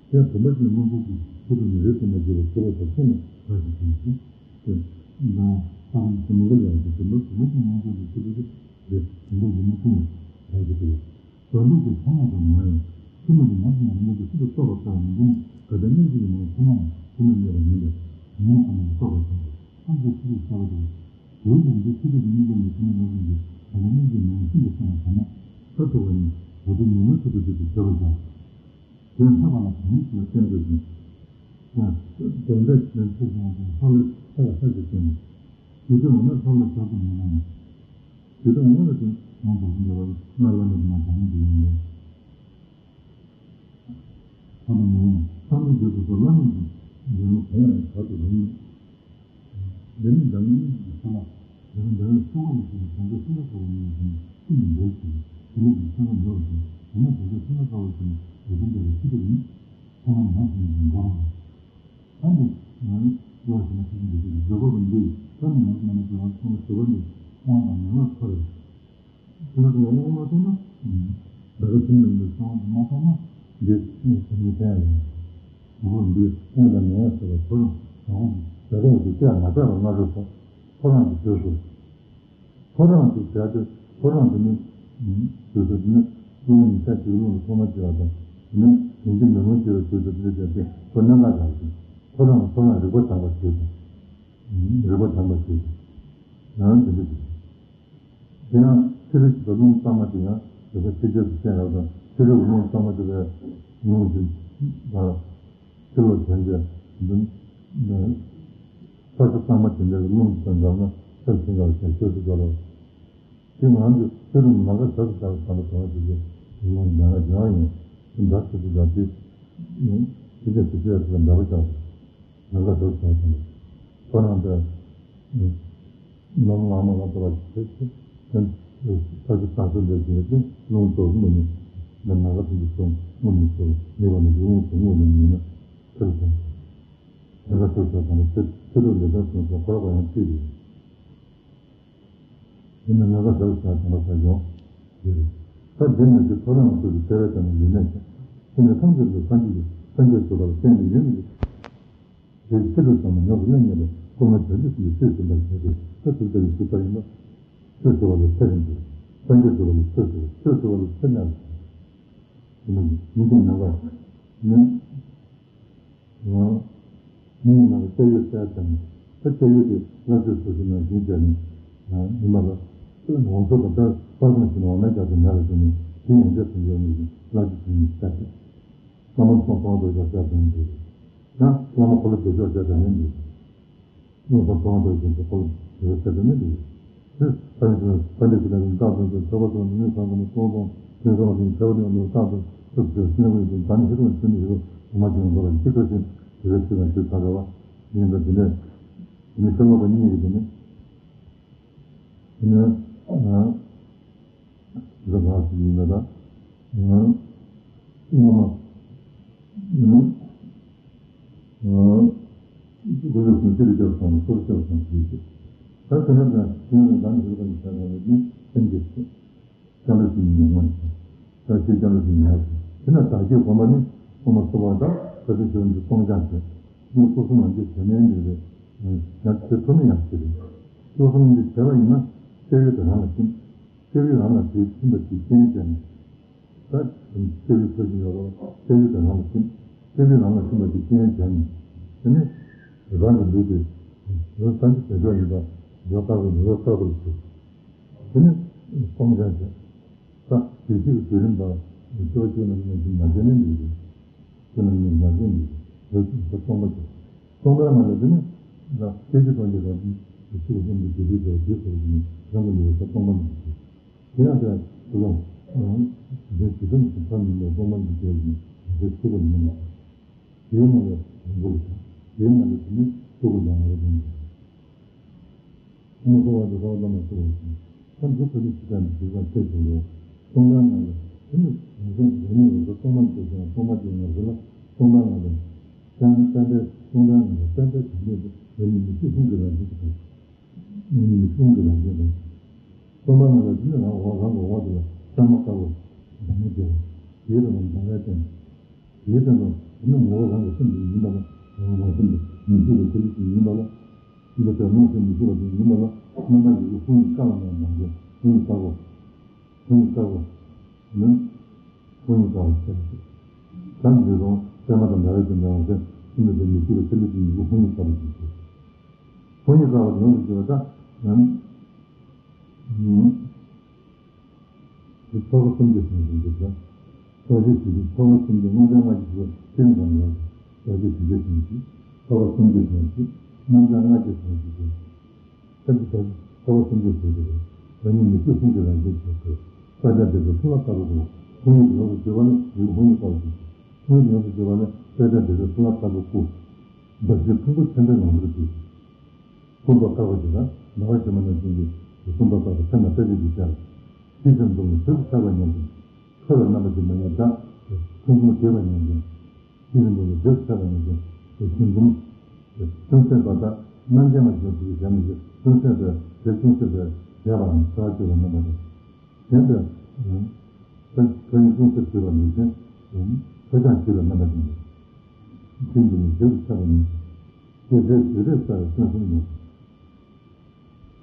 དེ་བུམ་པ་ཅན་རྣལ་འབྱོར་གྱི་ཚུལ་དུ་ནི་རེ་ཞིག་མ་གྱུར་པ་ཐོབ་པ་དང་ཕྱིན་ནས་ལྷ་ཞིག་ཡིན་ཞིང་། དེ་ན་ལྷ་རིགས་ཀྱི་མུ་ག་ལ་ཡང་དེ་བུམ་པ་བུམ་པ་ཅན་རྣལ་འབྱོར་གྱི་ཚུལ་དུ་རེ་བུམ་པ་ཡིན་མ་ཀུན་ལ་ལྷ་ཞིག་ཏུ། དོན་དུ་ཀྱི་ཚང་མ་དང་མ་ཡིན། ཐུན་མོང་གི་ནང་དུ་ཡང་མི་འདུག་ཤིན་ཏུ་རྟོགས་པར་བྱ་བ་མི་འདུག་ག་དེ་སྣོད་བཅུད་ཀྱི་ནང་ཐུན་མོང་ཐུན་མོང་གནས་པ་ཡིན་པས་ཉོན་མོངས་ཐ་མ་ལ་རྟོགས་པར་བྱ་བ་ཐམས་ཅད་ཆོས་ཉིད་ཤེས་པ་དང་། དེའི་ལུགས་འདི་ཆོས་ཐུན་གྱི་སྙིང་པོ་ནི་ཐུན་མོང་མ་ཡིན་གྱི་ག་དེ་སྣོད་བཅུད་ཀྱི་ནང་ཤིན་ཏུ་ཚང་བ་ཐ་མ་མཐར་ཐུག་པ་ནི་ག་དེ་ཉོན་མོངས་ཆོས་ཀྱི་རྒྱུད་དུ་བྱེད་པར་བྱ། དེ་ལྷག་པ་ལ་གང་ཞིག་ལ་བརྟེན་དགོས་ཤིང་། དོན་འདི་ནི་ཆོས་ཀྱང་དང་ལྷག་ལུས་ལྷག་ལ་ལྷག་ཏུ་བརྟེན་ནས། དེ་དོན་འོ་ན་ལྷག་ལུས་བྱ་དུ་མི་རུང་། དེ་དོན་འོ་ན་ལ་དེ་ཡང་དུ་འདི་བ་སྔར་བླ་མེད་མ་དང་འདི་ཡིན་ལས། ཐ་མ་མི་རུང་། ཐ་མའི་རྗེས་སུ་སོ་བླ་མེད་ཀྱི་རིང་ལུགས་གང་ཡང་བྱ་དུ་རུང་། འདི་ནི་འཛམ་གླིང་གི་ཚང་མ། འཛམ་གླིང་འཛམ་གླིང་ཚང་མ་ཡིན་ཞིང་། བྱང་ཆུབ་སེམས་དཔའ་ཚོགས་པ་ཉིད་ཡིན་ཞིང་། ཀུན་ཏུ་འགྲོ་ཞིང་། བྱང་ཆུབ་སེམས་དཔའ་འགྲོ་ཞིང་། འོ་ན་བྱང་ཆུབ་སེམས་དཔའ་ཚོགས་པ་ཡིན་ཞིང་། འོ་ན་བྱང་ཆུབ་སེམས་དཔའ་ཚོགས་པ་ཡིན། ཚང་མ་ཡིན་ཞིང་འགྲོ་རུང་། ཨ་ནི། ང་ནི་བློ་ཞིག་ན་ཤེས་ཀྱི་འདུག་ཟེར་གྱི་བརྗོད་པ་རུ་འདི། ད་ནི་ང་ཚོ་མ་ནི་བརྗོད་པ་ཚང་མ་བརྗོད་པ་འདི་དབང་དང་ངེས་པར་ཐོབ་རེད། དེ་ལ་དེ་ལ་དབང་མ་ཐོབ་ན། བདག་གི་སེམས་ལ་ཡིན་པའི་གསང་བ་དེ་མ་ཐོབ་ན། འདི་ནི་བྱང་ཆུབ་ཐོབ་ཡ་ཡིན། དེ་ལ་འདི་དབང་དང་ངེས་པར་ཐོབ་པ་ཐོབ་རུང་། དེ་ལ་འདི་བྱ་བ་འདི་བྱས་མ་བྱས་པ་ལྔ་བཅུ་སོགས་ཐོབ་རང་གི་དུས་སུ། ཐོབ་རང་དུ་བྱས་ཏེ། ཐོབ་རང་དུ་ནི། དུས་སུ་དེ་ནི་རླུང་ཉི་ཤར་གྱི་རླུང་ལ་ཐོག་མ་བྱེད་པ་དང་། དེ་ནི་ཡིན་གྱི་མེད་མུན་བྱེད་པའི་དུས་སུ་དེ་བྱས་ཏེ་ཐོབ་ནས་ལ་བཞག་ཅིང་། ཐོབ་རང་ཐོབ་རང་རིག་པ་དྭངས་པ་བྱེད་ཅིང་། རིག་པ་དྭངས་པ་བྱེད་ཅིང་། ཡང་དེ་འདྲ་བྱེད། དེ་ཡང་ཕྱི་རོལ་གྱི་རླུང་གཙང་མ་དེ་ཡང་རིག་པ་ཕྱི་རྒྱལ་དུ་བསྟན་ཡོད་དང་། ཕྱི་རོལ་གྱི་རླུང་གཙང་མ་དེ་བས་རླུང་གི་ཕྱི་ལོགས་དོན་གྱི་འདུན། ས་ཆ་གཙང་མ་དེ་འདྲའི་རླུང་དང་འདྲ་ན་ཆབས་ཅིག་ལ་བྱ་ཤོད་དུ་འགྲོ་ལ། དེ་ང་ཚོས་ཕྱི་རོལ་ནམ་མཁའ་ཟབ་ཏུ་ཟབ་པའི་ཟབ་པ་དང་ཞིག་གི་རླུང་འདྲ་ན་འདྲ་ཡིན། འདྲ་ཆུ་ཚོད་འདྲ་དེ་ཕྱི་རྒྱལ་ཕྱི་རྒྱལ་ལ་འདྲ་པོ་ཆགས་སོང་། ནམ་མཁའ་ཟབ་ཏུ་ཟབ་པ་དང་ཁོ་རང་འདྲ། ནམ་ལངས་མ་ལངས་པ་ལ་དེ་དེ་ས་ཆ་གཙང་སོ་འདྲ་ཞིག་ལ་དེ་རླུང་དོགས་མོ་ནི་ནམ་མཁའ་དེ་ཚོ་མོ་ནི་ཚོ་མི་བ་ནི་རླུང་དོགས་མོ་ནི་མིན་ན་ཁྱེར་སོང་། ནམ་མཁའ་ཟབ་ཏུ་ཟབ་པ་དང་ཕྱི་ཕྱི་རོལ་ལས་དོན་སོང་ཙང་ཁོ་ར་པ་ཡང་ཅི་རེད། དེ་ནི་ལྔ་ཀ་ཟབ་ཞག་དང་པ་ཟ་ཡོང་། ཡོད་རེད། ད་འདི་ནས་ཀྱི་ཐོ་རངས་སུ་གི་བརྩེ་བའི་དང་ལུས་གནས་ཀྱང་། དེ་ནས་ཐམས་ཅད་ཀྱི་སངས་རྒྱས་ཀྱི་སངས་རྒྱས་སུ་བ་ལ་བརྟེན་ཏེ་ཡོད་མི་འདུག་དེའི་ཕྱིར་དུ་ཚང་མ་ཉམས་སུ་ལེན་ཉེ་བའི་ཀུན་སློང་བྱ་རྒྱུ་ཞིག་ལ་བརྩེ་ཞིང་དང་བྱས་ཏེ། ད་དུས་ལྟར་གྱི་ཚུལ་ལྟར་ཡིན་ན། ཆོས་སུ་བ་ལ་ཚེ་རིང་དུ། སངས་རྒྱས་སུ་བ་ལ་ཚེ་སུ་ཆོས་སུ་བ་ལ་ཚེ་ཉག་ལ། དེ་ནས་ཉིན་གྱི་ནམ་མཁའ་ནི། མིའི་ནང་གི་སྐྱེ་བོའི་སྲས་དང་། ད་སྐྱེ་བོ་དེ་བླ་མཆོད་སོགས་ཀྱི་ནང་བཞིན་བྱས་ནས་ཡིན་པ་ལ། འོང་ཚོད་པ་ལྟར་དཔག་བསམ་ཤིང་འོ་མའི་རྒྱ་མཚོ་མེ་ལ་བྱུང་ནས་དེ་ཡང་རྒྱ་མཚོ་ཡོད་ནས་བླ་མཆོད་བྱུང་ནས་བྱ་སྟེ། བླ་མ་སོགས་གང་དུ་ཡོད་པ་སྲས་དང་འདུས། ཡང་བླ་མ་འཁོར་ལོ་བདེ་མཆོག་སྲས་དང་ནི་འདུས། རླུང་ས་གང་དུ་ཡོད་པ་འཁོར་ལོ་བདེ་མཆོག་སྲས་དང་ནི་འདུས། དེ་ས་ཡི་ས་འདི་ཀུན་ལ་ཡིན་རྟག་ཏུ་འདུས། ཆོས་པ་སོགས་ནི་མི་གང་གི་ནི་སྟོང་སྟོང་དེ་སོགས་ལ་ཡིན་ཆོས་པ་དེ་ཡང་རྟག་ཏུ་ཐུབ་ཟེར་ཤེས་ནས་ཀུན་གྱི་བདག་ནི་ཤེས་རྟོགས་ཤེས་ནས་ཤེས་རྟོགས་མ་བྱུང་བ་ལ་ཅི་ཁ་ཅིག་དེ་ལས་ཤེས་དང་ཤེས་ཐག་རེ་བ་ཡིན་པ་དེ་ནས། དེ་ནི་ཤེས་རབ་པ་གཉིས་ཀྱི་དེ་ནི། དེ་ནི། ཨ། འདི་ལ་ཞིག་ཡིན་པ་དང་། ཨ། སྔོན་མ། ཨ། དགུ་བཅུ་གོང་ཅི་རིགས་སྐྱབས་སོང་། སོར་སྐྱབས་སོང་ཞེས་བཤད། ད་དེ་ནས་ཀྱང་དེ་ནི་བདག་ནི་ཤེས་རབ་པ་གཉིས་ཆགས་པ་ནི་སེམས་ཀྱི་ཚེ། སྐྱབས་འགྲོ་ཞིག་ཉོན་མོངས་ཤིང་། བདག་བསྐྱེད་སྐྱབས་འགྲོ་ཞིག་ཉོན་མོངས་ཤིང་། དེ་ནས་བདག་བསྐྱེད་སྒོམ་པ་ནི་སོ་མ་སོ་བ་དང་བདག་བསྐྱེད་ཆོས་ཉིད་སྟོང་རྐྱང་བྱེད། ནི་སོ་སོ་ནང་བསྐྱེད་བྱེད་མིན་འདུས་པས་ཡང་བྱེད་ཐུབ་ན་ཡང་ཞིག་རེད། སོ་སོ་ནང་བསྐྱེད་བྱས་པ་ཡིན་ན་སྐྱབས་ཡུལ་དེ་རང་ལ་ཐིམ། སྐྱབས་ཡུལ་རང་ལ་དེས་ཐིམ་པ་དེ་རྐྱེན་བྱས་ནས། ད་སྐྱབས་ཡུལ་ཚུལ་བཞིན་ཡོད་རོགས་སྐྱབས་ཡུལ་དེ་རང་ལ་ཐིམ། སྐྱབས་ཡུལ་རང་ལ་ཐིམ་པ་དེ་རྐྱེན་བྱས་ནས། དེ་ནས་རང་གི་ལུས་དེ་ལུས་སངས་རྒྱས་བྱེད་ཕྱོགས་ཡིན་པ་ལུས་དཀར་པོ་ལུས་དཀར་པོ་ལ་ཐིམ། དེ་ནི་སྟོང་རྐྱང་བྱས། ད་བདེ་སྐྱིད་ཀྱི་དུས་རིམ་པ་ནི་སྐྱོ་སྐྱོ་ན་ཉམས་སུ་མ་བྱས་ནས་འདུག་ཅེས། ཅེས་ན་ཉམས་སུ་མ་བྱས་ནས་འདུག་ཅེས་སྟོང་པ་བྱས། སྟོང་པའི་ངང་ལས་དེ་ནི་ལ་སྐད་ཅིག་སྟོང་གི་རང་བཞིན་གྱི་ཆོས་ཀུན་གྱི་རྒྱུ་དུས་དེར་རྒྱུ་ཟེར་བཞིན་རང་གི་ལུས་ས་སྟོང་པ་ཉིད་ཀྱི་དེ་ཡང་དེ་ལ་དེ་ལ་དེ་ཇི་ཙམ་གྱི་ཐབས་མིན་པ་སྟོང་པ་ཉིད་ཀྱི་ཞིང་དེ་ཆོས་ཀུན་ཉིད་མ་ཡིན། དེའི་ནང་ལས་རིང་པོ་ལ་དང་དེའི་ནང་ལས་དེ་ནི་ཆོས་ཀུན་ལ་ང་རོ་ལྡན་པ། ཁོ་ན་འཁོར་བ་དེ་འཁོར་བ་ལ་མ་ཐུག་པར་བྱུང་། ཐབས་འདི་ཁོ་ནི་ཇི་ལྟར་འདི་ཇི་ལྟར་ཐེག་ཆེན་པོ། སྟོང་པའི་ངང་ལས་དེ་ནི་རང་བཞིན་རང་ཉིད་ལ་སོགས་སྟོང་པ་ཉིད་ཀྱང་སྟོང་པ་དེའི་ངང་ཚུལ་ལ་སྟོང་པའི་ངང་ལས། བརྟན་བརྟན་པའི་སྟོང་པའི་ངང་ལས་བརྟན་པའི་དྲན་རྟེན་དེ་རང་ཉིད་མི་སྐྱེ་ལྷུན་གྱིས་རང་བཞིན་དུ་གང་། རང་ཉིད་མི་སྐྱེ་ལྷུན་གྱིས་རང་བཞིན་དུ་གང་། སྟོང་པའི་ངང་ལས་དེ་ནི་རང་འོག་རང་གི་འོག་དེ་ལ་བསམ་པ་དཀར་པོ་འདམ་མེ་སྐྱེ་བ། དེའི་རང་ལ་འདམ་མེ་བསྟན། དེའི་སྟེང་དུ་དེ་ནི་ངོ་བོ་རང་གི་སེམས་དེ་ཡིན་པ་ལ་རང་རང་སེམས་དེ་མི་སྐྱེ་བའི་ཆ་ལུགས་ཤིག་ཡིན་པ་ལ། འདི་ལྟར་རྨོངས་ཤིང་མི་སྐྱེ་བ་དེ་ཡིན་པ་ལ་རྣམ་པར་འཇིག་པའི་དཔུང་ཡིས་བཀག་ལ་མ་ལྡང་བའི་དཔུང་ཡིག་ལྟ་བུ། དཔུང་ཡིག་ལྟ་བུ་ནི་དཔུང་ཡིག་ལྟ་བུ་ཟེར་ཏེ། ད་འདི་རུང་པད་མ་དང་འདྲ་བའི་དོན་ཡང་སེམས་ཀུན་ཏུ་དེ་མི་སྐྱེ་བའི་ཆ་ལུགས་ཀྱི་ཡིན་གྱི་དཔུང་ཡིག་ལྟ་བུ་ཞིག་ཟེར། དཔུང་ཡིག་ལྟ་བུ་ཡོངས་སུ་གྱུར་པ་དང་། དེ་ཚོགས་པ་སུམ་བརྒྱ་ཟེར་ཞིང་འདུག་ལ། ཚོགས་ཆོས་ཞི་བདེའི་ཚོགས་པ་སུམ་བརྒྱ་མངོན་པའི་སྔགས་ཀྱི་ཞི་བ་ཅི་ཡང་དང་ཡང་ཚོགས་ཆོས་ཞི་བདེ་ཟེར་ཞིང་ཚོགས་པ་སུམ་བརྒྱ་ཟེར་ཞིང་མངོན་པའི་སྔགས་ཀྱི་ཞི་བ་ཞིག་ཏུ། ཐབས་ཀྱི་ཐབས་ཚོགས་པ་སུམ་བརྒྱ་ཟེར་ཞིང་རང་ཉིད་མི་སྐྱེ་དཔུང་གི་རང་བཞིན་ཞིག་ཏུ། ས་ཆ་འདི་ཚོ་ཕུང་ལ་ལྟ་བུ་དང་དཔུང་ཡིག་ཡོངས་སུ་གྱུར་པ་ནི་ཡུལ་དཔུང་ཡིག་ལྟ་བུ་ཞིག་ཏུ། དཔུང་ཡིག་ཡོངས་སུ་གྱུར་པ་ནི་ས་ཆ་འདི་ཚོ་ཕུང་ལ་ལྟ་བུ་སྐུ། འདབ་བཞིའི་ཕུང་པོ་ཆེན་པོའི་ངང་ཚུལ་དུ། ཀུན་རྟོག་དཀར་པོ་དེ་དག་ནམ་མཁའ་སྐྱེས་མ་ནང་བཞིན་གྱི་ཀུན་རྟོག་དཀར་པོ་ཚད་མ་ལྟ་བུ་ཞིག་ཤར། ཤེས་བྱ་འཛོམས་ནས་ཞབས་སུ་ཚགས་པར་ཉམས་ཤིང་། འཁོར་བའི་རྣམ་པ་ཅན་མ་ཡིན་དག །ཆུང་ཆུང་བགྲེས་པར་ཉམས་ཤིང་། ཤེས་བྱ་འཛོམས་ནས་ཞབས་སུ་ཚགས་པར་ཉམས་ཤིང་། ཞེས་འཛུམ། ཅུང་ཟད་པ་དག་རྣམ་རྒྱལ་མ་ཞིག་ཏུ་བཞག་ནས་ཀྱི་ཅུང་ཟད་པའི་དེ་ཅུང་ཟད་པའི་བྱས་པའམ་བྱ་བ་སྤྱོད་པའི་རྣམ་པ་དང་། གཞན་པའི་ཕན་ཡོན་ཅུང་ཟད་བྱས་པ་ནང་བཞིན་ཕོ་བྲང་བྱས་པའི་རྣམ་པ་ཅན་ཏེ། ཤེས་བྱ་འཛོམས་ནས་ཞབས་སུ་ཚགས་པར་ཉམས་ཤིང་། ཞེས་དེ་དེ་རེས་གསལ་བའི་སྐྱོན་གསུམ་ཡོད།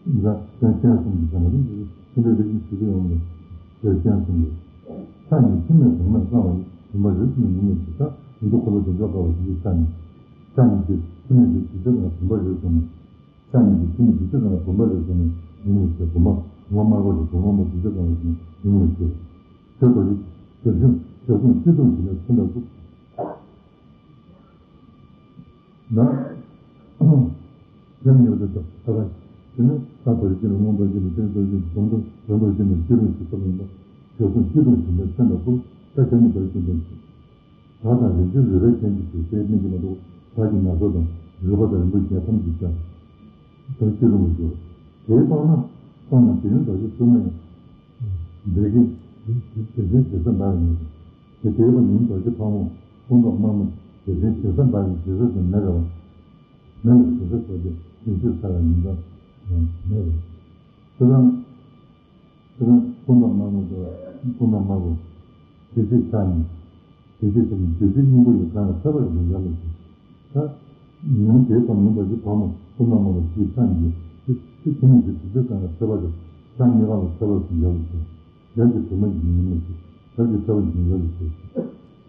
ཡིན་ཙང་སྐྱོན་གསུམ་གྱི་ཚད་མ་རིམ་གྱིས་ཕྱི་འབྲེལ་རིགས་ཀྱི་ཞུ་རྒྱུ་ཡོང་ནས་ཞེས་སྐྱོན་གསུམ་ཡོད། ཆ་གཉིས་ཕྱི་མས་གོང་མས་བསླངས་པ་ཡི་བུམ་པ་རེ་ཟུང་ནས་ཉིད་མོ་ཞིག་ད་ཡིན་དུ་འཁོར་ལོ་བདེ་མཆོག་དཀར་པོ་ཞིག་ཆ་གཉིས། ཆ་གཉིས་ཀྱི་ཕྱི་མས་ཀྱི་དུས་ཚོད་ཀྱང་བུམ་པ་རེ་ཟུང་ནས། ཆ་གཉིས་ཀྱི་ཕྱི་མས་དུས་ཚོད་ཀྱང་བུམ་པ་རེ་ཟུང་ནས་ཉིད་མོ་ཞིག་བུམ་པ་བུམ་པ་དམར་པོ་རེ་བུམ་པ་མོ་དུས་ཚོད་ཀྱང་ཉིད་མོ་ཞིག་ཆོས་རྡོ་རྗེ་ཞབས་ཞུམ་ཞབས་ཞུམ་སྐྱིད་སྡུག་ཞིག་ལ་ཚུན་ལ་བཙུགས། ན། ཉམས་མྱོང་དེ་དག་ད་ལྟ་དེ་ནི་ས་རྡོ་རྗེ་ལ་མངོན་རྡོ་རྗེ་ལ་སྟེང་རྡོ་རྗེ་ལ་འཛམ་བུ་འཛམ་བུ་རྗེ་ལ་སྐྱིད་རུང་ཞིག་ཐོབ་ཡིན་པ། ཞལ་གསུང་སྐྱིད་སྡུག་ཞིག་ལ་ཚན་པ་ཕུག་ད་ཞལ་ནི་རྡོ་རྗེ་འདོན་ཞིག་བདག་དང་རིགས་ཀྱི་རུས་པའི་རྒྱན་གྱི་དུས་ཚེ་སྨིན་གྱི་མ་གཏོགས་བདག་གི་ན་སོ་དང་རུས་པ་དང་རིན་པོ་ཆེ་ཐམས་ཅད་ཀྱང་དོན་སྐྱིད་རུང་བར་འགྱུར། དེའི་སྤང་ན་སྤང་ན་དེ་ཡང་རྡོ་རྗེ་བཙུན་མ་ཡང་། འདི་གི་དེ་བཞིན་ཞེ་ས་འབར་ཡིན། དེ་དེའི་བ་ཉིན་རྡོ་རྗེ་ཕག་མོ་སྐུ་མདོག་དམར་མོ་དེ་བཞིན་ཞེ་ས་འབར་ཡིན་ཞེ་ས་དེ་མེད་རེད་བ། མེད་ལ་ཞེ་ས་རྡོ་རྗེ་བཞིན་ཞེ་ས་ཡང་མིན་འདྲ་མེད་རེད། དེ་དང་། དེ་དང་སྐུ་མདོག་དམར་མོ་དང་སྐུ་མདོག་དམར་པོ། དེ་བཞིན་ཆ་གཉིས། དེ་བཞིན་ཆ་གཉིས་དེ་བཞིན་སྙིང་པོ་ཡི་གང་ལ་ཁྱབ་པར་ཞིག་ཡོད་ལ་ཞེས། ད། ཉུང་དེའི་བ་ཉུང་རྡོ་རྗེ་ཕག་མོ་སྐུ་མདོག་དམར་པོ་དེ་བཞིན་ཆ་གཉིས་དེ་དེ་དེ་ནི་དེ་དེ་གང་ལ་ཁྱབ་པར་ཞིག་ཆ་གཉིས་གང་ལ་ཁྱབ་པར་ཞིག་ཡོད་ལ་ཞེས། ཡབ་ཀྱི་བུ་མོ་ཡི་ཉིན་མོ་ཞིག་ཡབ་ཀྱི་ཁྱབ་པར་ཞིག་ཡོད་ལ་ཞེས།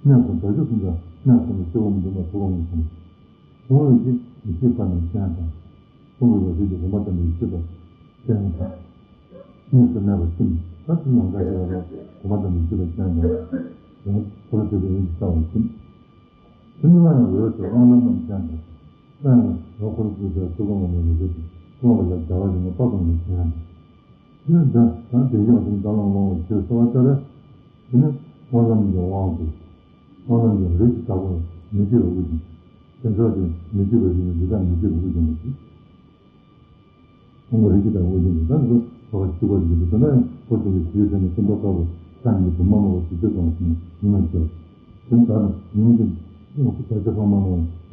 གནས་གསུམ་རྡོ་རྗེ་གསུམ་དང་གནས་གསུམ་ལ་སྤྱི་བོ་མི་འདུན་པ་ཐུགས་ཀ་མོ་གསུམ། གསུང་བའི་གཞི་མི་ཤེས་པ་ནི་སྤྱན་དང་། གསུང་གི་རོ་བརྒྱུད་ཀྱི་དགོངས་པ་དམ་པའི་ཤེས་པ་སྤྱན་དང་། གཉིས་སུ་མེད་པ་གསུམ་ད་དེ་ནང་ལྟར་ཞེས་པ་ལ་དགོངས་པ་དམ་པའི་ཤེས་པ་སྤྱན་དང་། ཡང་འཁོར་ལོ་བརྒྱུད་པའི་ཡོན་གྱི་རྩ་བ་གསུམ། དེ་ནི་སླར་ཡང་འོད་ཟེར་དབང་ལམ་རྣམས་སྤྱན་དང་། སླར་ཡང་འོད་འཁོར་ལོ་བརྒྱུད་པའི་ཚུལ་ཁོང་ལ་མོས་པའི་རིགས་ཀྱི་དབང་པོ་ལ་བྱ་བ་རིགས་ལྔ་དཔག་ཏུ་མེད་པའི་སྤྱན་དང་། དེ་ནི་བདག་དང་དེ་བཞིན་དུ་ད་ལམ་དབང་པོ་ཞེས་གསོལ་བ་བཏབ་པས། དེ་ནི་དབང་ལམ་གྱི་དབང་པོ། དབང་ལམ་གྱི་རིགས་ཀྱི་བདག་པོ་མི་བསྐྱོད་པའི་དབུ་རྒྱན། དེ་མཆོག་དེ་མི་བསྐྱོད་པའི་རིགས་ནི་རིགས་བདག་མི་བསྐྱོད་པའི་དབུ་རྒྱན་པ་ཞིག་དབང་པོ་རིགས་ཀྱི་བདག་པོ་དབུ་རྒྱན་པ་ད་ནི་ཁོ་བ་གཅིག་པ་ཞིག་ཏུ་ད་ནི་འཁོར་དུ་ཞིག་ཟེར་ནས་ཀུན་རྟོག་དཀར་པོ་ཆ་གཉིས་བུམ་པ་མོ་བ་དུས་ཚོད་གང་སོང་ཉི་མ་ཆེ་བ། དེ་ནི་ད་ནི་ཉིན་གྱི་བར་ཆ་ཚང་མ་མོ་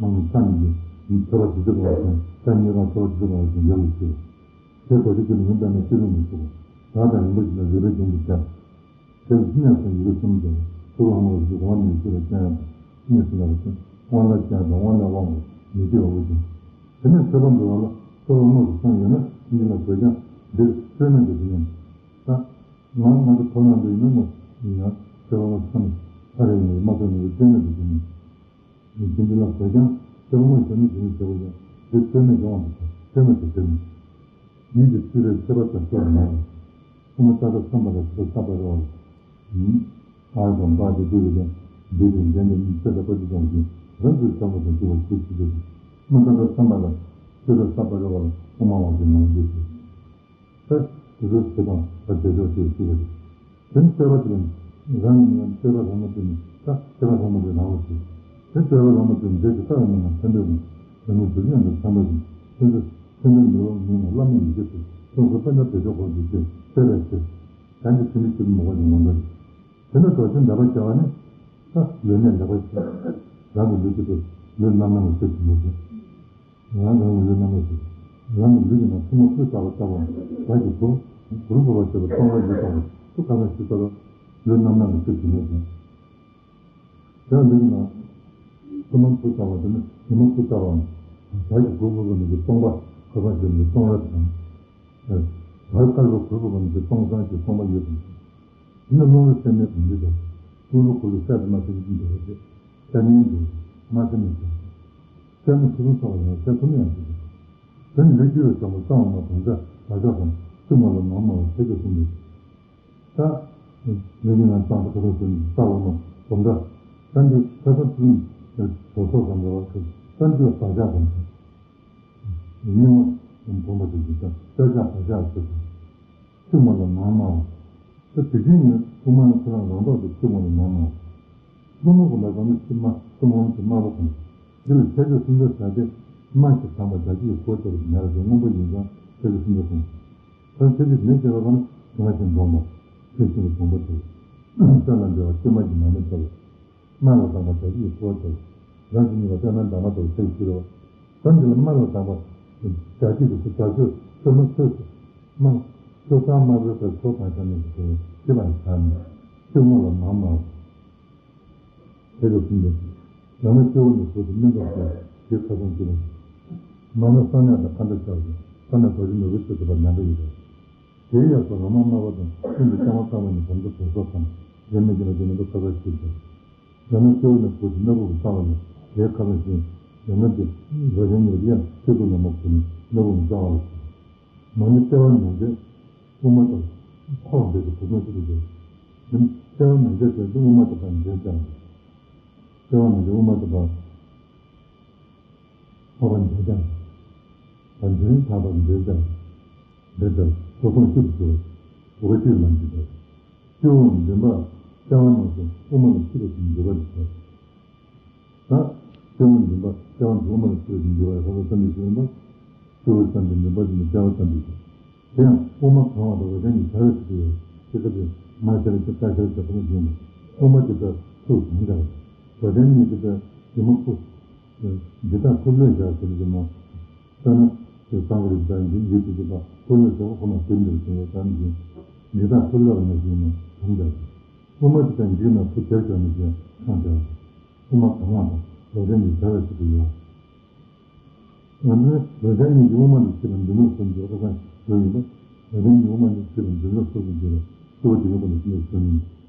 མང་ཆ་གཉིས་ཀྱི་ཆེ་བ་དུས་ཚོད་གང་སོང་ཆ་གཉིས་གང་ཆེ་བ་དུས་ཚོད་གང་སོང་ཡར་ལ་ཆེ་བ། དེ་རྡོ་རྗེ་ཀུན་ནས་ཡུམ་བལྟས་ན་སྐྱིད་རུང་མི་ཚུགས། བདག་དང་རིན་པོ་ཆེ་དང་རུས་པའི་རྒྱན་གྱི་སྤྱན། དེ་ལ་ཅི་ཉག་ཚང་ཡི་གེ་གསུམ་དང་ཐུགས་ཀ་ལྷུང་བ་ཞིག་གོང་མ་ནས་ཤེས་པའི་སྤྱན་དང་གཉིས་སུ་མེད་པ་སྤྱན། དབང་ལ་སྤྱན་དང་དབང་ལ་དབང་པོ་མི་བསྐྱོད་པ་དབུ་ཅན། དེ་ནས་མཆོད་པ་འབུལ་བ་ལ་མཆོད་པ་དངོས་སུ་བསམ་ཡོད་ན་ཕྱིན་ཅི་ལོག་གོས་ཀྱང་འདིར་སྤྲོས་མེད་དུ་ཞུ་ཉན། ད་ང་ང་ཚོ་ཐོག་ནང་དུ་ཡིན་ན་ངོ་ཡིན་ཡང་མཆོད་པ་ལ་བསམ་ཨ་རེ་ཡིན་པས་མ་ཐོབ་ནས་སྤྲོས་མེད་དུ་ཞུ་ཉན། ཡིན་ཕྱིན་ཅི་ལོག་གོས་ཀྱང་མཆོད་པ་དངོས་སུ་ཞུ་ཉན་ཞུ་ཉན་བྱེད་དགོས་ཀྱང་འདིར་སྤྲོས་མེད་ཀྱི་དབང་དུ་བྱས་སྤྲོས་མེད་དུ་ཞུ་ཉན། ཡིད་ཀྱི་སྤྲུལ་པའི་མཆོད་པ་དང་སྐལ་མང་བ། ཐུན་མོང་རྩ་བྲལ་བསམ་པ་ལ་ཆོས་ལ་བསགས་པ་རེ་བ་ལ། ཨ་དང་བ་དེ་དུ་ཡོད་ཀྱང་འདི་དེ་གཞན་དེ་གཉིས་ཆོས་དང་པ་ཅི་ཙམ་ཞིག་རང་གིས་བྱ་བ་དང་སྤྱོད་པ་ཆོས་ཅི་ཙམ་ཞིག་ཐུན་མོང་རྩ་བྲལ་བསམ་པ་ལ་ཆོས་ལ་བསགས་པ་རེ་བ་ལ་དབུ་མ་དབང་ཆེན་ནང་བཞིན་ཞིག་ད་དེ་ཚོ་ཆོས་དང་ད་བྱེད་ཕྱོགས་ཆོས་ཞུ་བ་རེད། དེ་ནི་བསྟོད་པ་དེ་ལ་རང་ཉིད་ལ་བསྟོད་པ་ལྷག་མ་དེ་ནི་ད་བསྟོད་པ་ལྷག་མ་དེ་རང་ལ་ཞུ། དེ་བསྟོད་པ་ལྷག་མ་དེ་ནི་འདས་ཀྱི་རྟགས་ཡིན་ན་མཚན་དཔེ་དང་འདས་མིན་གཟུགས་ཅན་དུ་འཚམས་པ་དང་ཚེ་འདིར་ཚེ་འདིར་མི་བ་མི་ལ་བླ་མེད་ཡི་གེ་དེ་སོ་སོ་དཔེ་འདྲ་བེད་སྤྱོད་ཁོང་དུ་ཆུད་བསྟོད་པའི་ཕྱིར། གང་གི་ཚེ་འདི་ཕྱི་མི་མི་གོ་ཞིང་ངོ་འདྲ་རེད། དེ་ནི་རྡོ་རྗེ་འདྲ་པར་བྱ་བ་ནི་ད་ལུས་གནད་ལེགས་པར་ཤེས། རང་གི་ལུས་ཀྱི་ཐོག་ལུས་རྣམ་སྣང་གི་སྟོབས་ཀྱིས་མི་ཤེས། རང་རང་གི་ལུས་རྣམ་སྣང་ཞིག་རང་གི་ལུས་ཀྱི་ནང་ཐུན་མོང་སྤུས་ལྟ་བུ་ལྟ་བུའམ་བདག་གི་གུར་གུར་ཕུབ་པ་ཞེས་པ་སྟོང་པ་ཡོད་ཙང་སུ་གང་ན་ཞིག་ལྟ་བུ་ལུས་རྣམ་སྣང་གི་སྟོབས་ཀྱིས་མི་ཤེས། དེ་ལུས་ཀྱི་ནང་ཐུན་མོང་སྤུས་ལྟ་བུ་དེ་ནི་ཉོན་མོངས་སྤུས་ལྟ་བུའམ་བདག་གི་གུར་ཕུབ་པ་ནི་སྟོང་པ་ཁོ་ན་ཞེས་པའི་སྟོང་ར་དང་། བར་དཀར་པོ་གུར་ཕུབ་པ་ནི་སྟོང་སང་ཞེས་སྟོང་པ་ཡོད་དང་། དེ་ནི་རླུང་རོ་སེལ་མེད་གང་འདུས་ཀྱང་། རླུང་རོ་གུར་གྱི་གསེབ་ཏུ་མ་ཐུབ་ཀྱི་འདུག་ཅེས། སེལ་མེད་འདུག་མ་སེལ་མེད་ཀྱང་། སེལ་མེད་ཆུ་ཀླུང་སོགས་ལ་ཡང་སེལ་ཐུབ་ནི་ཡང་ཞིག་འདུག་དེ་ནི་ལུས་སྐྱེ་བའི་ཟབ་མོ་རྩ་བ་མ་བུམ་སྒྲ་བག་ཆགས་སམ་གཅིག་མ་ལ་ནང་མ་བ་ཚེ་སྐྱེ་གསུམ་ཡོད། ད། ལུས་ཀྱི་ནང་གཙང་དུ་ཁ་ཐུག་ཟིན་རྩ་བ་མ་བུམ་སྒྲ། ད་འདི་ཁ་སང་ཚུན་གྲོགས་ཚོགས་སམ་རེ་བ་ཁུར་ད་འདི་ལ་བག་ཆགས་སམ་ཟེར། གཉིས་པ་བུམ་པ་དེ་ཚོ་དང་དཔེ་ཆ་བག་ཆགས་ཟེར་ཞིང་། གཅིག་མ་ལ་ནང་མ་བ། ད་དེ་བཞིན་ཉིད་དབུ་མ་ནི་ཁོ་རང་རང་ལྡོག་སྟེ་གཅིག་མ་ལ་ནང་མ་བ། ཀླུ་མོ་བུམ་པ་དང་ནི་གཅིག་མ་གཏུམ་མོ་གཅིག་དམར་པོ་གང་། འདི་ལ་ཁྱད་ཆོས་སུམ་ཅུ་ཟེར་ཏེ། རྨ་ཞིག་དང་པོ་བདག་གིས་གོ་ཐུབ་པ་མེད་ལ་དེ་སྔོན་པོ་ཡིན་ཙང་ཆོས་ཀྱི་སེམས་ཅན་གསུངས། ད་ཆོས་ཀྱི་མེ་སྐྱེ་བ་གང་དེ་མ་ཞིག་འདྲོངས་པ། ཆོས་ཤིང་གི་གོང་པོ་དེ། ས་ལ་འདྲེ་བ་བཅོས་མ་གྱི་མ་ནི་ལྟ་བུ། རྨ་ལ་དང་པོ་བདག་གིས་གོ་ཐུབ་པ། རང་གི་ནུས་པ་ལྟར་ན་འདབ་མ་ལྟ་བུ་ཆོས་ཤིང་རེད་བ། ད་འདི་ལ་རྨ་ལ་དང་པོ་བདག་གིས་གོ་བདག་ཆོས་ཆོས་མ་ཆོས་ཆོས་རྨ་ཆོས་ལྟར་མ་བཟོད་པའི་ཚོགས་དང་ཆ་ནས་ཀྱི་དོན་ཅི་ལ་བྱ་མེད། ཆོས་དངོས་ལ་མ་སྨྲ་བ། དེ་ལ་གསུམ་སྟེ། ཡང་ན་སྐྱེ་བོ་ནི་བུ་དེ་སྨན་པར་བྱ། དེ་ཁ་སང་སྐྱེ་བ། མ་ན་བསམ་ཡག་དང་ཁ་འདྲ་བྱ་བ། ས་ན་གོ་ཤིང་མི་བུ་ཚོས་བསྡུ་བ་ནན་པོ་ཡིན་པས། དེའི་ཡག་སོ་རང་མ་སྨྲ་བ་དང་སྔོན་དུ་བསྐྱང་བ་བཏང་བ་ནི་བུམ་ཚོ་བུམ་ཚོ་དང་ཡེ་མེད་ཀྱི་ལ་དེ་མི་འདུག་ཁ་ཁ་ཤིག་དང་། ཡང་ན་སྐྱེ་བོ་ནི་བུ་དེ་སྣ་བུག་ཏུ་བཏང་བ་ནི་དེའི་ཁ་ཁ་ཤིག་ཡང་ན་དེ་རོ་ཞན་ཉིད་ཡང་སྐྱེ་དགུ་ན་མ་བུ་ནི་སྣ་བུག་ཏུ་བཏང་བ་ལ། མ་ནི་ལྟེ་བ་མན་ཆད་དབུ་མ་དང་ཁོག་འདྲེས་ཀྱི་བུ་སྟོང་གཅིག་ཏུ་འགྱུར། ལྟེ་བ་མན་ཆད་དེ་དབུ་མ་དང་ཕར་འདྲེས་ཀྱང་། ལྟེ་བ་མན་ཆད་དབུ་མ་དང་ཕར་ཁོག་པ་འདྲེས་ཀྱང་། ཕར་འདྲེས་ཁོག་པ་འདྲེས་ཀྱང་། འདྲེས་ཀྱང་བུ་སྟོང་གཅིག་ཏུ་འགྱུར། བུ་གཅིག་ལ་འདྲེས་ཀྱང་། སྐྱེ་བོ་འདུན་པ་ལྟེ་བ་རྣམས་སུ་དབུ་མ་ལ་ཆུད་པ་དུ་འགྱུར་བ་དེ་ལྟར། ད་སྐྱེ་བོ་འདུན་པ་ལྟེ་བ་འདི་དབུ་མ་ལ་ཆུད་པ་དུ་འགྱུར་བ་ལ་ས་ས་ཙམ་དུ་ཞུགས་ཡིན་པ། སྐྱེ་བོ་ཙམ་དུ་འདུན་པ་དེ་ནི་ལྟེ་བ་ཙམ་དུ་ཞུགས། དེ་ཡང་དབུ་མ་གང་བ་དང་རོ་ཅན་གྱི་བྱ་བའི་ཚུལ་དུ་ཡོད། དེ་སྐབས་སུ་མ་བྱ་བའི་ཚུལ་ལྟ་བྱ་བྱ་ཁོ་ན་བཞིན་དུ་དབུ་མ་དེ་ལྟར་ཚུལ་གང་འདྲ་བ། རོ་ཅན་གཉིས་དེ་ལྟར་སྒྱུ་མ་ཁུ། འདི་དག་ཁུ་བློས་བཞག་ཟེར་གྱི་མོ། ས་ན་དེ་གཙང་པོ་རིགས་དང་འཇིག་འཇིག་ཏུ་གྱུར་པ་ཁུ་བློས་བཞག་ཁོ་ན་དེ་འདིར་བྱུང་བའི་གཏམ་གྱིས། འདི་དག་ཁུ་བློས་ནས་བཞིན་མོ་གང་འདྲ་བ། དབུ་མ་དེ་དང་འཇིག་ན་ཁུ་དེར་བྱ་ནས་ཀྱང་གང་འདྲ་བ། དབུ་མ་གང་བ་དང་རོ་ཅན་གྱི་བྱ་བའི་ཚུལ་དུ་ཡོད། ང་ཚོས་རོ་ཅན་གཉིས་ཀྱི་དབུ་མ་ལ་ཆུད་པ་འདུན་པ་གསུམ་གྱི་ཁ་སང་ཞུས་ཡིན་པ། རོ་ཅན་གྱི་དབུ་མ་ལ་ཆུད་པ་འདུན་པ་གསུམ་གྱི་རྒྱུད་ལ་སྐྱེ་བོ་དེ་ཡོད་པ་ལ་ཆུད་པ་གསུམ་ཡིན།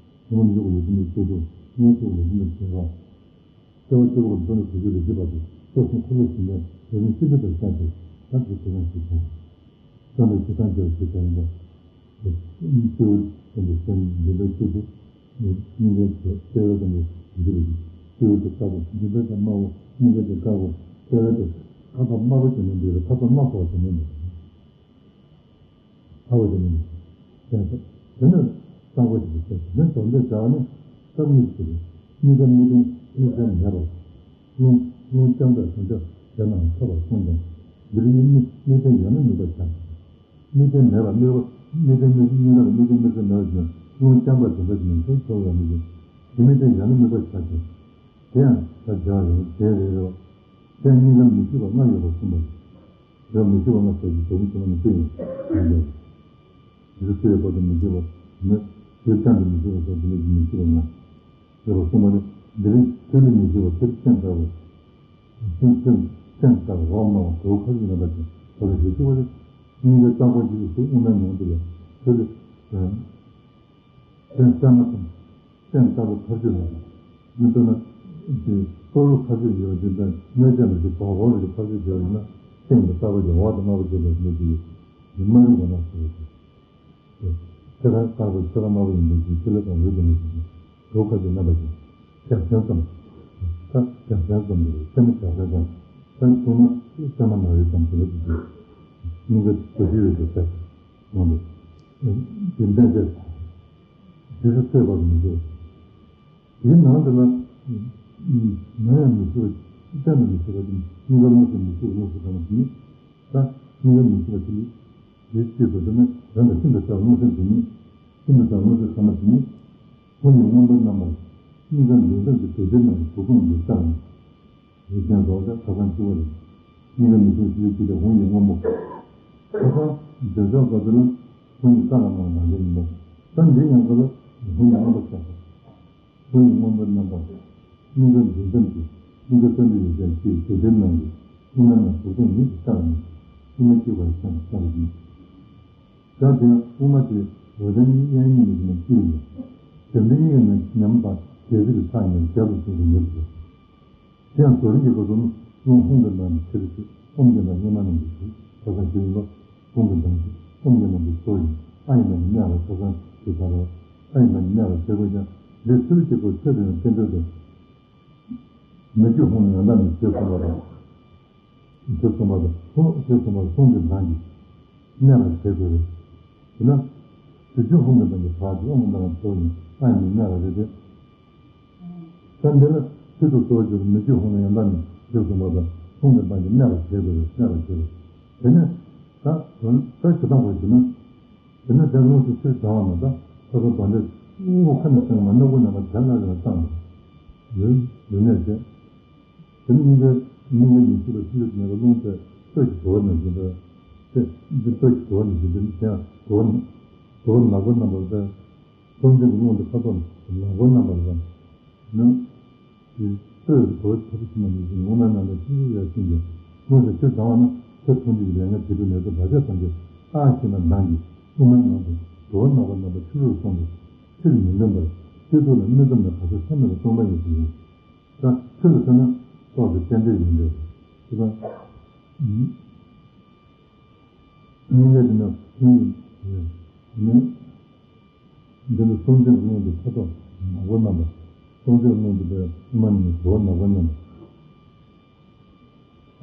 དབུ་མ་འཇུག་པ་ལ་ཆུད་པ་གསུམ་དུ་དངོས་སུ་ལ་ཆུད་པ་བྱེད་པ། སྐྱེ་བ་སྐྱེ་བོ་ལ་འདུན་པ་གཟུགས་ཀྱི་རིགས་ཀྱི་བར་དུ་སྐྱེ་གསུམ་ཁུ་བློས་ཞིང་ལས་རོ་ཅན་སྲིད་པའི་དུ་ཤར་ཏེ་ད་དེ་ཁོ་ན་ཞིག་དང་། ཙམ་པའི་ཇི་ལྟར་འགྱུར་ཞེས་བྱ་ཡིན་པ། སྐྱེ་བོ་ཙམ་པའི་སེམས་འདུན་པའི་སྐྱེ་དུ། སྙིང་གའི་ལྟེ་བ་ཙམ་པའི་འགྱུར་བའི་སྐྱེ་བོ་དེ་དཀར་པོ་འདུན་པའི་དང་དམར་པོ་སྙིང་གའི་དེ་དཀར་པོ་ལྟེ་བའི་དེ་ཁ་ཁ་དམར་པོ་དེ་མི་འདུག་ཁ་ཁ་དམར་པོ་དེ་མི་འདུག་ཁ་པོ་དེ་མི་འདུག་ཀྱང་ས་དེ་ནི་གཙང་པོ་ཞིག་ཏུ་ཟེར་དེ་ནི་དོན་དེ་བྱ་བ་ནི་སྐབས་གཉིས་ཀྱི་རེད། གཉིས་ཀ་གཉིས་ལྡན་གཉིས་ལྡན་མེད་པར། རླུང་རླུང་རྐྱང་པས་དོན་དེ་དེ་རྣམས་ཐོབ་པར་གསུངས་ཀྱང་། འདིར་གཉིས་གཉིས་ལྡན་ཡོད་ན་དམིགས་པ་བྱ། དམིགས་རྟེན་མེད་པ་དམིགས་པ་དམིགས་རྟེན་མེད་དམིགས་པ་དམིགས་རྟེན་མེད་པ་ནང་བཞིན་རླུང་རྐྱང་པ་དེ་འདྲ་ཞིག་ནས་ཚུར་འཁྱོར་བའི་དམིགས་རྟེན་དེ་དམིགས་རྟེན་ཡང་ན་དམིགས་པ་བྱ་ཞིང་། དེ་ཡང་ད་བྱ་བ་ཡང་དེ་རེ་རེ་བ། དེ་ཡང་གཉིས་ཀ་མི་ཤེས་པ་ལྔ་ཡོད་པར་གསུངས་པ་རེད། དེ་མི་ཤེས་པ་ལྔ་ཟེར་གྱི་དོན་ནི་ཚང་མ་ནི་དཔེ་ཡིན་ཡིན་པས། དེ་ཚེ་བར་དུ་མི་ཤེས་པ་ནི་དེ་ཙམ་དུ་མི་ཤེས་པ་དང་དེ་ནི་མི་ཤེས་པ་ལྔ་ཡོད་པར་གསུངས་པ་རེད། འདི་རིང་ཚུལ་ལས་མི་ཤེས་པ་ཚུལ་སེམས་ལྟ་བུ། སེམས་སེམས་སེམས་ལྟར་འོག་མ་བ་དོ་ཁ་ཅིག་རྣམ་པ་ཅན་ད་ལྟ་ཞེས་ཞུ་བ་རེད། སྙིང་གའི་རྩ་འཁོར་ཞིག་ཏུ་སུ་དབུ་མའི་ནང་དུ་ལ་ཚུལ་ལས། སེམས་གསར་མ་དང་། སེམས་ལྟ་བུ་ཐབས་ཇུས་ལ། མི་ལྟར་ན། དེ་སྟོབས་ལུགས་ཐབས་ཇུས་ཡོད་ཅིང་དང་གནོད་བྱ་མི་ཤེས་བག་ཕོག་ལ་ཐབས་ཇུས་བྱས་པ་ཡིན་ན་སེམས་ཀྱི་ལྟ་བ་ཀྱང་འོག་ཏུ་མ་བ་བྱེད་པར་གནོད་ཀྱི་ཡོད། མི་སྨྲ་རིགས་པ་ན་ཟེར་བ་དང་། ཚེ་རང་དཀར་པོ་ཚེ་རང་དམར་པོ་ཡིན་པའི་ཕྱིར་ལས་དང་འོད་ཀྱི་མི་ཤེས་ཀྱང་དོ་ཁ་ཅིག་རྣམ་པ་ཅན། རྒྱལ་མཚན་ཙམ། ད་རྒྱལ་མཚན་ཙམ་དུ་སེམས་རྒྱལ་མཚན་ཙམ། སེམས་ཐུང་ན་སེམས་མ་ན་རེ་ཙམ་དུ་རེད་དུ་སྙིང་ག་དུ་ཤི་བའི་དུ་ཟེར། ནང་དུ། རྒྱུན་ལྡན་ཏེ། རྗེས་སུ་གསོད་པར་མི་འགྱུར། དེའི་ནང་དུ་ལ། ནམ་ཡང་མི་ཤི་བ། གཏན་དུ་མི་ཤི་བ་དེ་ནི་སྙིང་ག་རླུང་ཤུགས་མི་ཤི་བ་རླུང་ཤུགས་དང་དེ་ནི། ད་སྙིང་ག་མི་ཤི་བ་དེ་ནི། དེའི་ཆེད་དུ་དེ་ནི་རང་གི་ཤིན་ཏུ་རྩ་བ་རླུང་སེམས་དེ་ཉིད། ཤིན་ཏུ་རྩ་བ་རླུང་སེམས་ཐ་མ་དེ་ཉིད། ཧཱུྃ་ཡིག་མངོན་པར་རྣམ་པར། སྙིང་ག་འདུན་སེམས་ཀྱི་དུག་ལྡིར་རྣམས་ཀྱི་དུག་སྦྲང་འདི་ལྟར་ནི། ཡིག་ཅན་རྫོགས་བྱ་ཁ་སང་བཅུ་པ་རེད། སྙིང་ག་མི་ཤི་བ་ཞི་བའི་ཆེད་དུ་ཧཱུྃ་ཡིག་སྔོན་པོ། ཁ་སང་འདོད་ཆགས་དགའ་ཚོར་ལ་ཧཱུྃ་ཡིག་རྩ་ལ་མར་ནང་བཞིན་ཡིན་པ། ད་འདི་ཡང་ག་ལ་ཧཱུྃ་ཡིག་སྔོན་པོ་ཆགས་པ། ཧཱུྃ་ཡིག་མངོན་པར་རྣམ་པར། སྙིང་ག་འདུན་སེམས་ཀྱི། སྙིང་ག་རྩ་འདུན་ཡོད་ཚད་ཀྱི་དུག་ལྡིར་རྣམས་ཀྱི། དབུ་མའི་ནང་དུག་སྦྲང་ཉིད་དུ་བཏགས་ནས། དབུ་མའི་དཀྱིལ་པར་སེམས་བཏགས་ཡིན། ད་དེ་ཡང་དབུ་མ་དེ་རོ་ཅན་གཉིས་གཡས་གཉིས་ནས་བྱུང་བའི་དཀྱིལ་ཡིན། བྱམས་པའི་དབྱིངས་ནས་ཉམས་པ་རྒྱལ་སྲིད་ཀྱི་ཕྱག་ཉེར་རྒྱབ་ཏུ་བྱུང་བའི་ཉེར་དུ། དེ་ཡང་རྫོགས་རིམ་གྱི་སྐབས་སུ་རླུང་ཧཱུྃ་གི་ནང་ནས་ཆེ་རུ་ཆེ་ཨོཾ་གྱི་ནང་སྙེ་མ་ནང་དུ་ཞུགས་ཁ་སང་ཞུས་ཡིན་པ། ཧཱུྃ་གི་ནང་དུ་ཨོཾ་གྱི་ནང་དུ་ཚོགས་ཡིན། ཨ་ཡི་ནང་དུ་སྨྲས་པ་ཁ་སང་ཞུས་ཚར་བ། ཨ་ཡི་ནང་དུ་སྨྲས་པ་བྱེད་དགོས་ཀྱང་འདིར་ཚུལ་གྱི་སྐོར་ཆོས་དེ་ཡང་རྟེན་འབྲེལ་དུ། མི་བསྐྱོད་ཧཱུྃ་ནི་ཡང་དག་ནི་ཞེས་གསུངས་པ་དང་། ཞེས་གསུངས་པ་དང་ཧཱུྃ་ཞེས་གསུངས་པ་ཧཱུྃ་གི་ནང་གི་སྨྲས་པ་བྱེད་དགོས་རེད། དེས་ན། དུས་རྒྱུན་ཧཱུྃ་གི་ནང་གི་བག་གི་ཨོཾ་གི་ནང་གི་ཚོགས་ཡིན། ཨ་ཡི་ནང་སྨྲས་པ་རེད་དེ། ས་འདི་ལ་ཆེད་དུ་གཙོ་བོ་གྱུར་མི་བསྐྱོད་ཧཱུྃ་ནི་ཡང་དག་ནི་ཞེས་གསུངས་པ་དང་ ལུང་དེ་སྤང་གི་གནས་པར་བྱེད་དགོས་པས། གནས་པར་བྱེད་དགོས། དེ་ནས་ད་དོན་ད་ཇི་ལྟ་བར་ཞུ་ན། དེ་ནས་དེ་ལུང་དེ་ཕྱིར་དྲང་བ་ན། ད་ད་ལྟ་དོན་དེ་དངོས་ཁ་ནས་བྱུང་བ་སྣ་ཁུག་རྣམ་པ་དེ་ལ་ཡང་བཏང་ཡོད་ཡོད་ནས་བྱས། དེ་ནི་སྙིང་གའི་སྙིང་གའི་ཉི་ཤུ་ལ་ཕྱི་ལ་ཉེ་བའི་ཀླུང་དེ་སྟོད་ཀྱི་དུ་བ་ནང་བཞིན་པས། དེ་འདི་སྟོད་ཀྱི་དུ་བ་ནང་བཞིན་པས། དེ་ཡང་དུ་བ་དུ་བ་ནག་པོ་རྣམ་པར་སྦས། སྲོང་བཙན་གྱི་ཀླུང་དེ་ཁ་དོག་ནག་པོ་རྣམ་པར་སྦས་ནི། དེ་སྟོད་ཀྱི་དུ་བ་ཁ་དོག་ཕྱི་མ་ནང་བཞིན། འོ་མའི་ནང་ལ་ཆུ་བུར་ཡར་ཕྱིན་ཏེ། ལུང་དེ་ཕྱིར་དྲང་བ་ན། ཚེ་ཐུང་ཀུན་གྱི་ལས་ངན་དེ་འདྲའི་ནད་གདོན་བར་ཆད་ཐམས་ཅད་ཨ་ཞེ་ན་མདངས་ཀྱིས་དབུ་མའི་ནང་དུ་དུ་བ་ནག་པོ་རྣམ་པ་ཆུ་རུར་སོང་སྟེ་ཕྱིར་མི་འདོན་པར་སྤྱི་གཙུག་ལ་སྨིན་མཚམས་ནས་བར་ཆད་ཚད་མེད་དུ་སྟོང་པ་ཡིན་ཞེས། ད་ཕྱི་ལ་ཐོན་ན་ཏོག་ཙམ་རྟེན་འབྲེལ་ཡིན་པས། དེ་དང་སྙིང་ག་དེ་ན་སྙིང་གི་ནི། འདི་ནི་སྲོང་བཙན་གླིང་དུ་ཁ་དོག་ནག་པོ་རྣམ་པ། སྲོང་བཙན་གླིང་དུ་པའི་དབུ་མ་ནི་དུ་བ་ནག་པོ་རྣམ་པ།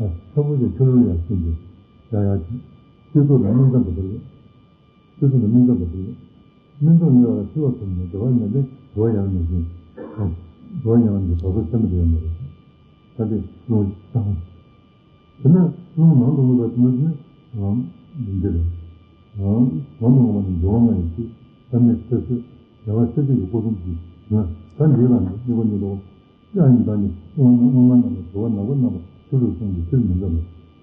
ཨ་ཚ་བོ་ཅན་ཆུ་རུར་ཡར་ཕྱིན་ཏེ། ཡ་ཡ་ཅིག་སྤྱི་གཙུག་ལ་སྨིན་མཚམས་དུ་བབས། སྤྱི་གཙུག་ལ་སྨིན་མཚམས་དུ་བབས། སྨིན་མཚམས་གཉིས་བར་ལ་ཕྱི་བ་ཚུར་ནས་དུ་བ་ཉལ་ཏེ་དུ་བ་ཡང་མི་ཤེས། དུ་བ་ཉལ་བ་ནི་བར་དོ་ཚད་མེད་དུ་ཡོད་མ་རེད། ད་དེ་ལུང་དང་། དེ་ནས་ཀླུང་ནང་དུ་འོངས་པ་དེ་ནི་འདི་རེད། ནང་དུ་འོངས་པ་ནི་འབྱུང་བ་ལྔ་ཡི་སྤྱི། ས་གནས་ཚེ་བསོད་བདེ་བ་ཤཱཀྱ་ཡི་སྐུ་གསུམ་གྱི་ལ། ད་འདི་ལ་ནི་གཉིས་པ་ནི་ལོ། ཡང་ཡིན་ད་ནི་དབུ་མ་དབུ་མ་རྣམ་པ་དུ་བ་ནག་པོ་རྣམ་པ་ཆུ་རུར་སོང་སྟེ་ཕྱིར་མི་འདོན་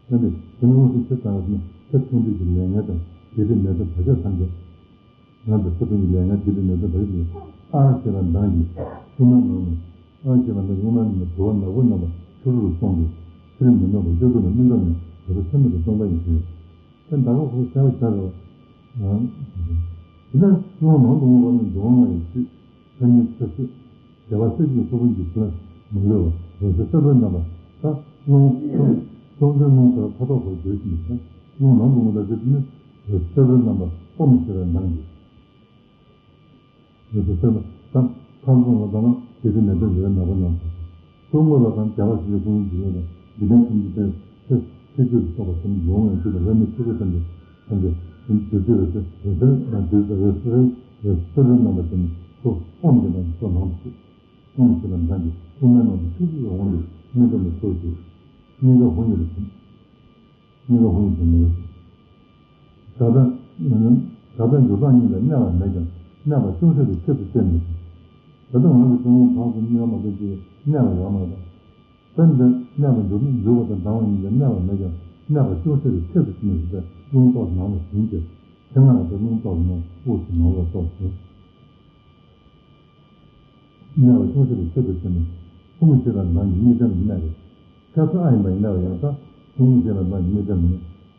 པར། ད་ནི་དེ་ནི་ལུང་དེ་ཕྱིར་དྲང་བ་ན། ཚེ་ཐུང་ཀུན་གྱི་ལས་ངན་དང་བདེ་སྡུག་ནད་གདོན་བར་ཆད་ཐམས་ཅད། ང་ཚོ་ཚེ་ཐུང་ཀུན་ལས་ངན་བདེ་སྡུག་ནད་གདོན་བར་ཆད་ཨ་ཞེ་ན་མདངས་ཀྱིས་དབུ་མའི་ནང་ནས། ཨ་ཞེ་ན་མདངས་ཀྱིས་དབུ་མའི་ནང་ནས་དུ་བ་ནག་པོ་རྣམ་པ་ཆུ་རུར་སོང་སྟེ་ཕྱིར་མི་འདོན་པར་སྤྱི་གཙུག་ལ་སྨིན་མཚམས་ནས་བར་དོ་ཚད་མེད་དུ་སྟོང་པ་ཡིན་ཞེས། ད་ད་ག་ཁོ་གསལ་བ་ཤར་རོ། དེ་ནས་ཀླུང་ནང་དུ་འོངས་པ་ནི་འབྱུང་བ་ལྔ་ཡི་སྤྱི། ཐ་སྙད་ཚེ་བསོད་བདེ་བ་ཤཱཀྱའི་སྐུ་གསུམ་གྱི་ལ་མ་ལུས་པ་འོད་ཟེར་སེར་པོའི་རྣམ་པ། ད་ཀླུང་སྲོང་བཙན་ཀླུང་དེར་ཁ་དོག་ཁོར་བསྡུས་ཤིང་ད་ཀླུང་ནང་དུ་འོངས་པ་དེ་ནི་འོད་ཟེར་སེར་པོའི་རྣམ་པ་ཨོམ་ཞེས་པའི་མདངས་ཀྱིས། འོད་ཟེར་སེར་པོ་ད་ཁམས་གསུམ་ལ་ལྟ་ན་དེ་དུས་ནས་ད་འོད་ཟེར་ནག་པོ་རྣམ་པ། སྐུ་དངོས་ལ་ད་བདེ་བ་ཤཱཀྱའི་སྐུ་གསུམ་གྱི་ལ་དང་འཇིག་རྟེན་ཐམས་ཅད་པའི་ཚེ་ཚེ་བཅུད་ལ་སོགས་པ་ཐམས་ཅད་འོང་བའི་ཚུལ་དང་། བླ་མེད་ཆོས་སྐུ་ཐམས་ཅད་ཐམས་ཅད་དེ་ནི་དུས་ཚོད་རེ་ཚེ་རེ་ཚེ་ན་དུས་ཚོད་རེ་ཚེ་རེ་ཚེ་རེ་རྣམ་པ་དེ་ནི་སོ་ཨོམ་གྱི་ནང་གི་སོ་ནང་དུ་བཅུག་ཨོམ་ཞེས་པའི་མདངས་ཀྱིས་དབུ་མའི་ནང་དུ་ཆུ་རུ་རུ་འོང་སྟེ་སྨིན་མཚམས་ནས་སོ་ཞེས་སྙིང་ག་ཧཱུྃ་ཡིག་ལ་ཐིམ། སྙིང་ག་ཧཱུྃ་ཡིག་ལ་ཐིམ་མོ། གྲགས་པའི་གྲགས་པའི་འགྱུ་སྟངས་གཉིས་ལ་གནས་པ་མེད་ཀྱང་། གནས་པ་ཅུང་ཟད་དེ་ཆེད་དུ་བསྟན་མི་ཐུབ། ད་ལྟ་ང་ཚོ་ཀླུང་ནང་དུ་གནས་མ་ཐུབ་ཀྱི་གནས་པ་ཡོད་མ་རེད། དཔེར་ན་གནས་པ་འགྱུར་འགྱུར་བ་དང་ལྡང་བ་གཉིས་ལ་གནས་པ་མེད་ཀྱང་། གནས་པ་ཅུང་ཟད་དེ་ཆེད་དུ་བསྟན་མི་ཐུབ་པས། ཀླུང་ཏོག་ནང་ལ་ཟིན་ཏེ་ཆེད་མངགས་ཏེ་ཀླུང་ཏོག་ནང་དབུགས་སུ་ནང་ལོགས་ཏོག་ཏོག་གནས་པ་ཅུང་ཟད་དེ་ཆེད་དུ་བསྟན་ནས། ཧཱུྃ་ཞེས་པའི་མདངས་ཀྱིས་དམིགས་རྟེན་ལ་གནས་པས། ཆ་ས་ཨ་ཡིན་པ་ཡིན་ན་ཡང་ད་ཧཱུྃ་ཞེས་པའི་མདངས་ཀྱིས་དམིགས་རྟེན་ལ་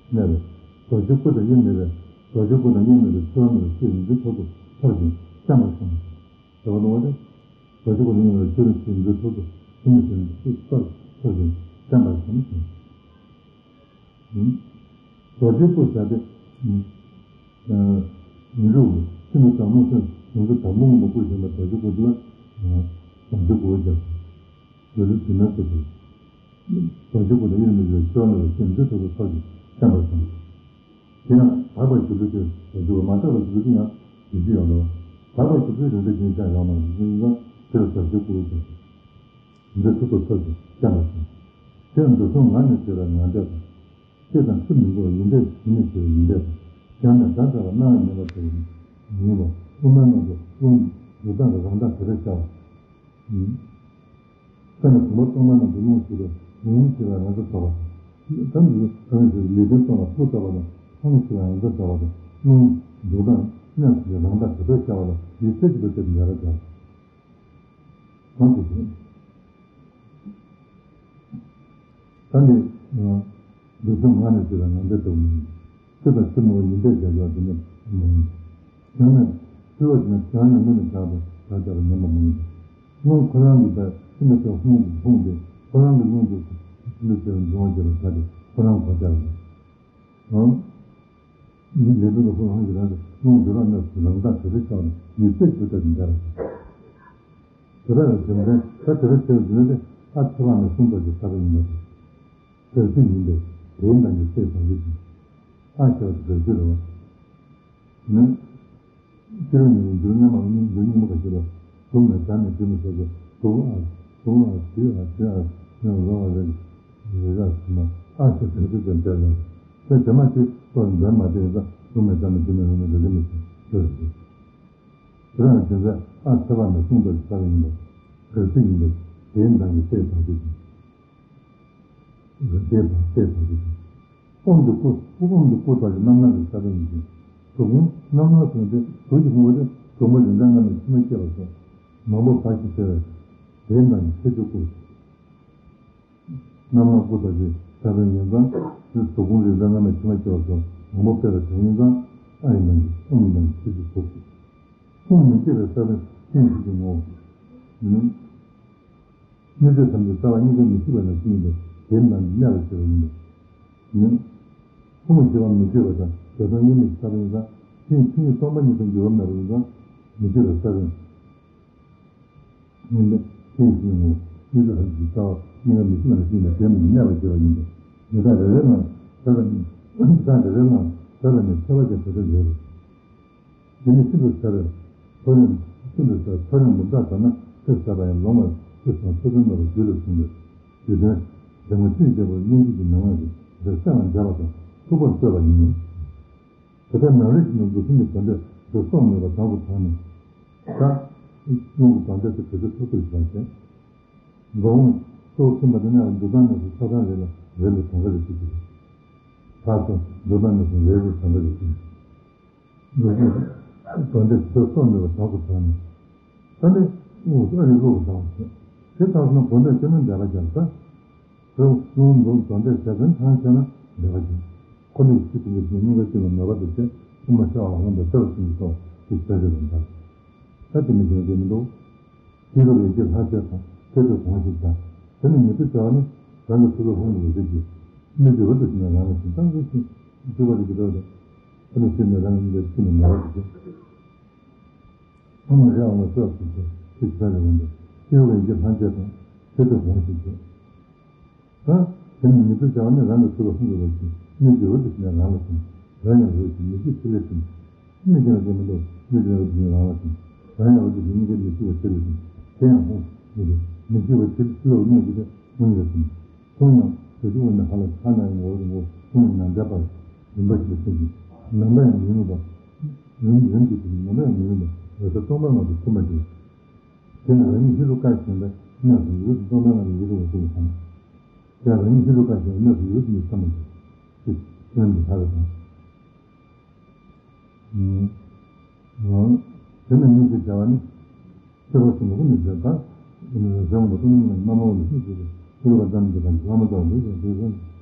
གནས་པས། རྡོ་རྗེ་སྐུ་དང་དབྱེར་མེད་པའི། རྡོ་རྗེ་སྐུ་དང་དབྱེར་མེད་པའི་ཆོས་རྣམས་ལ་ཆོས་ཡོངས་སུ་ཐོབ་ཏུ་ཐོབ་ཅིང་བརྟན་པར་གསུངས། ཟེར་བ་ནོར་བ་སྟེ། རྡོ་རྗེ་སྐུ་དང་དབྱེར་མེད་པའི་ཆོས་རྣམས་ཆོས་ཡོངས་སུ་ཐོབ་ཏུ་ཐོབ་མི་ཆོས་ཡོངས་སུ་ཐོབ་ཅིང་བརྟན་པར་གསུངས། རྡོ་རྗེ་སྐུ་ཟེར་ཏེ། མི་འཇུག་ཕྱི་ནས་ཀྱང་མངོན་སུམ་ཡོངས་སུ་དམ་ལུང་ལ་བཀོད་བཞིན་པ་རྡོ་རྗེ་སྐུ་དེ་ལ་རྡོ་རྗེ་སྐུ་ཟེར། རྡོ་རྗེ་སྐུ་དང་དབྱེར་མེད་པའི་ཆོས་རྣམས་ལ་ཆོས་ཡོངས་སུ་ཐོབ་ཏུ་ཐོབ་ཅིང་བརྟན་པར་གསུངས། དེ་ཡང་དག་པར་རྒྱུད་ལུགས་དེ་རྡོ་རྗེ་སྐུ། མ་དག་པར་རྒྱུད་ལུགས་དེ་ཡང་རྡོ་རྗེ་ཡོད་ལོ། དག་པར་རྒྱུད་ལུགས་རིགས་འགྲེ་རྒྱན་ཆ་ཡོད་མ་རེད། དེ་ཡང་དེ་ལ་རྡོ་རྗེ་སྐུ་ཟེར། འདི་ཚུལ་དུ་ཐོབ་ཅིང་བརྟན་པར་གསུངས། དེ་ཡང་འདི་གསུམ་ངག་ནས་བརྗོད་པའི་ངག་འགྲེལ་དང་། ལྕེ་དང་ཚིག་མི་འགུལ་བ་ཡིད་འགྲེལ་ཡིད་ནས་བརྗོད་པའི་ཡིད་འགྲེལ་དང་། སྦྱར་ནས་བརྡ་སྦྱར་བ་རྣ་བས་ཉན་པ་ཞིག་ཡིན་པ། དབུ་མའི་ནང་དུ་ཀླུང་འཇུག་ལྡོག་གི་རང་མདངས་དེ་འདྲ་ཤར་བ། ས་ནས་བུམ་པ་སྟོང་པའི་ནང་དུ་ཀླུང་ཞིག་ཏུ་ལུང་ཞིག་ལ་ཡོངས་སུ་རྫོགས་པ་དང་། ད་འདི་ཚོ་ལེགས་ལྡན་སྟོང་ལ་ཐུགས་རྫོགས་པ་དང་། ཀླུང་ཞིག་ལ་ཡོངས་སུ་རྫོགས་པ་དང་། ཀླུང་འཇུག་ལྡོག་གནས་སུ་རང་མདངས་དེ་འདྲ་ཤར་བ་ལ་ཡིད་རྩེ་གཅིག་ཏུ་གཏད་དེ་ཡར་སྦྱར། གང་དུ་ཞུགས། ད་ནི་འདི་ཚོ་ངག་ནས་བརྗོད་པའི་ངག་འགྲེལ་ལྟ་བུ་མིན། ལྕེ་དང་ཚིག་མི་འགུལ་ཡིད་འགྲེལ་བྱ་བ་དེ་ནི་མ་ཡིན། བྱང་ནས་ཚུལ་བ་ཞིག་ན་བྱང་ནས་སྔོན་ནས་བྱང་དུ་བྱ་བྱ་བ་ཉན་པ་མ་ཡིན་པ། ཀླུང་ཁོ་རང་གི་བར་ཕྱི་ནས་ཕྱོགས་ཧཱུྃ་གི་ཧཱུྃ་སྟེ། ཁོ་རང་གི་རླུང་དུ་ཕྱི་ནས་ཕྱོགས་འབྱུང་བ་བྱེད་པར་བྱ་སྟེ་ཁོ་རང་གོ་བྱ་བ་ཡིན། འོང་། ཡིད་ལས་དོན་དུ་ཧཱུྃ་ཧཱུྃ་གི་རང་དུ་ཀླུང་འཇུག་ལྡོག་གནས་སུ་རང་མདངས་དེ་འདྲ་ཤར་ནས་ཡིད་རྩེ་གཅིག་ཏུ་གཏད་དེ་འདྲ་རེད། དེ་དག་གི་རྒྱུ་མཚན་ད་དེ་འདྲ་བྱས་པའི་རྒྱུ་མཚན་དེ་ཨ་ཚེ་དཔག་མེད་གསུམ་ཐོག་གི་ས་པ་ཡིན་པ་དང་། བདག་རྒྱུད་ཡིན་པས་དེའི་ནང་གི་སྲས་བདག་རྒྱུད་ཡིན། ཨ་ཞེས་པ་དེ་བདག་རྒྱུད་རེད་བ། ནི། སྤྱིར་ཉིད་ནས་འགྱུར་རྣལ་མ་ལ་སྙིང་འགྱུར་སྙིང་པོ་ག་ཞེས་པ། དུག་ནས་དགྲ་ནས་སྒྲོལ་མི་ཟེར་དུ་དུག་ཨ། དུག་ཨ་དུག་ཨ་དུག་ཨ་ནི་རོ་ཨ་རེ། རེ་རེ་ལ་ཨ་ཟེར་དེ་ཚོ་ཀྱང་བྲལ་ཡོང་། དེ་དེ་མ་ཅིག་སོགས་འདོན་མ་དེ་ཡིན་ཙང་སྒྲུང་མེད་རྩ་མེད་སྒྲུང་མེད་རང་མེད་རེ་རེ་མི་ཚེ་ཡོད་རེད། དེ་རང་དེ་ཚོ་ཨ་ཚེ་བ་ནས་གསུངས་པའི་ས་རུ་ཡིན་པ། གལ་སྲིད་ཡིན་པས་དེའི་མདངས་ཀྱི་ལྟས་དང་ཅིག་དང་། རིག་པའི་དང་ལྟས་དང་ཅིག་དང་། དབང་དུ་བསྐུར། དབང་དུ་བསྐུར་བ་ནི་རྣམ་སྣང་གི་ས་བོན་ཡིན་ཞིང་། གཟུགས་ཕུང་རྣམ་སྣང་གསུངས་ཏེ་གཟུགས་ཀྱི་ཕུང་པོ་དེ་གཟུགས་མ་རིག་འཛིན་སྔ་མའི་ཕྱི་མ་སྐྱེ་བ་སོགས་མང་པོ་འབའ་ཞིག་སྐྱེ་བས་དེའི་མདངས་ཀྱི་ལྟས་དུ་བསྐུར། རྣམ་སྣང་སྐུ་དང་ཞེས་ས་བོན་ཡིན་ཙང་། གཟུགས་ཕུང་རིག་འཛིན་སྔ་མ་ཕྱི་མ་སྐྱེ་བ་སོགས་མང་པོ་སྐྱེ་བ་དེ་ཡིན་ཙང་། ཨ་ཡི་མདངས་ཀྱི་ཨོ་མའི་མདངས་ཀྱི་ཆོས་ཀྱི་གཟུགས་སུ། ཁུངས་མི་སྐྱེ་བའི་ས་བོན་ཤིང་གཟུགས་ཀྱི་ངོ་བོ། གནོད་བྱེད་ཐམས་ཅད་རྩ་བ་ཉིད་ཀྱང་མི་སྲིད་པ་ནང་བཞིན་ཡིན་པས་དེའི་མདངས་ཀྱིས་གནས་པར་བྱེད་པ་ཡིན་པས། ཁུངས་མི་སྐྱེ་བ་མི་སྐྱེ་བ་དང་ཞེ་སྡང་གཉིས་མེད་ཀྱི་ས་བོན་ཡིན་ཙང་། ཤིང་ཤིང་གི་སྟོང་པ་ཉིད་དུ་འགྱུར་བ་མེད་པ་ཡིན་ཙང་མི་སྐྱེ་བའི་ས་བོན། ཉིད་ནི་ཤིང་ཤིང་ངོ་། ཉིད་ཀྱི་ཧ་ཅིག་རྩ་བ་ཉིད་ཀྱང་མི་ཤིང་ལ་ཤིང་ལ་དེ་མི་གནས་པར་བྱེད་པ་ཡིན་པས། ཡི་དྭགས་རེ་རེ་ལའང་ས་ལ་ནི་ཡི་དྭགས་རེ་རེ་ལའང་ས་ལ་ནི་ཕལ་པ་ཅིག་དེ་འདྲ་ཡོད་རེད། དེ་ནི་ཤིན་ཏུ་ཟབ་པའི་མཐོ་རིམ། ཤིན་ཏུ་ཟབ་པའི་མཐོ་རིམ་པོ་བཀྲ་ཟ་ན་ཆེས་ཟབ་པ་ཡང་ལོང་བ་ཆེས་སོང་ཐུབ་དོན་ལ་རྒྱུད་ལ་གསུངས་པའི་རྒྱུད་དོན་དེ་ངོ་སྤྲོད་རྒྱལ་པོ་སྙན་བརྒྱུད་ཀྱི་མན་ངག་གིས་འདིར་གསལ་བར་མཛད་པ་དང་ཐུགས་པར་གསོལ་བ་ཡིན། དེ་ལྟར་ནང་རིག་གི་ནང་འདུག་སེམས་ཀྱི་དོན་འདོད་དེ་སྲོག་མེད་པ་དྲང་དུ་དྲངས་ནས། ད་རླུང་གི་དོན་འདོད་དེ་ག་ཚོད་ཐུབ་ཐུབ་བྱས་ཏེ། འགྲོ་འོང་སྲོག་ཐུན་པ་དེ་ནས་འདུག་སྟངས་ནས་སུ་ཆ་ཚང་རེ་ལ་རེ་ལ་གྲངས་ཀ་རེ་ཞིག་གིས། ད་སོ་འདུག་སྟངས་ནས་སུ་རེ་རེ་གྲངས་ཀ་རེ་ཞིག་གིས། འགྲོ་འོང་དོན་འདོད་དེ་སྲོག་མེད་པ་དྲང་དུ་དྲངས་ནས། ད་ནི་དངོས་སུ་ཨ་རི་བློ་གི་དྲངས་སོ། དེ་ལྟར་སོང་ན་དོན་འདོད་ཅི་ན་འདས་པ་ཀྱང་ད། དེ་རླུང་འགྲོ་དོན་འདོད་བྱས་ཙང་ཐང་ཆད་ན་འདས་པ་ཀྱང་། ཁོ་ནས་ཤི་དུས་ཀྱི་སྙིང་ག་ཅི་ལ་མོས་པ་དེ་བྱས་དབུ་མ་ཤ་བ་ལྷུང་བའི་ལྟ་བ་ཟིན་གྱི་སོགས་ཀྱི་བྱ་བྱེད་ལ་འདར། ད་དེ་མི་བྱུང་དེ་མི་འདུག་ཤེས་རབ་ཡིད་ཀྱི་ལྷ་བཅས་དང་ཆོས་ཐོས་གོང་ཞིག་བྱ། དེ་ནི་མི་ཚེ་བྱ་བ་ནི་རང་གི་ཚུལ་ལ་ལྷུང་དགོས་ཟེར་གྱི། སྣོད་ཀྱི་འོད་དུ་ཞིག་ནས་རང་ལ་ཞིག་བཏང་གི་ཞིང་སྤྲུལ་པ་རིག་གི་འགྲོ་དང་། ཁོ་ནི་ཤེས་ནས་རང་གི་འདིར་ཤི་ནས་མེད་པ་ཞིག་ཀྱང་། ཨ་མ་རེ་ཨ་མ་སོགས་སུ་སོ་ཤེས་ཀྱི་ས་རེ་འོང་དུ་ཤེས་རབ་ཡིད་ཀྱི་ལྷ་བཅས་དང་ཆོས་ཐོས་གོང་ཞིག་བྱ། ད་དེ་ནི་མི་ཚེ་བྱ་བ་ནི་རང་གི་ཚུལ་ལ་ལྷུང་དགོས་པ་ཞིག་སྣོད་ཀྱི་འོད་དུ་ཞིག་ནས་རང་ལ་ཞིག་རང་ཡང་འོད་ཀྱི་མི་ཤེས་ཕྱི་ལས་ཞིག་མི་ཤེས་ལ་དེ་མི་འདུག་སྣོད་ཀྱི་འོད་དུ་ཞིག་ནས་རང་ལ་ཞིག་རང་ཡང་འོད་དུ་ཞིག་གཉིས་ཀའི་མི་ཤེས་པ་ཕྱི་ལས་ཞིག་དེ་ཡང་ལྷུང་མི་ཤེས། མི་ཤེས་པ་ཕྱི་ཕྱི་ལོགས་སྣོད་ཀྱི་དེ་ལྷུང་ཡོད་ཞིང་། ཁོང་ཡང་བོད་ཀྱི་དབུ་མའི་ལྷ་ལ་ལྷ་ན་ཡང་འོག་རིང་པོ་ཁོང་ཡང་ནམ་མཁའི་བར་རིམ་པ་ཞིག་ཏུ་ཕྱིན་ཅིང་ནམ་མཁའ་ཡང་མི་མངོན་པ། རིམ་རིམ་གྱིས་ཕྱིན་ནམ་མཁའ་ཡང་མི་མངོན་པ་འོད་གསལ་སྟོང་པ་ངང་དུ་ཐིམ་པ་ཞིག་དེ་ཡང་རང་ཉིད་ཧེ་རུ་ཀ་ཞེས་པའི་གནས་སུ་ཡུལ་དུ་སྟོང་པ་ངང་དུ་ཡུལ་དུ་འོད་གསལ་ལ་ཐིམ། དེ་ཡང་རང་ཉིད་ཧེ་རུ་ཀ་ཞེས་པའི་གནས་སུ་ཡུལ་དུ་མི་ཐིམ་པ་ཞིག་ཅེས་སྟོན་པའི་ལྷ་རེ་དང་། དེ་ནས་སྙིང་རྗེ་བྱ་བ་ནི། སྐྱེ་བ་གསུམ་པོ་ནི་བྱེད་པ། གཞན་དབང་པོ་སྟོང་ཉིད་ལ་རྣམ་སྨིན་ནི་ཤེས་བྱེད་པའི་ཤེས་རབ་ཙམ་གྱི་དང་བླ་མ་ལྟ་བུ་ལས་ཀྱང་དེ་བཞིན་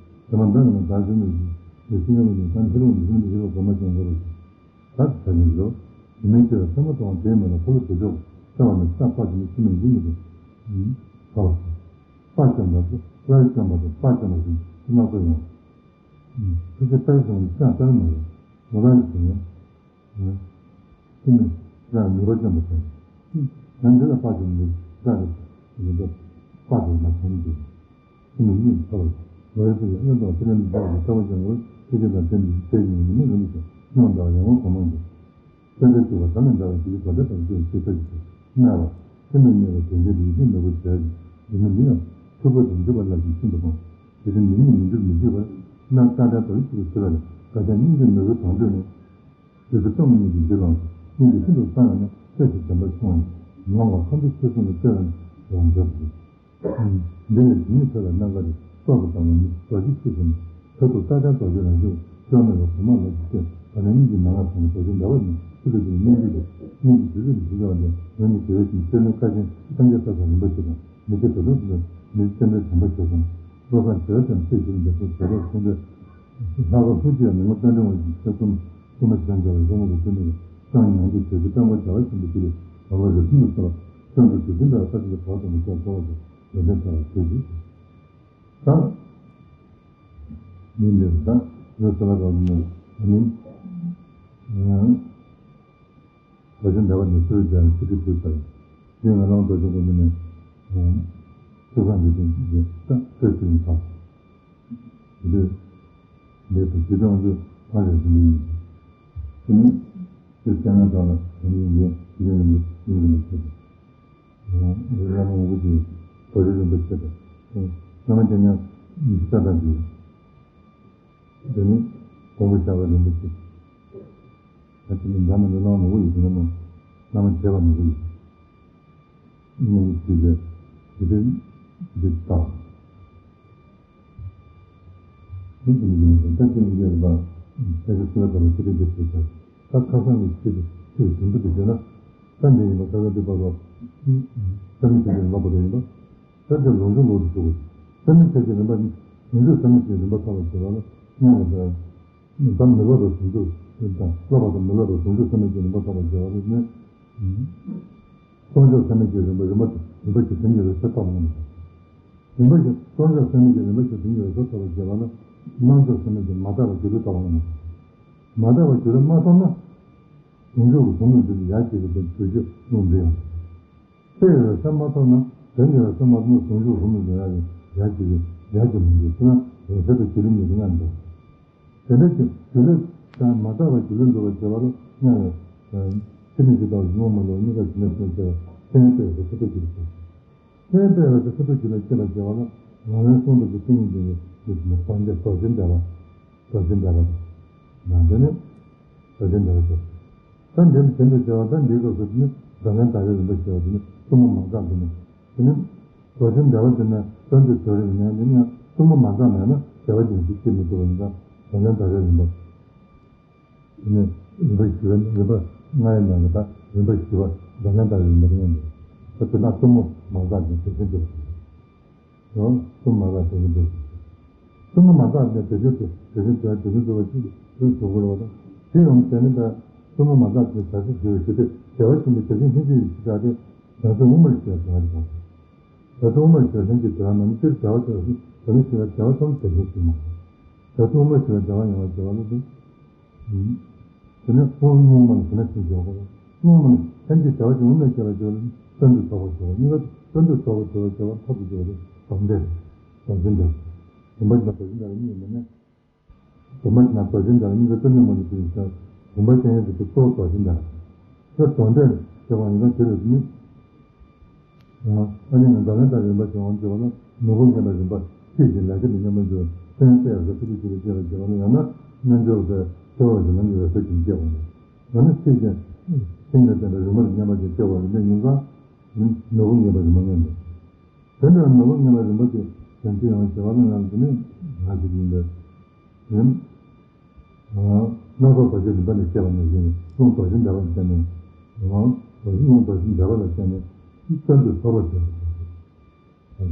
དེ་མ་འདྲ་བའི་ནང་བདག་གཞན་ལ་ཡིན་ཞེས་ཤེས་ཉམས་ཀྱི་ཙམ་ཤེས་རབ་ནི་ཤེས་རབ་ཀྱི་ཤེས་པ་གོང་མ་ཀྱང་འགོར་རོ། ད་ད་ནི་འགྲོ། དེ་མིན་སྐྱེ་བའི་ཚད་མ་མཐོང་བ་དེའི་མི་ལ་འཁོར་ལོ་བདེ་མཆོག་གསལ་བ་ནི་ས་པ་དེ་ནི་ཕྱི་མ་ཡིན་ནི་རེད། ཕ་ལ་སོ། པ་བཅོམ་པ་དེ་སླར་བཅོམ་པ་དང་པ་བཅོམ་པ་ཟེར་ནི་སྣ་ཚོགས་ཡོང་། ཕལ་ཆེར་ལྟར་བྱུང་བའི་ཤ་ལྟར་མ་ཡོད། ལོ་ལྟར་གྱི་དེ་ཡང་། ཤི་ནས་རང་ནུས་པ་ཅན་པ་དང་། ཡང་འདི་ལ་དཔག་ཅིང་འདི་རྩ་རེད། འདི་ལ་དཔག་ཏུ་མ་བྱུང་གི། ཤི་ནས་གཉིད་ཐོབ་པ། ལོ་ཡི་ཚེ་ཡང་སྙོན་ཐོག་ཚེ་རིང་དུ་འཇོག་པའི་ལྟ་བ་ཅན་ངོར་ཤེས་བྱེད་དང་ལྡན་པའི་ཚེ་ཡི་ཉིན་མོ་རིང་དུ་སྙོམས་དང་ཡང་བ་གོ་མང་གི། ཚེ་འདིར་སྤྱོད་པ་དང་ནི་འདྲ་བའི་ཞི་བའི་བར་ཆད་དང་བཅས་ཤེས་ཚད་ཀྱི་ཚེ་སྨྲ་བ། ཤིན་ཏུ་མཉེས་པ་དོན་ཆེན་ལེགས་བཤད་ནོར་བུ་བྱས་ཀྱི་འདི་ནི་མི་ཡང་ཐུབ་པ་དང་འཇུག་པ་རླབས་ཀྱིས་ཤིན་ཏུ་སྤོང་། དེ་བཞིན་མི་མཉེས་མི་འཇུག་མི་འཇིགས་པར་སྣང་ལྟ་འདྲ་དོར་ཞི་བའི་ཚེ་ལ་ནི་དགག་བྱ་སྙིང་རྗེ་ནོར་བུའི་དོན་སྤྲོད་ནས། དེ་ཚེ་སྟོང་ཉིད་ཀྱི་འདི་ལོངས་སུ་སྙིང་རྗེ་ཤིན་ཏུ་བསམ་ཡང་ན་བཀྲ་ཤིས་དྲན་པ་ཆུང་བ་ཡིན། མྱོང་བ་ཁམས་གསུམ་ཚུལ་གསུམ་ལ་སྤྱོད་པ་ནི་ཡོངས་འཛིན་པ་ཡིན། འདི་ནི་དེ་ཉིད་ཚེ་ལ་རྣམ་དཀར་རེ་སྲོག་གི་དང་བ་ནི་རྡོ་རྗེ་ཆུ་ཟེར་ནས་ཐོད་ཐུག་རྟ་དྲེལ་རྡོ་རྗེ་ལ་འཇུག་ཤོར་མེད་པ་གོང་མ་ལོ་ཀྱི་སྟེ་བ་ནི་སྙིང་རྗེ་མན་ངག་ཚང་མ་རྡོ་རྗེ་འདྲ་བ་ནི་ཆུ་ལུད་ཀྱི་སྙིང་རྗེ་སྟེ་སྙིང་རྗེ་དུས་ལུད་ཀྱི་ཞི་བ་ལས་ང་ནི་དགེ་བའི་ཞིང་སྤྱོད་ལུགས་བཀའ་བཞིན་སངས་རྒྱས་བསྟན་པ་རིན་པོ་ཆེ་དང་མི་ཚེ་བདེ་སྟོང་དུ་མི་བསྟན་པའི་དམ་པ་ཆོས་སྲུང་བློ་བཟང་བྱེ་བྲག་ཅན་ཚེ་ཞིག་འདེབས་སོ་བྱེ་བྲག་ཁོང་ཁྲོས། ལྷག་པར་ལྷུ་ཅི་ཡང་མི་ངོ་བསྟན་འགྲོ་བ་ཞིག་ཆེ་གསུམ་སྐུ་མ་ཅི་ལྟར་འཇལ་བའི་སློབ་མ་དང་བསྟུན་ནས་སངས་ཉང་གི་བྱེད་ཀྱི་བསྟན་པ་རྒྱ་བ་ཆེན་པོ་ཅི་ལས་བར་བར་རེ་ཟུང་དུ་གསལ་བ་སྟོན་དུ་དུས་ཟིན་པའི་ས་ཆ་གི་བར་དུ་མི་ཆགས་གསོལ་བ་དང་ཡོན་ཏན་བྱ་བ་ཞུ་རྒྱུ། དང་། མི་འདིར་དང་ཡོད་ས་ལ་རང་ནས་ཨ་ནི། བ་ཞིན་འདྲ་བ་ནི་སུ་རུ་ཅན་སུ་ཁྲི་ཕུལ་ཚར། ཡིན་ང་རང་རྡོ་རྗེ་གོང་མ་ནས་ཐུགས་གང་གི་དོན་གྱི་ད་སུ་ཞིག་ཡིན་ཐང་། འདི་འདི་དུ་ཇི་ལྟར་འོང་དུ་ཕ་རེ་ཟིན་ཡིན། དེ་ནི་དེ་བསྟན་ན་དག་ལ་དོན་ཡིན་ཡིན་ཡིན་རིན་པོ་ཡིན་རིན་པོ་ཆེ། རི་བླ་མ་ངོ་བོ་ཆེ་རྡོ་རྗེ་རིན་པོ་ཆེ་དང་བླ་མ་ཀྱང་ཉམས། ཉི་ཤུ་རྩ་གྲངས་ཀྱི། དེ་ནི་དགོངས་པ་བཞག་པའི་རིན་པོ་ཆེ། ད་དེ་ནི་འདྲ་མི་འདྲ་སྣང་མང་པོ་ཡོད་དེ་ན་མ། བླ་མ་བྱས་པ་མང་པོ་ཡོད། དངོས་པོ་ཆོས་ཅན། དེ་དེ་དེ་དག །ནི་དེ་ནི་དེ་ནི་ད་དེ་ནི་དེ་ལ་ད་དེ་གི་སུ་ལ་ད་ལ་ཆོས་དེ་དེ་དེ་ད་ད་ཁ་སང་གི་ཆོས་དེ་ཆོས་དེ་དུ་དེ་བྱས་ན། ད་འདི་ཡིན་པ་ད་ད་དེ་བར་ལ། བསམ་མི་ཆོས་ཅན་ལ་བར་དུ་ཡིན་པ། ད་དེ་ལོངས་སྤྱོད་ལོག་ཏུ་ཞུགས། བསམ་མི་ཆོས་ཅན་རིམ་པ་ནི། ལོངས་སྤྱོད་བསམ་མི་ཆོས་ཅན་རིམ་པ་ཐོབ་པར་བྱེད་པ་ལ་སྙམ་པ་དང་། ད་མི་སློབ་པ་ཟུང་འཇུག་དང་བསླབ་པ་དང་མི་སློབ་པ་ཟུང་འཇུག་བསམ་མི་ཆོས་ཅན་རིམ་པ་ཐོབ་པར་བྱེད་པ་ལ་ནི། སྟོང་ཆོས་བསམ་མི་ཆོས་རིམ་པ་རིམ་པ་རིམ་པ་བཞི་དོན་གཉིས་རེ་ས་ཐོབ་པ་ངོ་མ། རིམ་པ་བཞི་སྟོང་ཆོས་བསམ་མི་ཆོས་རིམ་པ་བཞི་དོན་གཉིས་རེ་ས་ཐོབ་པར་བྱེད་པ་ལ། སྣང་ཆོས་བསམ་མི་ཆོས་མ་དག་པ་སྒྱུ་ལུས་ཐོབ་པ་ངོ་མ། མ་དག་པ་སྒྱུ་ལུས་མ་ཐོབ་ན། ཟུང་འཇུག་གི་ཟུང་འཇུག་འདི་ཡར་སྐྱེ་གི་དོན་བྱེད་རྒྱུ་ལུང་འདི་ཡང་། དཔེ་ཡོད་ས་མ་ཐོབ་ན་དོན་ཡོད་ས་མ་ཐོབ་ན་ཟུང་འཇུག་ཟུང་འཇུག་ཡར་ཡར་གྱི་ཡར་གྱི་མི་འདུག་ཟེར་ན་འོད་གསལ་དང་སྒྱུ་ལུས་གཉིས་ཀྱི་ལྔ་འདུག་དེ་འདྲ་ཅིག་སྒྱུ་ལུས་དང་མ་དག་པ་སྒྱུ་ལུས་འགྲོ་བར་བྱེད་པ་ལ་སྔར་ཡང་ཕྱི་ནས་ཇི་ལྟ་བ་བཞིན་སྔོན་མ་ལ་གཉིས་ཀ་ཇི་ལྟར་སྟོན་བྱེད་པ་སེམས་དཔའི་འོད་གསལ་ཐོབ་ཀྱི་རེད། སེམས་དཔའི་འོད་གསལ་ཐོབ་ཀྱི་ལ་སྐྱེ་བར་བྱེད་པ་ལ་ངོ་བོའི་གསུང་དུ་ཏིང་ངེ་འཛིན་གྱི་རྡོ་རྗེ་རྡོ་རྗེ་འབེབས་པ། རྡོ་རྗེ་འབེབས་པ་དང་། དེ་ནི་རྡོ་རྗེ་འབེབས་པ་དང་། ད་འདི་ནི་དེ་འདྲ་བྱ་བ་ད་འདིའི་སྐབས་སུ་ནི་རྡོ་ལན་ད་རེ་རིམ་པ་བྱེད་པ་དེ་ནི་གཏུམ་མོ་མ་འགགས་དེ་ནི། དེ་ནི་རྡོ་རྗེ་འབེབས་པ་དེ་ནི་རྩ་མདུད་དོར་རིགས་ནས་དེ་ནི་ཡང་གཏུམ་མོ་མ་འགགས་མེད་ན་བྱ་བ་ཅན་ཞིག་སྐྱེ་མི་ཐུབ་པ་ཡིན་ཙང་རྡོ་ལན་ད་རེ་རིམ་པ། དེ་ནས་རིམ་པ་བཞི་པ་རིམ་པ་ལྔ་ཡི་ནང་གི་ད་རིམ་པ་བཞི་པ་རྡོ་ལན་ད་རེ་རིམ་པ་དེ་ཡང་འདུག་ད་དེ་ན་གཏུམ་མོ་མ་འགགས་ཀྱང་དེ་བཞིན་དུ། གཏུམ་མ་འགགས་དེ་བཞིན་དུ། གཏུམ་མོ་མ་འགགས་ནས་དེ་བཞིན་དུ་དེ་བཞིན་དུ་དེ་བཞིན་དུ་བ་ཅིག་དེ་བཞིན་དུ་བ་དང་དེ་ཡང་དེ་ནི་ད་གཏུམ་མོ་མ་འགགས་ཀྱང་བྱ་སྤྱོད་བྱེད་པའི་ཞི་བདེ་བདེ་བ་ཆེན་པོའི་དེ་བཞིན་ལྷན་ཅིག་ཡིན་ཞེས་བྱ་སྟེ་བྱང་ཆུབ་དབུ་མར་བྱས་པ་དེ་རེད། བྱང་ཆུབ་དབུ་མར་བྱས་ལྷན་ཅིག་དེ་རང་ནང་སྤྱིར་བྱ་བ་ཅན་དེ་ནི་ཞི་བ་བདེ་བ་ཙམ་དེ་བཞིན་ཞིག་མ་རེད། བྱང་ཆུབ་དབུ་མར་བྱས་པ་བདེ་བ་ཡོང་བར་བྱེད་པ་ལ་དེ། དེ་ནས་དབུ་མ་སྔོན་མ་ལ་དེ་ནས་ཞིག་འཇོག་དགོས། སྔོན་མ་ལ་ལྷན་ཅིག་བྱ་བ་ཅན་དབུ་མར་བྱས་པ་བྱས་པ་ལ་རྩ་མདུད་དོར་བར་འཇོག་གཉིས་ཀ་རྩ་མདུད་དོར་བར་འཇོག་བྱ་བ་ཐོབ་ཏུ་འཇོག་པ་དེ་དོན་འདས། དོན་ཆེན་འདས། བུམ་པ་ན་དོན་ཆེན་འདས་ལ་གཉིས་མེད་ན། བུམ་པ་ན་དོན་ཆེན་འདས་ལ་གཉིས་ཀ་རྩ་མདུད་མ་ལུས་པའི་ས། བུམ་པ་ཅན་ཡོད་པའི་གཙོ་བོ་དོན་ཆེན་འདས། ད་དོན་འདས་ཞེས་པ་ཡིན་ན་དེ་ལས་ནི། ཨ་ནི་ང་རྡོ་ལན་ད་རེ་རིམ་པ་བྱེད་དབང་བྱེད་པ་ལ་ནོར་བུ་ངེས་པ་རིམ་པ་ཤེས་ཀྱི་ལས་ཀྱི་མི་མཉམ་པ་འཇོག་སེམས་དཔའི་རེ་ས་ཐུགས་རྗེ་ཆེན་པོས་བྱེད་པ་ལ་ཡང་ན་རྣལ་འབྱོར་པའི་ཆེ་བ་ལ་ལམ་གྱི་རེ་ས་ཀྱིས་སྐྱེ་བ་ལ་ཡང་ན་ཤེས་ཀྱི་སེམས་ལ་བརྟེན་པའི་རིམ་པར་མཉམ་པ་ཀྱིས་སྐྱེ་བ་ལ་ནི་ཡིན་ཙང་ནོར་བུ་ངེས་པ་རིམ་པ་མངོན་འདུག་དེ་འདྲ་ནོར་བུ་ངེས་པ་རིམ་པ་ཀྱི་དོན་ཅི་ཡང་བྱེད་པ་ལ་ཡང་དེ་ནི་ང་ཞིག་ཡིན་པས། སྣ་ཚོགས་རྡོ་རྗེ་རིམ་པ་ལས་སྐྱེ་བ་ནང་བཞིན་རླུང་རྡོ་རྗེ་འདྲ་བ་ལ་བརྟེན་ནས། རླུང་རྡོ་རྗེ་འདྲ་བ་ལ་བརྟེན་ནས་རྩ་མདུད་དོར་བར་བྱེད་པ་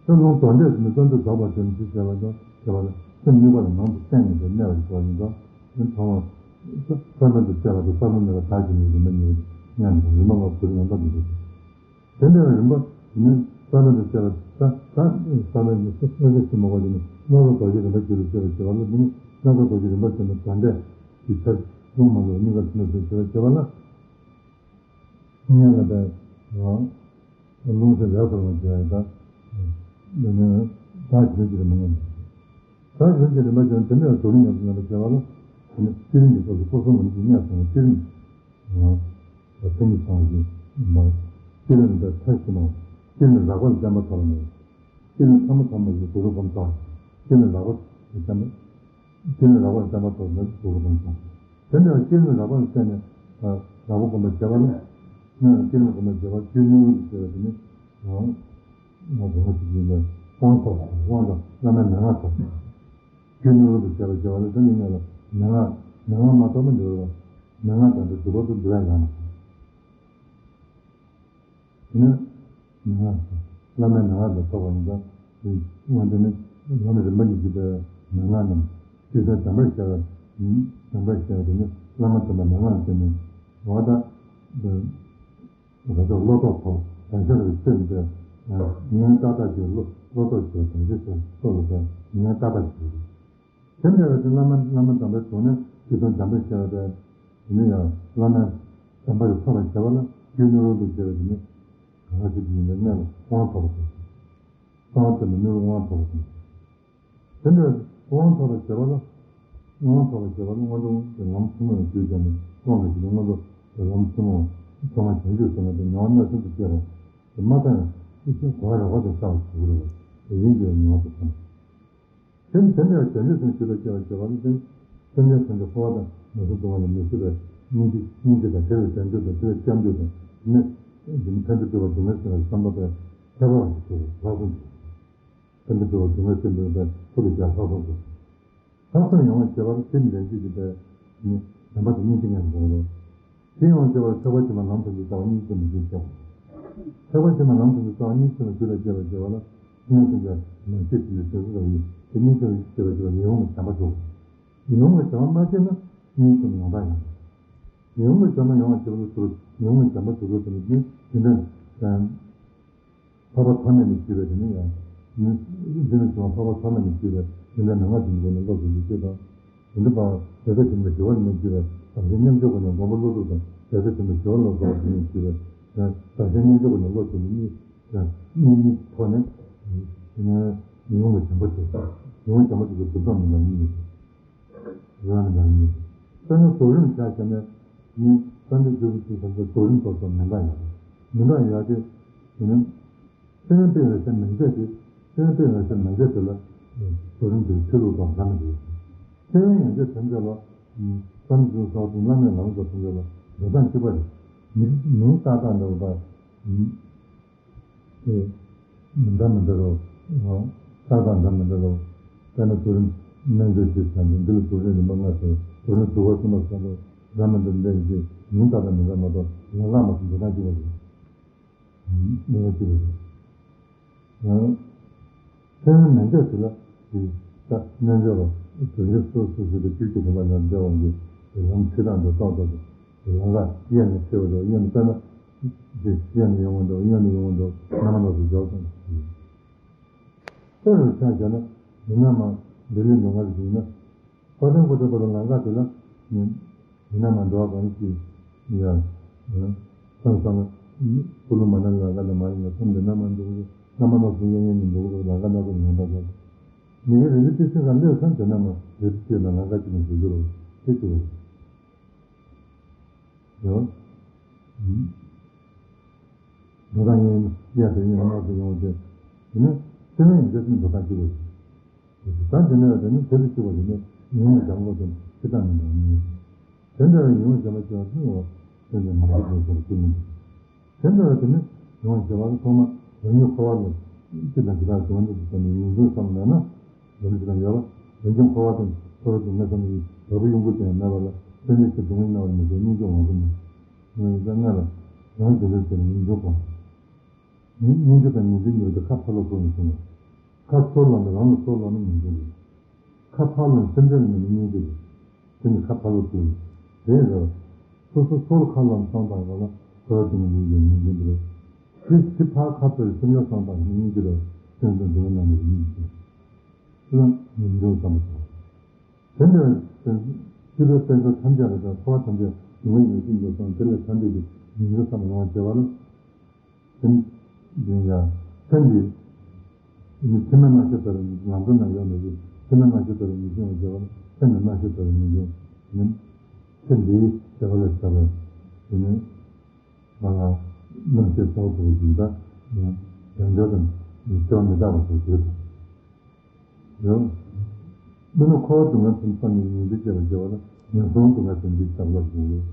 དང་། རླུང་རྡོ་འདྲས་ནི་རྩ་མདུད་དོར་བར་བྱེད་ནི་ཅི་བྱེད་པ་དང་བྱེད་པ་ལ་སེམས་དམིགས་པ་ལ་ནང་དུ་གཏན་ནས་ཀྱང་གནས་པ་ཞིག་དགོས་ཡིན་ཙང་། དེ་ཚང་མ་ས་མདུད་བཅས་པ་དང་ས་མདུད་མེད་པ་དག་གི་ནི་རིམ་པ་གཉིས་མཉམ་དང་རིམ་པ་ལྔ་བསྡུར་ཡང་དག་མི་འདུག་དེ་འདྲ་བའི་རིམ་པ་ནི་ས་མདུད་བཅས་པ་ད་ད་ས་མདུད་ནི་ས་མདུད་ཀྱི་མ་གོ་དེ་ནི་སྣ་ཚོགས་རྡོ་རྗེ་རིམ་པ་བརྒྱད་དུ་བཅས་པ་བྱེད་པ་ལ་དེ་ནི་སྣ་ཚོགས་རྡོ་རྗེ་རིམ་པ་བཅས་ནི་དོན་འདས་ཀྱི་ཆར་རླུང་མ་ལུས་གཉིས་ཀར་ཐུན་ལ་བྱེད་པ་བྱེད་པ་ལ། སྔོན་ལ་བས། རླུང་སེམས་ལས་སོར་བ་བྱེད་པ་དང་། འདི་ནི་བདག་གཞན་གྱི་རིམ་པ་མངོན། བདག་གཞན་གྱི་རིམ་པ་བྱེད་དེ་འདྲ་བའི་རྡོ་རིང་ཉམས་སུ་ལེན་པ་བྱེད་པ་ལ། དེ་ནི་སྤྱི་རིམ་གྱི་སྐབས་སུ་སྐུ་གསུམ་རིམ་གྱིས་གནས་སོང་བའི་སྤྱི་རིམ། མཚན་ཉིད་ཚང་བཞིན་མ། སྤྱི་རིམ་དེ་མཐའ་བཞི་མ། སྤྱི་རིམ་རགས་པ་ལ་བརྟེན་པ་ཐོབ་པ་མེད། སྤྱི་རིམ་ཐ་མ་ཐ་མ་ཞིག་གུ་རུ་ཀམ་ཚང་། སྤྱི་རིམ་རགས་པ་ལ་བརྟེན་པ། སྤྱི་རིམ་རགས་པ་ལ་བརྟེན་པ་ཐོབ་ན་གུ་རུ་ཀམ་ཚང་། དེ་འདྲ་སྤྱི་རིམ་རགས་པ་ལ་བརྟེན་ནས་རགས་པ་སྒོམ་པ་བྱེད་པ་ནི། སྤྱི་རིམ་སྒོམ་པ་བྱེད་པ་སྤྱི་རིམ་ལུགས་སུ་བྱེད་པ་དེ་ནི། ང་དགོངས་པ་ཞིག་ཡིན་པས་དབང་ཐོབ་དབང་དང་བླ་མའི་མན་ངག་ཐོབ། སྤྱི་རིམ་ལུགས་སུ་བྱེད་པ་བྱེད་པ་ནི་དེ་ནི་ང་ལ་མན་ངག་མན་ངག་མ་ཐོབ་ན་འགྲིག་རོགས། མན་ངག་དང་དེ་སྒྲུབ་པ་དུ་འགྲོ་ཡ་ཡང་མ་ཐོབ། དེ་ནས་མན་ངག་དང་བླ་མའི་མན་ངག་དང་ཐོབ་པ་ཡིན་ཙང་། དེ་དབང་དེ་ནི་བླ་མ་རིམ་པ་བཞིན་གྱི་པའི་མན་ངག་རྣམས་ཤེས་བྱ་དམ་པར་བྱ་བ། དམ་པར་བྱ་བ་དེ་ནི་བླ་མ་དམ་པའི་མན་ངག་དེ་ནི་འོ་ད་འདི་ར་ཚོགས་བློ་ལྡོག་ཐོབ་དང་ཤར་བའི་སེམས་དེ་ངན་ཏག་ཏག་གི་བློ་བློ་ལྡོག་བྱེད་པ་དང་ཤེས་བྱ་སོགས་ལ་ངན་ཏག་ཏག་གི། དེ་འདྲ་བའི་ཚེ་བླ་མ་བླ་མ་དམ་པའི་དྲུང་ནས་ཅི་གསུང་དམ་པའི་བྱ་བ་དང་། དེ་ནས་ཡང་བླ་མ་དམ་པ་ལ་ཐོབ་པར་བྱ་བ་ལ་རྒྱུ་ནོར་ལུགས་བྱ་བ་དེ་ནི་གང་ཞིག་ཡིན་པའི་གནས་ལ་དབང་ཐོབ་པ་དང་། གསང་བ་དེ་ནི་ནོར་དབང་ཐོབ་པ་དང་། དེ་འདྲ་དབང་ཐོབ་པར་བྱ་བ་ལ་དབང་ཐོབ་པར་བྱ་བ་ལ་སྔོན་འགྲོ་གི་ལམ་ཐུན་མོང་ལ་བརྒྱུད་བྱས་ནས་དབང་གི་ཞིང་སྔོན་འགྲོ་གི་ལམ་ཐུན་མོང་ཐོག་མ་བྱང་ཆུབ་སེམས་དཔའ་དང་མྱོང་བ་སྣ་ཚོགས་སུ་སྐྱེས་པ་དེ་མ་བཏང་ཡང་ཨི་ཤ་གོ་བ་རག་པ་དང་བསགས་པ་ཞིག་རེད་བ། དེ་ཡིན་གྱི་ཡོད་ཉོག་ཏུ་ཐོན། དེ་ནི་དེ་འདྲ་བའི་བྱང་ཆུབ་སེམས་ཞི་ལ་སྐྱེ་བར་བྱེད་པ་ནི། སེམས་ཅན་ཐམས་ཅད་འཁོར་བ་དང་ནད་གསུམ་སྡུག་བསྔལ་ལས་མི་སྐྱོབ་པའི་སྙིང་རྗེ། སྙིང་རྗེ་དང་དེ་ལ་བྱང་ཆུབ་དང་དེ་ལ་སྐྱབས་འགྲོ་དང་། དེ་ནི་འདི་ནི་ཕན་བདེ་སྤྲུལ་པ་སྡུག་བསྔལ་སེལ་བའི་བསམ་པ་པའི་ཁྱད་པར་བ་ཞིག་ཏུ་ལྷག་བསམ་ཞིག་ཕན་བདེ་སྤྲུལ་པ་སྡུག་བསྔལ་སེལ་བའི་ཕུལ་དུ་བྱ་ལྷག་བསམ་དུ། ལྷག་བསམ་ཡོང་བར་བྱེད་པར་སེམས་ལྡན་བྱེད་ཀྱི་པའི་ནི་བདེན་པ་དང་སྙིང་རྗེ་ངེས་སུ་འགྲོ་བར། དེ་ཡོང་བར་བྱེད་པར་ཐེག་པ་ཆེན་པོ་ལམ་ཐམས་ཅད་རྩ་བ་སྙིང་རྗེ་ཅན་དུ་འཇུག་བྱ་བ། ཐེག་པ་ཆེན་པོ་ལམ་ཐམས་ཅད་རྩ་བ་སྙིང་རྗེ་ཅན་ལ་རྒྱུད་ལ་སྐྱེ་བར་བྱེད་པ་ལ། སེམས་ཅན་ཐམས་ཅད་མ་སྐྱེས་ཤིང་ནི་དེ་ཚོ་ལ་ཡིན། དེ་སྙིང་རྗེ་ཅན་ལ་རྒྱུད་ལ་སྐྱེ་བར་བྱེད་པ་ལ་ཉོན་མོངས་པའི་བྱམས་པ་འཇུག་ཉོན་མོངས་པའི་བྱམས་པ་མ་སྐྱེས་ན་སྙིང་རྗེ་ཅན་ཡོངས་གྲགས་ཡང་། ཉོན་མོངས་པའི་བྱམས་པ་ཡོང་བར་བྱེད་པ་ལ་ཟུར། ཉོན་མོངས་པའི་བྱམས་པ་ཟུར་དུ་ནི་དེ་འདྲ། འཕགས་པ་ཐོབ་ནས་ནི་བྱས་པའི་དེ་ནི་ཡང་། འདི་ནི་བྱུང་བ་འཕགས་པ་ཐོབ་ནས་ནི་བྱས་པའི་དེ་འདྲ་མན་ངག་འདི་ནི་སྒོ་ནས་བློ་གྲོས་ཀྱི་སྤྱོད་དང་། དེ་འདྲ་པ་དེ་ལྟར་བྱས་ནས་ཞི་བ་ནི་བྱས་པའི་བདག་གཞན་མཉམ་བརྗེའི་སྒོ་ནས་མགོན་པོ་ཀླུ་སྒྲུབ་དང་། དེ་ལྟར་བྱས་ནས་ཞི་བ་ལ་སོགས་པ་དེ་ནི་བྱས་པའི་བདག་གཞན་མཉམ་བརྗེའི་སྒོ་ནས་བློ་གྲོས་ནི་གཉིས་གཉིས་གཉིས་ཐོག་ནས་དེ་ནི་ཉོན་མོངས་པའི་བྱམས་པ་ཞེས་ཉོན་མོངས་བྱམས་པ་ཞེས་པའི་སྒྲུབ་སྟངས་མི་འདྲ་གཉིས་ཡོད། རང་ནི་རང་ཉིད། དཔེར་ན་རྫོགས་རིམ་བྱ་བྱས་ནས་ནི་བསམ་གཏན་བརྗོད་པའི་ཚུལ་ཙམ་དུ་རྫོགས་རིམ་སོགས་སུ་མི་འདྲ་ཡང་མི་འདྲ་ཡོད་དེ། དེ་ནི་ཚེ་དབེན་པའི་འོད་གསལ་མན་ཆད་དེ། ཚེ་དབེན་པའི་འོད་གསལ་མན་ཆད་དེ་ལ་རྫོགས་རིམ་དེར་ཆོས་ལུགས་དང་འདྲ་མི་འདྲ་ཡོད། ཚེ་དབེན་ཡན་ཆད་ཐམས་ཅད་ལ་བསམ་གཏན་སོགས་དང་བླ་མེད་ལམ་སོགས་ཐམས་ཅད་ལ་འགྲོ་སྟངས་གཅིག་པ་རེད། མིང་མིང་བཏགས་སྟངས་འདྲ་བ། དེ་མི་འདྲ་མི་འདྲ་རོ། ཨ། ས་དང་འདྲ་མི་འདྲ་རོ། དཔེར་ན་རྫོགས་རིམ་རྣལ་འབྱོར་ཞེས་བྱ་འདི་འདི་ལ་རྫོགས་རིམ་རིམ་པ་ལྔ་ཟེར། རྫོགས་རིམ་སྡུག་པ་གསུམ་པ་སོགས་ལ་འདྲ་མི་འདྲ་འདྲ་ཡིན་གྱི་མིང་བཏགས་པ་མི་འདྲ་མ་གཏོགས་ལམ་ལྷག་མ་སོགས་འགྲོ་སྟངས་གཅིག་པ་རེད། སྣོད་ལ་གཅིག་པ་རེད། ཡང་། ཚེ་དབེན་མན་ཆད་དེ་ལ་དེ་ལྟ་རྣལ་འབྱོར་པ་དོན་གྱི་སོ་སོ་སོ་སོའི་བཅུད་ཀྱི་དགོངས་པ་ལ་འདྲ་བ་གི་ལམ་ཆོས་དང་འགྲོ་སྟངས་སོགས་དེ་ལམ་ཁ་གཡས་ནས་ཕྱེ་བ་འདྲ་གཡོན་ནས་དཔེར་ན་དེ་གཡས་ནས་ཡོང་བ་འདྲ་གཡོན་ནས་ཡོང་བ་འདྲ་རྣམ་པ་སྣ་ཚོགས་འཇོག་དང་། དཔེ་རུ་ཆ་བཞག་ན་མི་སྣ་མ་འདི་ལས་མི་ང་རེ་བྱུང་ན། དཔལ་ལྡན་སྐུ་ཕྲེང་བར་དུ་ལམ་ཁ་དེ་ལ་ནི་མི་སྣ་མ་འགྲོ་བ་གང་ཞིག་ཡང་བསམ་བསམ་ན་ཀུ་ལུ་མ་ན་ལམ་ཁ་ལ་མ་ཡིན་ན་བསམ་དེ་ན་མ་འགྲོ་གི་རེད། ན་མ་ན་གསུང་ཡང་ཡང་མི་འགྲོ་གི་རེད། ལམ་ཁ་སྣ་ཚོགས་ཡོང་ད་ཟེར། མི་གི་རེ་རེ་ཏི་སེ་ག་ལས་བསམ་དེ་ན་མ་རེ་རེ་སྐྱེས་ལ་ལམ་ཁ་གཅིག་ནས་བཟོ་རྒྱུ་རེད་དེ་ཅི་བ་རེད། ཡོད། འགྲོ་སྟངས་ཡིན་གཡས་སུ་ཡིན་ལྔ་སུ་ཡོང་སྟེ། དེ་ནས་ཚེ་དབེན་ཡིན་ཚེ་འགྲོ་སྟངས་གཅིག་པ་ཡིན། ད་དེ་ནས་དེ་ནི་དེ་ལ་གཅིག་པ་ཡིན་ནས་ཉོན་མོངས་བྱམས་པ་དང་ཕྱི་ལྟ་མི་འདྲ་མི་ཡིན། དེ་འདྲ་བའི་ཉོན་མོངས་བྱམས་པ་ཅིག་ལ་བརྩོན་འོ་དེ་འདྲ་མ་འོངས་པའི་སོགས་ཀྱི་མི་འདུག་དེ་འདྲ་བའི་དེ་ནི་ཉོན་མོངས་བྱམས་པ་ལ་ཐོག་མ་རང་ཉིད་འཁོར་བ་ལ་ཅི་དང་ཅི་ལྟར་འགྲོ་འདུག་ཟེར་ནས་ངེས་འབྱུང་བསམ་མེད་ན། འདི་ནི་ཅི་དང་ཡོད་ལ། རང་བྱུང་འཁོར་བ་དང་འཁོར་བ་དང་ངེས་བསམ་ཡིན་བདག་པོ་གཡོ་འགུལ་ཅན་མེད་པ་ལ་བརྟེན་ནས་ཀྱི་སྡུག་བསྔལ་སྣང་བར་མི་འགྱུར་སྙིང་རྗེ་དབང་པོ་མེད། ངོས་ཡིན་ཙང་ལྔ་ལ་རང་བྱུང་ལུས་ཟེར་ནས་ངེས་འབྱུང་གོ། ངེས་འབྱུང་དང་ངེས་འབྱུང་གཉིས་ཀྱི་ཁ་ཕར་ལ་སོར་ནས་གསུངས་པ། ཁ་སོར་ལ་ནི་རང་ལ་སོར་ལ་ནི་ངེས་འབྱུང་རེད། ཁ་ཕར་ལ་ནི་སེམས་ཅན་ལ་ནི་སྙིང་རྗེ་རེད། དེ་ནི་ཁ་ཕར་ལ་སོར་རེད་རེད། སོ་སོ་སོར་ཁ་ལ་ནི་སང་དང་ག་ལ་འཁོར་བ་དུ་མ་ཡིན་པའི་ངེས་འབྱུང་འདི་རེད། དེ་ཕྱི་ཕར་ཁ་སོར་སེམས་ཅན་སང་དང་སྙིང་རྗེ་རེད། སེམས་ཅན་སྡུག་བསྔལ་མྱོང་བའི་སྙིང་རྗེ་རེད། ལ་ངེས་འབྱུང་ཙམ་པ་དང་། དེ་འདྲ་བའི་སྤྱི་པའི་དཔལ་འབྱོར་ཐམས་ཅད་ལ་དང་འཁོར་བ་ཐམས་ཅད་སྡུག་བསྔལ་ཡོད་ཅིང་འདུག་སོང་དེ་ལས་ཐར་འདོད་ཀྱི་ངེས་འབྱུང་ཙམ་ཡོང་བར་བྱེད་པ་ལ། སེམས་འདི་ཡང་སེམས་འདི་ནི་ཕྱི་མའི་རྣམ་ཤེས་ལྟར་ནི་ལམ་འགྲོ་ན་ཡོད་མི་ཤེས། ཕྱི་མའི་རྣམ་ཤེས་ལྟར་ནི་ཤེས་པར་བྱེད་པ་ལ་སེམས་ཀྱི་རྣམ་ཤེས་ལྟར་ནི་ཡོད་མིན། སེམས་འདིའི་བྱེད་པ་ལ་བྱ་བ་དེ་ནི་ང་ལ་རྣམ་ཤེས་ཚོགས་ཐུབ་ཀྱི་ད་ཡང་འབྱོར་དང་བྱ་བ་མི་རྟག་པ་སོགས་བརྗོད་དོ། ཡང་། མི་ནི་འཁོར་བ་སྡུག་བསྔལ་ཐམས་ཅད་ནི་ངེས་འབྱུང་སྐྱེ་བར་བྱེད་པ་ལ་ངན་སོང་སྡུག་བསྔལ་དང་འདི་ལྟ་བུ་ལ་གསུངས་ཡོད།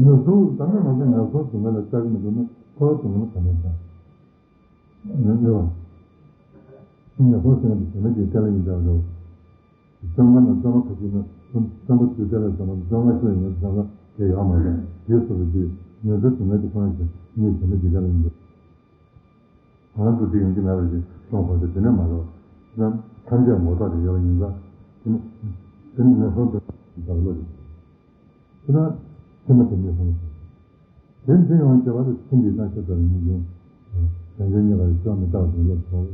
ངན་སོང་ད་ནི་ང་ཚོ་ངན་སོང་སྡུག་བསྔལ་ལ་སྐྲག་གི་མི་འདུག་ན་འཁོར་བ་སྡུག་བསྔལ་ག་ནས་སྐྲག་ངན་སོང་ཟེར་བ་དེ་བྱེད་མེད་ཀྱི་སྐལ་ཡིན་ཀྱང་རེད། བཅོམ་ལྔ་ན་བཅོམ་པ་ཁ་ཅིག་ན་བཅོམ་པ་ཚུལ་དེ་ལ་བྱམས་པ་བཅོམ་ལྔ་ཤོད་ཡོང་བསམ་ལ་དེ་ཡོད་མ་རེད། དེ་སོ་སོ་ཀྱི་ངན་སོང་སྡུག་བསྔལ་གྱི་ཁོང་ཞིག་ངས་བྱེད་མེད་ཀྱི་སྐལ་ཡིན་ཀྱང་། ང་ཚོ་འདི་ཡོང་གི་མེད་པ་ཞིག་གསུངས་པ་དེ་དེ་ནས་མ་རོ། ནམ་ཐམས་ཅད་ངོ་ཐག་རེ་ཡོད་ཡིན་ཙང་། དེ་ནི་དེ་ནི་ངན་སོང་དུ་བདག་བློ་རེད། དེ་ན་ཕྱི་མ་དེ་ནས་སོང་། དེ་འདི་ཡོང་བྱེད་པ་དེ་ཚུལ་འདི་ན་ཤེས་པར་མི་འགྱུར། བྱང་ཆུབ་ཉེ་བར་བཅོམ་མི་རྟག་པའི་བློ་ཐོབ།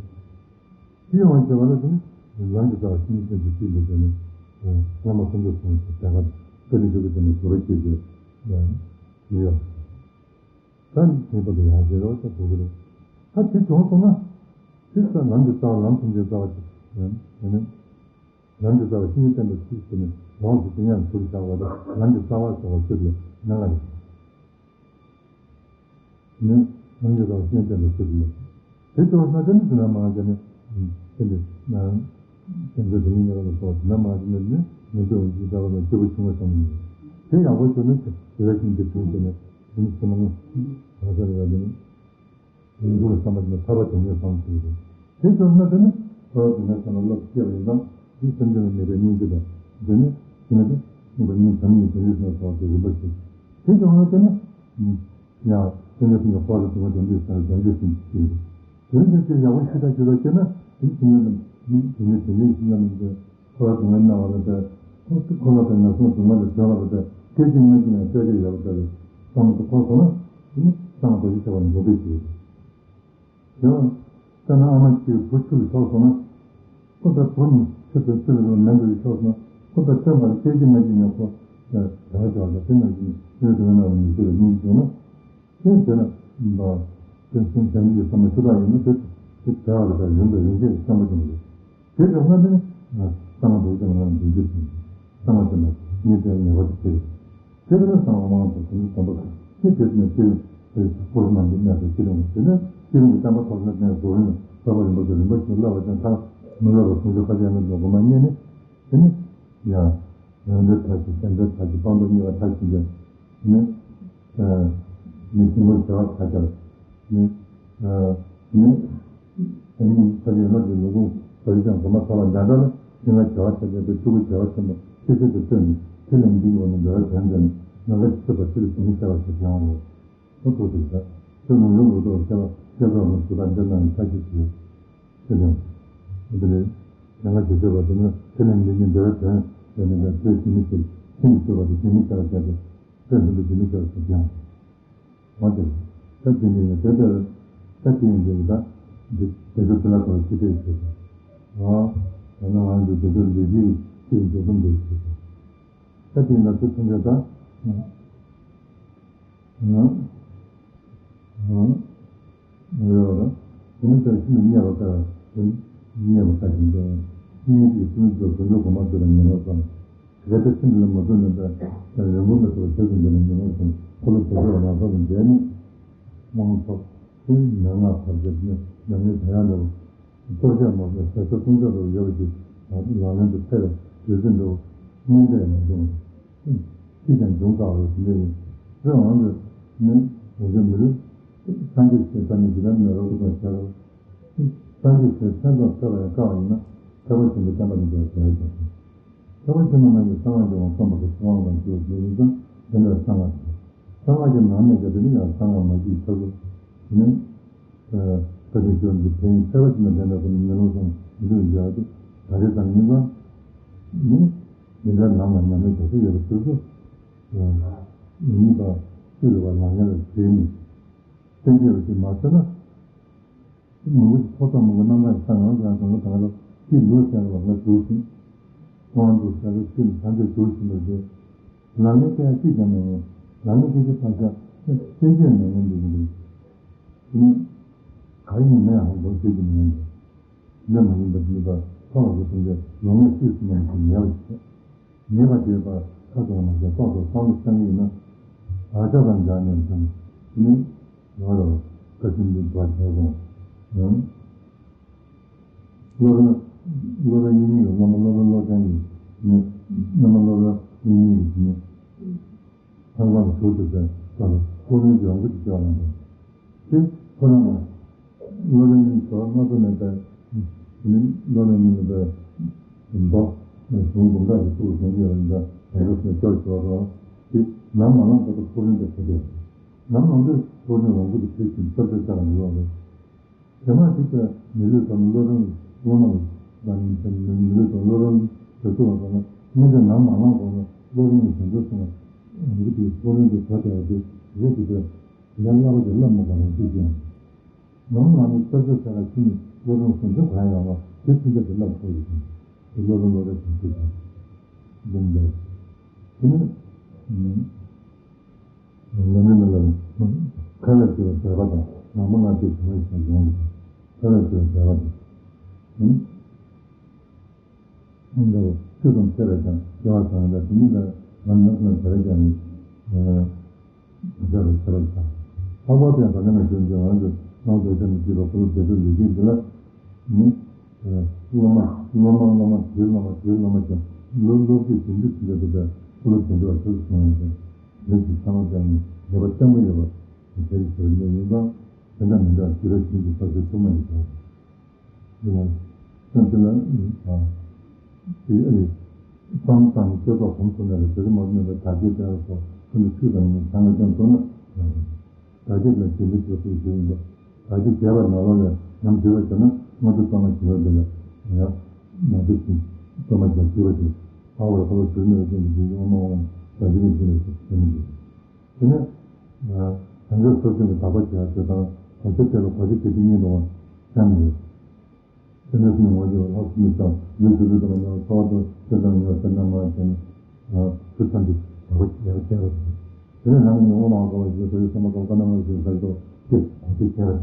དེ་ཡོང་བྱེད་པ་ལ་དེ་ནི་ལམ་གྱི་རྩ་བ་ཤིན་ཏུ་ཅན་དུ་ཐིམ་པའི་ཚེ་ནི། བླ་མ་སེམས་ཅན་ཚང་གི་དད་པ་དང་བསྟན་པའི་ཆོས་ཀྱི་དེ་ནི་གུ་རུ་སྐྱེས་ཏེ་ཡང་ཡོད། ད་ནི་ཁྱད་པར་དུ་ཡང་ཞེས་རོགས་ཀྱང་གོ་གི་རེད། ད་དེ་བྱུང་སོང་ན། ཕྱིས་སུ་ལམ་གྱི་རྩ་བ་ལམ་ཐམས་ཅད་རྩ་བ་ཞིག་ཡིན་ནི། ལམ་གྱི་རྩ་བ་ཤིན་ཏུ་བརྟན་པའི་ཚུལ་ཟེར་ནས་ལོངས་སུ་སྤྱོད་ཉམས་སུ་བཞག་པ་དང་ལམ་གྱི་རྩ་བ་ཟེར་བ་ཚུལ་ལ་གནད་འགག་རེད། ནི་ལམ་གྱི་རྩ་བ་ཤིན་ཏུ་བརྟན་པའི་ཚུལ་ལ། དེ་ལྟར་ན་དེ་ནི་དེ་ན་མ་ང་ནི་དེ་འདི་ན། དེ་ཚོ་དེ་ཉིད་ཉག་ལ་སོགས་དེ་ན་མ་དེ་ནི་ནི་མི་འདོད་འོང་གི་ད་ག་ནས་སྐྱེ་བོ་ཆུང་བ་ཙམ་ཡིན། དེ་ཡག་པོ་བྱུང་ན་དེ་ར་ཤིང་དེ་བྱུང་བྱས་ནས་དེ་ནི་ཚེ་མང་གང་ས་རེ་ར་དེ་ནི་མི་འདུག་བསམ་པ་དེ་ནི་ཐར་པ་དོན་གཉེར་བསམ་ཟེར་གི་རེད། དེ་བྱུང་ན་དེ་ནི་འཁོར་བ་དེ་ནས་ཚེ་ལ་བསླབ་སྐྱེ་བ་ཡིན་ཙང་དེ་སེམས་ཅན་ལ་ནུས་པའི་སྙིང་རྗེ་དང་དེ་ནི་དེ་ནི་དེ་སྙིང་རྗེ་དང་སྙིང་རྗེ་དང་སྙིང་རྗེ་དང་སྙིང་རྗེ་སོགས་དེ་རིམ་པ་བཞིན་དེ་བྱུང་ན་དེ་ནི། ཡང་སེམས་ཅན་ཀུན་གྱི་དཔལ་ལ་དུ་མ་དོན་འདི་ལྟར་དོན་འདི་ཟིན་གྱི་ཡོད། དོན་འདི་ཚེ་ཡག་པོ་ཞིག་དང་ཞིག་ལ་སྐྱེས་ན་དེ་ནི་དེ་ནི་མི་དེ་ནི་དེ་ནི་སེམས་ཅན་ནི་འཁོར་བ་སྡུག་བསྔལ་སྣང་བ་ལ་བལྟས། འཁོར་བ་སྡུག་བསྔལ་དང་ངན་སོང་སྡུག་བསྔལ་ལ་སྦྱོར་བ་ལ་བལྟས། སྐད་ཅིག་སྔ་ཕྱི་ཡང་བལྟས་ཏེ་ཡོད་པ་ལྟ་བུའི་བསམ་བློ་དེ་འཁོར་སོང་ན་དེ་ནི་གསང་བ་རྡོ་རྗེ་ཐེག་པ་ནི་འགྲུབ་པའི་ཕྱིར། ཡང་། དཔེར་ན་ཨ་མ་གཅིག་བུ་ཆུ་ལ་ཤོར་སོང་ན། ཁོ་ད་བུ་ནི་ཆུ་དེ་ཆུ་ལ་མེ་འགྲོ་ཡི་ཤོར་སོང་ན། ཁོ་ད་ཐོན་པ་ལ་སྐད་ཅིག་སྔ་ཕྱི་ཡང་ཁོ་བྱ་བ་བྱ་བ་དང་དེ་ནང་བཞིན་ཡོད་དུ་མེད་ན་མི་ཤེས་པའི་སྙིང་རྗེ་བྱུང་ན། དེ་དེ་ལ་དེ་སེམས་ཅན་གྱི་བསམ་པ་ཞུ་དག་ཡིན་ན་དེ་དེ་བྱ་བ་དང་ཡོན་དང་ཡོན་ཆད་ཀྱི་བསམ་པ་བྱུང་རེད། དེ་ལྟར་ན་དེ་ནི་གསང་བ་འདུས་ཀྱང་ང་འདུས་རྒྱུ་དང་གསང་བ་དེ་ལ་ཉེས་པའི་ཉེས་པ་དེ་ཆེ། དེ་ནི་གསང་བ་མང་དུ་དོན་དུ་སྟོན་པ་ཁ་ཅིག་དེ་ནི་སྤྱིར་སྐོར་རྣམས་ཀྱི་གནས་སུ་སྤྱིར་རུང་དེ་ནི་སྤྱིར་རུང་གི་བསྟན་པ་ཐོབ་ནས་གནས་སུ་རུང་བསྟན་པ་རིམ་པ་བཞིན་རིམ་པ་བཞིན་བསླབ་པ་དང་ཐར་མི་བསླབ་པ་ཟུང་འཇུག་ཁ་ཅིག་ཡང་ན་སྒོམ་པ་རྙེད་ནས་དེ་ནི་ཡང་ཡང་འདྲེན་མཐའ་གཅིག་བསྟན་འཛིན་མཐའ་གཅིག་སྤངས་རྟོགས་གཉིས་ཀ་མཐའ་གཅིག་ནི། ནི་ཤིང་ཕོར་བྱ་བ་ཆ་ཁྱབ་ནི། ནི། ཨ་ནི་ས་ཆའི་ལོ་དེ་ལོ་ཀུན་བཟོ་རིག་ཀྱང་གོ་མ་ཚོར་བ་འདྲ་འདྲ་ལ་ཤིང་ལ་བྱ་བ་ཆ་ཁྱབ་ཏུ་ཕྲུ་གུ་བྱ་བ་ཆེན་པོ་ཆེ་ཆེ་དུ་བཏོན་ནས་ཚེ་ལས་འདི་ཡི་འོག་ནས་འབྲེལ་བ་དོན་དོན་ནམ་མཁའ་ཆུ་ཚོད་པ་ཚེ་ལ་ཞི་མི་ཤར་བ་ཞིག་ཡོང་བ་རེད། ཨོ་ཐུགས་ཐུགས་ས་ཚེ་ལུང་ལུང་ལུགས་ཐོག་སྐྱེ་བ་སྐྱེ་ཚོགས་ལ་སུ་དང་འདྲེན་གནང་བའི་ས་ཆ་ཞིག་ཡོད། ཅེས་དང་། འདི་ལས། ཡང་ན་ཇི་སྲིད་བར་དུ་ནི་ཚེ་ལས་འདི་ཉིད་འབྲེལ་བའི་དོན་ཡོད་ནས་ཀྱང་ཚེ་ཞི་མི་ཤེས་ཤིན་ཏུ་གསོད་པ་དང་ཞི་མི་ཤེས་པ་བྱས་ཏེ་ཚེ་ལྷུན་པོ་ཞི་མི་ཤེས་པ་ཞིག་ཀྱང་། འོན་ཏེ། ད་དེ་ནི་ཡང་དེ་ལྟར་ད་དེ་ཡང་འདི་ད་འདི་དེ་ཚོ་དེ་ལ་གོ་ཅི་སྟེ་ཞེས་སོ། འོ། ཡང་ན་ང་ཚོ་དེ་ཚོ་འདི་ཞིག་ཅིག་འཇོག་གམ་འདི་ཞེས་སོ། ད་དེ་ཡིན་ན་ཚུར་མཐུན་འབྲེལ་དང་། ཨང་། ཨང་། རེད་བ། དེ་ནི་ད་ཤིན་ཏུ་རྙེད་པ་དཀའ་བ་རྙེད་པ་དཀའ་ཞིང་འདུག་སྙིང་རྗེ་ཀྱི་བསྟན་འཛིན་དུ་དོན་འགྲུབ་གོང་མ་ཚོས་ལ་ཉན་ལོག་བསམ། དེ་ལྟར་ཤིན་ཏུ་ལ་མ་ཐུག་ནས་ད་རིང་པོ་འདི་ཚོ་ཞེས་སུ་འདི་ལ་ཉན་ལོག་བསམ། འཁོར་ལོ་བྱེ་བྲག་ལ་སོགས་པ་མཇལ་ནས་དབང་ཐོབ། དེ་ནས་མན་ངག་ཐོབ་ཟེར་ནས་ཉམས་ལེན་བྱ་ཡག་འདྲ་བོ། གཏོར་བཤགས་མ་བྱས་ཟས་ཟ་བཏུང་བྱ་ལྟ་བུ་ཡོད་པ་ཞིག་ལག་ལེན་དུ་ཐལ་བའི་དུས་ཚོད་འདྲ་བོ་སྔོན་ཆད་ཡང་མ་བྱུང་བ་ཅིས་ཀྱང་འབྱུང་དཀའ་བ་ཞིག་རེད། དེ་འོང་དུས་ནི་ང་ཚོའི་མི་ལུས་སངས་རྒྱས་ཞེས་བྱ་ནི་འཇིག་རྟེན་མེད་པར་ཐུབ་པར་བྱ་རུང་། སངས་རྒྱས་ཞེས་མཚན་ཙམ་ཐོས་པ་ཡང་དཀའ་བ་ཡིན་ན་ཐེག་པ་ཆེན་པོའི་བསྟན་པ་འདི་འདྲ་བྱ་ཡི་ཀྱང་། ཐེག་པ་ཆེན་པོ་རྣམས་ཀྱི་གསང་སྔགས་ཀྱི་དབང་བསམ་པ་གི་ཚོགས་དབང་དང་བཅས་པ་འདི་ཡིན་ཙང་དེ་འདྲ་གསང་སྔགས་ཟེར། གསང་སྔགས་ཀྱི་ནང་ནས་ཀྱང་དེ་ནི་ཡང་གསང་སྔགས་མ་གཅིག་ཐོབ་དགོས། དེ་ནི། ཨ་བཀའ་དྲིན་ཅན་གྱི་ཕན་ཡོན་ཐེག་པ་ཆེན་པོ་དེ་འདྲ་ཁོ་ནི་མེ་ལོང་ཙམ་མི་འདུག་ཟེར་བ་དེ་ད་རེས་ཙམ་ཡིན་ཙང་། ནི་འདི་འདྲའི་ལམ་ལ་ཉམས་ལེན་བྱ་སྲོལ་ཡོད་པ་དེ་ཚོ། ཨ་ཉིད་པ་ཅི་ལ་བ་ལ་ཉེ་ལ་བྱས་ནས་བསྟན་བཅོས་ཅིག་མ་བྱས་ན། མང་པོ་ཞིག་ཐོག་མཐའ་མང་པོ་རྣམ་གྲངས་ཀྱི་ས་ཡང་ཡང་དང་པོ་དང་པོ་ཅི་འདུག་ཟེར་བ་ལ་འགྲོ་ཞིང་། གསང་བ་འདུག་ཟེར་བ་ཅི་ལ་ས་འདིར་འགྲོ་ཞིང་པ་དེ། ལག་ལེན་སྐད་ཡང་ཅི་ཀྱང་མེད་ངེས། ལག་ལེན་སྐད་ཅི་ཕར་བཞག་བསྟན་བཅོས་མེད་ངེས་འདུག་འདུག་དེ་ནི་ག་རེ་ཡིན་ན་ཡང་ཧང་སང་བསྟན་བཅོས་མེད་ངེས་འདུག་འདི་མ་ཡིན་པ་འདི་པ་ཐོག་ལ་འགྲོ་ཐུབ་པའི་ལོ་ངོ་ཤེས་སུ་མ་ཡིན་པའི་ཉེ་བ་ཞིག་ཉེས་པ་དེ་པ་ཁ་ཚང་མ་བྱས་ཏོག་ཏོག་གསང་དུ་བཤད་ཀྱི་ཡིན་ན། བག་ཆགས་དང་སྦྱར་ནས་དང་དེ་ནི་ང་རོ་བཀའ་ཆེན་འདི་བར་བྱས་སོང་། ཡང་། སློབ་དཔོན་སློབ་དཔོན་དབྱིག་གཉེན་གྱི་སློབ་མ་སློབ་དཔོན་བློ་ལྡན་གྱི་ནི་སློབ་མ་སློབ་དཔོན་དབྱིག་གཉེན་གྱི་ནི་ལྷག་བསམ་དུ་གྲུབ་ཏུ་ཟེར་ལ་སློབ་དཔོན་གྱི་རང་བཞིན་གྱི་སྐྱོ་ལ་འདུག་དེ་ཁོ་རང་ལ་སློབ་དཔོན་གཉིས་སོགས་སྔ་ཚོད་ནས་པའི་ནི་སློབ་དཔོན་གཉིས་ནས་པའི་མདོ་གཞུང་འབུམ་ཕྲག་གི་ཐུགས་སུ་བྱུང་གི་ཡོད་ལ་འདྲ་དེ་འདྲ་སོགས་སྐྱོ་ཞོར་རོ་དེ་ནམ་མ་ལངས་བར་དུ་ཕུག་རོན་དུ་ཕུལ་ཏེ་ནམ་ལངས་དུས་ཕུག་རོན་རང་བཞིན་དུ་ཕུལ་ཞིང་བརྟག་དཔྱད་བྱ་བར་འགྱུར་བ་རེད། དེ་མ་ཟད་པའི་མི་ལུས་དང་སློབ་དཔོན་སློབ་མ་ལ་མི་ལུས་དང་སློབ་དཔོན་དུ་གསུངས་པ་ལྟར་ན་སྔོན་ཆད་ནམ་མ་ལངས་གོང་ལ་སློབ་དཔོན་གྱི་བྱང་ཆུབ་སེམས་ལ་འཇུག་པའི་ཕུག་རོན་དུ་བྱ་བྱ་བ་དེ་རེད་དེ་དེ་ལས་སླ་པོ་ཞིག་བསླབ་མི་དགོས་པར་ཤེས་ཀྱང་། ནམ་ལངས་ནས་བརྟག་དཔྱད་བྱ་བ་ཕྱིན་ནས་སློབ་དཔོན་གཞན་དོན་གང་ཡང་བ་དེ་ཕྱིན་ཆད་དུ་བསླབ་ཐུབ་ཡོད་ཀྱང་དེ་སློབ་དཔོན་སློབ་གྲྭ་བྱང་ཆུབ་དང་། འདི་འདྲ། དེ་ནི། ལམ་རིམ་ལ་ཁ་ལས་སྐྱེ་བའི་བཟོད་པ་དང་ནང་པ་ལྔ་བཅུ་བྱུང་བའི་ཞལ་སྦྱོང་གི་ཁ་ལས་སྐྱེ་བའི་བཟོད་པ་དང་། ཨང་། འདི་ལྟར་བཅུ་ཙམ་ཤེས་པས་ཀྱང་སྐྱེ་བ་བཟང་ཡང་དེ་ཉིད་ལ་ལམ་ནག་ཙམ་བྱ་བས་ཀྱང་ནི། བཟོད་པར་བྱ་བར་བྱ། འཕགས་པ་དེ་ཡང་ད་ནི་ང་ཞུ་འདི་ང་ཚོས་སྣང་དོར་ཆ་ནས་བྱས་པ་ཁོ་ལ་བཟོད་པའི་ལུས་ཀྱི་འདི་ལ་ནི། སློབ་མ་སློབ་མ་སློབ་མ་དེའི་སློབ་མ་དེའི་སློབ་མ་ཀྱང་སློབ་སློབ་དཔོན་དེ་འདྲ་དེ་འདྲ་དེ་འདྲ་སློབ་དཔོན་དེ་འདྲ་བ་ཁྱོད་སོང་ཡོད་པས། མི་ཞིག་ཚང་མ་ཀྱང་ནད་པ་ལྟད་མོ་ཡོད་པ་དེ་ཞིག་ཟེར་ནས་ཡིན་ཙང་། དེ་འདྲ་མི་འདྲ་ཇི་ལྟར་བྱིན་གྱིས་བརླབ་ཚུལ་ཐུགས་མ་ཡིན་ཀྱང་། དེ་ལ་སེམས་དེ་ལ་དེ་ཨེ་བསམ་བཏང་ནས་ལྟོས་ཐོག་གོམས་སུ་མེད་པར་དེ་ཚོ་མ་སྨོས་པའི་བདག་བསྐྱེད་དེ་ལ་སོགས་ཀུན་ཏུ་ཆུད་དང་ཉེ་བའི་བྱང་ལ་ཀྱང་བསྟོད་ན་ཡང་། བདག་བསྐྱེད་ལ་རྗེས་འདྲི་བྱེད་དགོས་ཞུ་ཡིན་པ། བདག་བསྐྱེད་རྒྱས་པར་ནང་ལོགས་ལས་ནམ་བརྗོད་པར་བྱ་ན་སྔོན་དུ་གཏོར་མ་བྱེད་པ་དེ་ལ་ཡང་ནང་དུ་ཞིང་གཏོར་མ་ཀྱང་བྱེད་པ་དེ། ཨ་ཝར་ཁ་ལོ་ཞུ་མེད་པའི་སྟེང་དུ་ཞུ་ཡོང་མ་འོང་བ་བདག་བསྐྱེད་ཀྱི་ཞིང་ལས་སོགས་བྱེད་མི་འདུག་དེ་ནས་བྱང་ཆུབ་སོ་སོ་ནས་བདག་པ་བྱེད་པ་དེ་དང་གོ་ཆ་དེ་ལ་གོ་ཆ་གལ་ཆེ་གཉིས་འདུག་པ་ཤེས་ནས། དེ་ནས་སུ་ཡང་ངོ་ཤེས་པ་ལྷག་སུ་མི་བྱ་ལུས་སུ་ལུས་དང་ཉེ་བ་ཚ་བ་དང་ཆོས་དང་ཉེ་བ་སེར་སྣ་མང་བ་བྱས་ནས་ཚུར་ཐམས་ཅད་བདག་པོ་བྱས་པ་བྱས་པ་དང་། དེ་ནས་རང་གི་ངོ་མ་དགའ་བ་ཞིག་དོ་ཡི་སེམས་པ་དགའ་བ་ཀ་ན་མ་ཞིག་ཟ་གི་དོ་ཅེས་གོ་ཆ་བྱས་པ་དང་།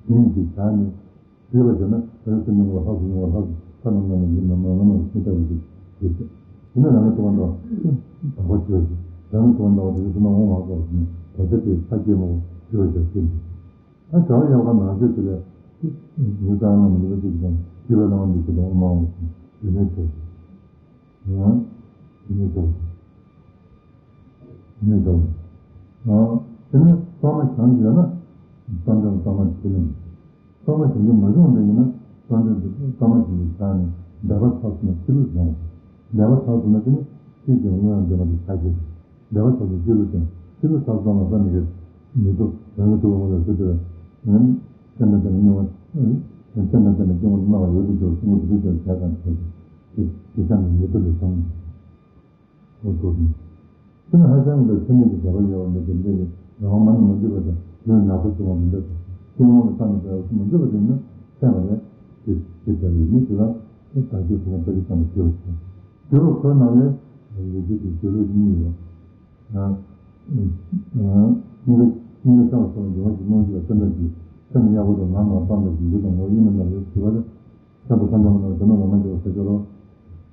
དེ་ཉིད་ཀྱིས་བྱས་ནས་བྱས་པ་བྱས་ན་དེ་ནས་སུ་མྱོང་བ་ལྷག་སུ་མྱོང་བ་ལྷག་སུ་ས་རྣམས་ནང་ནས་འདི་རྣམས་ནང་ལ་མ་ཞིག་ལྟ་བུ་ཞིག་བྱེད་ཅེས། དེ་ནས་རང་གི་དོན་དག་བདག་པོ་བྱས་ཤིང་རང་གི་དོན་དག་དེ་ཚོ་ན་འོང་བ་དགོས་པ་དང་གོ་ཆ་དེ་ས་སྐྱེས་མོ་བྱས་པ་བྱས་ཤིང་། ཨ་བྱ་བ་ཡག་པ་ནང་བཅོས་དེ་ལས་ཉིན་ལྟར་ལ་མི་འདུག་པ་ཅིག་དང་བྱིས་པའི་ལམ་འདི་ཚོ་དང་མ་འོང་ཞིང་དེ་ནས་ཚོགས་ཤིང་། ཡང་དེ་ནས་ཚོགས་ཤིང་། དེ་ནས་ཚོགས་ཤིང་། ཨ་དེ་ནས་གཙང་མ་བྱང་གི་ཡོད་ན་བསམ་བྱ་གཙང་མ་དེ་ནས། གཙང་མ་བྱང་གི་མ་བྱུང་བ་འདྲ་ཡིན་ན་བསམ་བྱ་དེ་གཙང་མ་བྱང་གི་བྱང་ནས་འབད་པ་ཚར་སོང་ན་ཕྱི་ལུགས་སྦྱོང་བ། འབད་པ་ཚར་སོང་ན་དེ་ནི་ཕྱིས་ཀྱི་དངོས་ཡང་འདོད་པ་དེ་ཆགས་ཀྱི་རེད། འབད་པ་ཚར་སོང་ཕྱི་ལུགས་ཀྱང་ཕྱི་ལུགས་ཚར་སོང་ན་བསམ་མི་དགེ་མི་འདུག་རང་གི་ཐུགས་ལ་དངོས་ལ་སུ་དེ་ལ་ཡང་བསྟན་པ་དེ་ལ་སྙིང་པོ་བསྟན་པ་དེ་ལ་སྐྱོང་བ་སྣང་བ་ཡོད་དུ་འགྱུར་གསུང་གི་དུས་དེར་བྱས་དང་བྱས་ཏེ་དེ་ཅང་མི་འདུག་ལས་བསམ། འོ་ཐུགས་ནི། དེ་ནི་ཧ་ཅང་གི་ཚད་མེད་ཀྱི་བཟོད་པ་ཡོད་པ་མི་འདུག་འདི་ནི་རང་དབང་མ་ནི་མི་འདུག་པ་དང་ལུས་ནག་པོ་བྱུང་བ་མི་འདུག་སྤྱི་དབང་ལ་བཏང་ནས་བསྡད་པ་མི་འདུག་པ་དེ་ནི་ཚད་མ་ལས་དེ་དེ་ལྟ་བུའི་མི་དེ་ལ་དེ་དག་གིས་བྱས་ན་ལྟ་ཅི་ཙམ་པ་བྱེད་པ་བྱེད། བྱེད་པ་ཁོ་ནང་ལས་ལུས་རྒྱུད་ཀྱི་སྒྱུ་ལུས་གཉིས་ཡོད། སྙིང་ག་སྙིང་ག་ཤར་སོང་འབྱུང་བ་གྱི་རྨང་གཞི་ལ་བརྟེན་པ་གྱིས་སེམས་གཡར་པོ་དང་ངག་ནང་བསམ་པ་གྱིས་ཡུལ་དང་ངོ་བོ་གཉིས་མ་ནང་ཡོད་ཟེར་བ་ལས། ཤར་དུ་ཁ་འདོན་པ་ན་དོན་ལ་མ་འགྱུར་བ་ཟེར་ཞོར་ལ།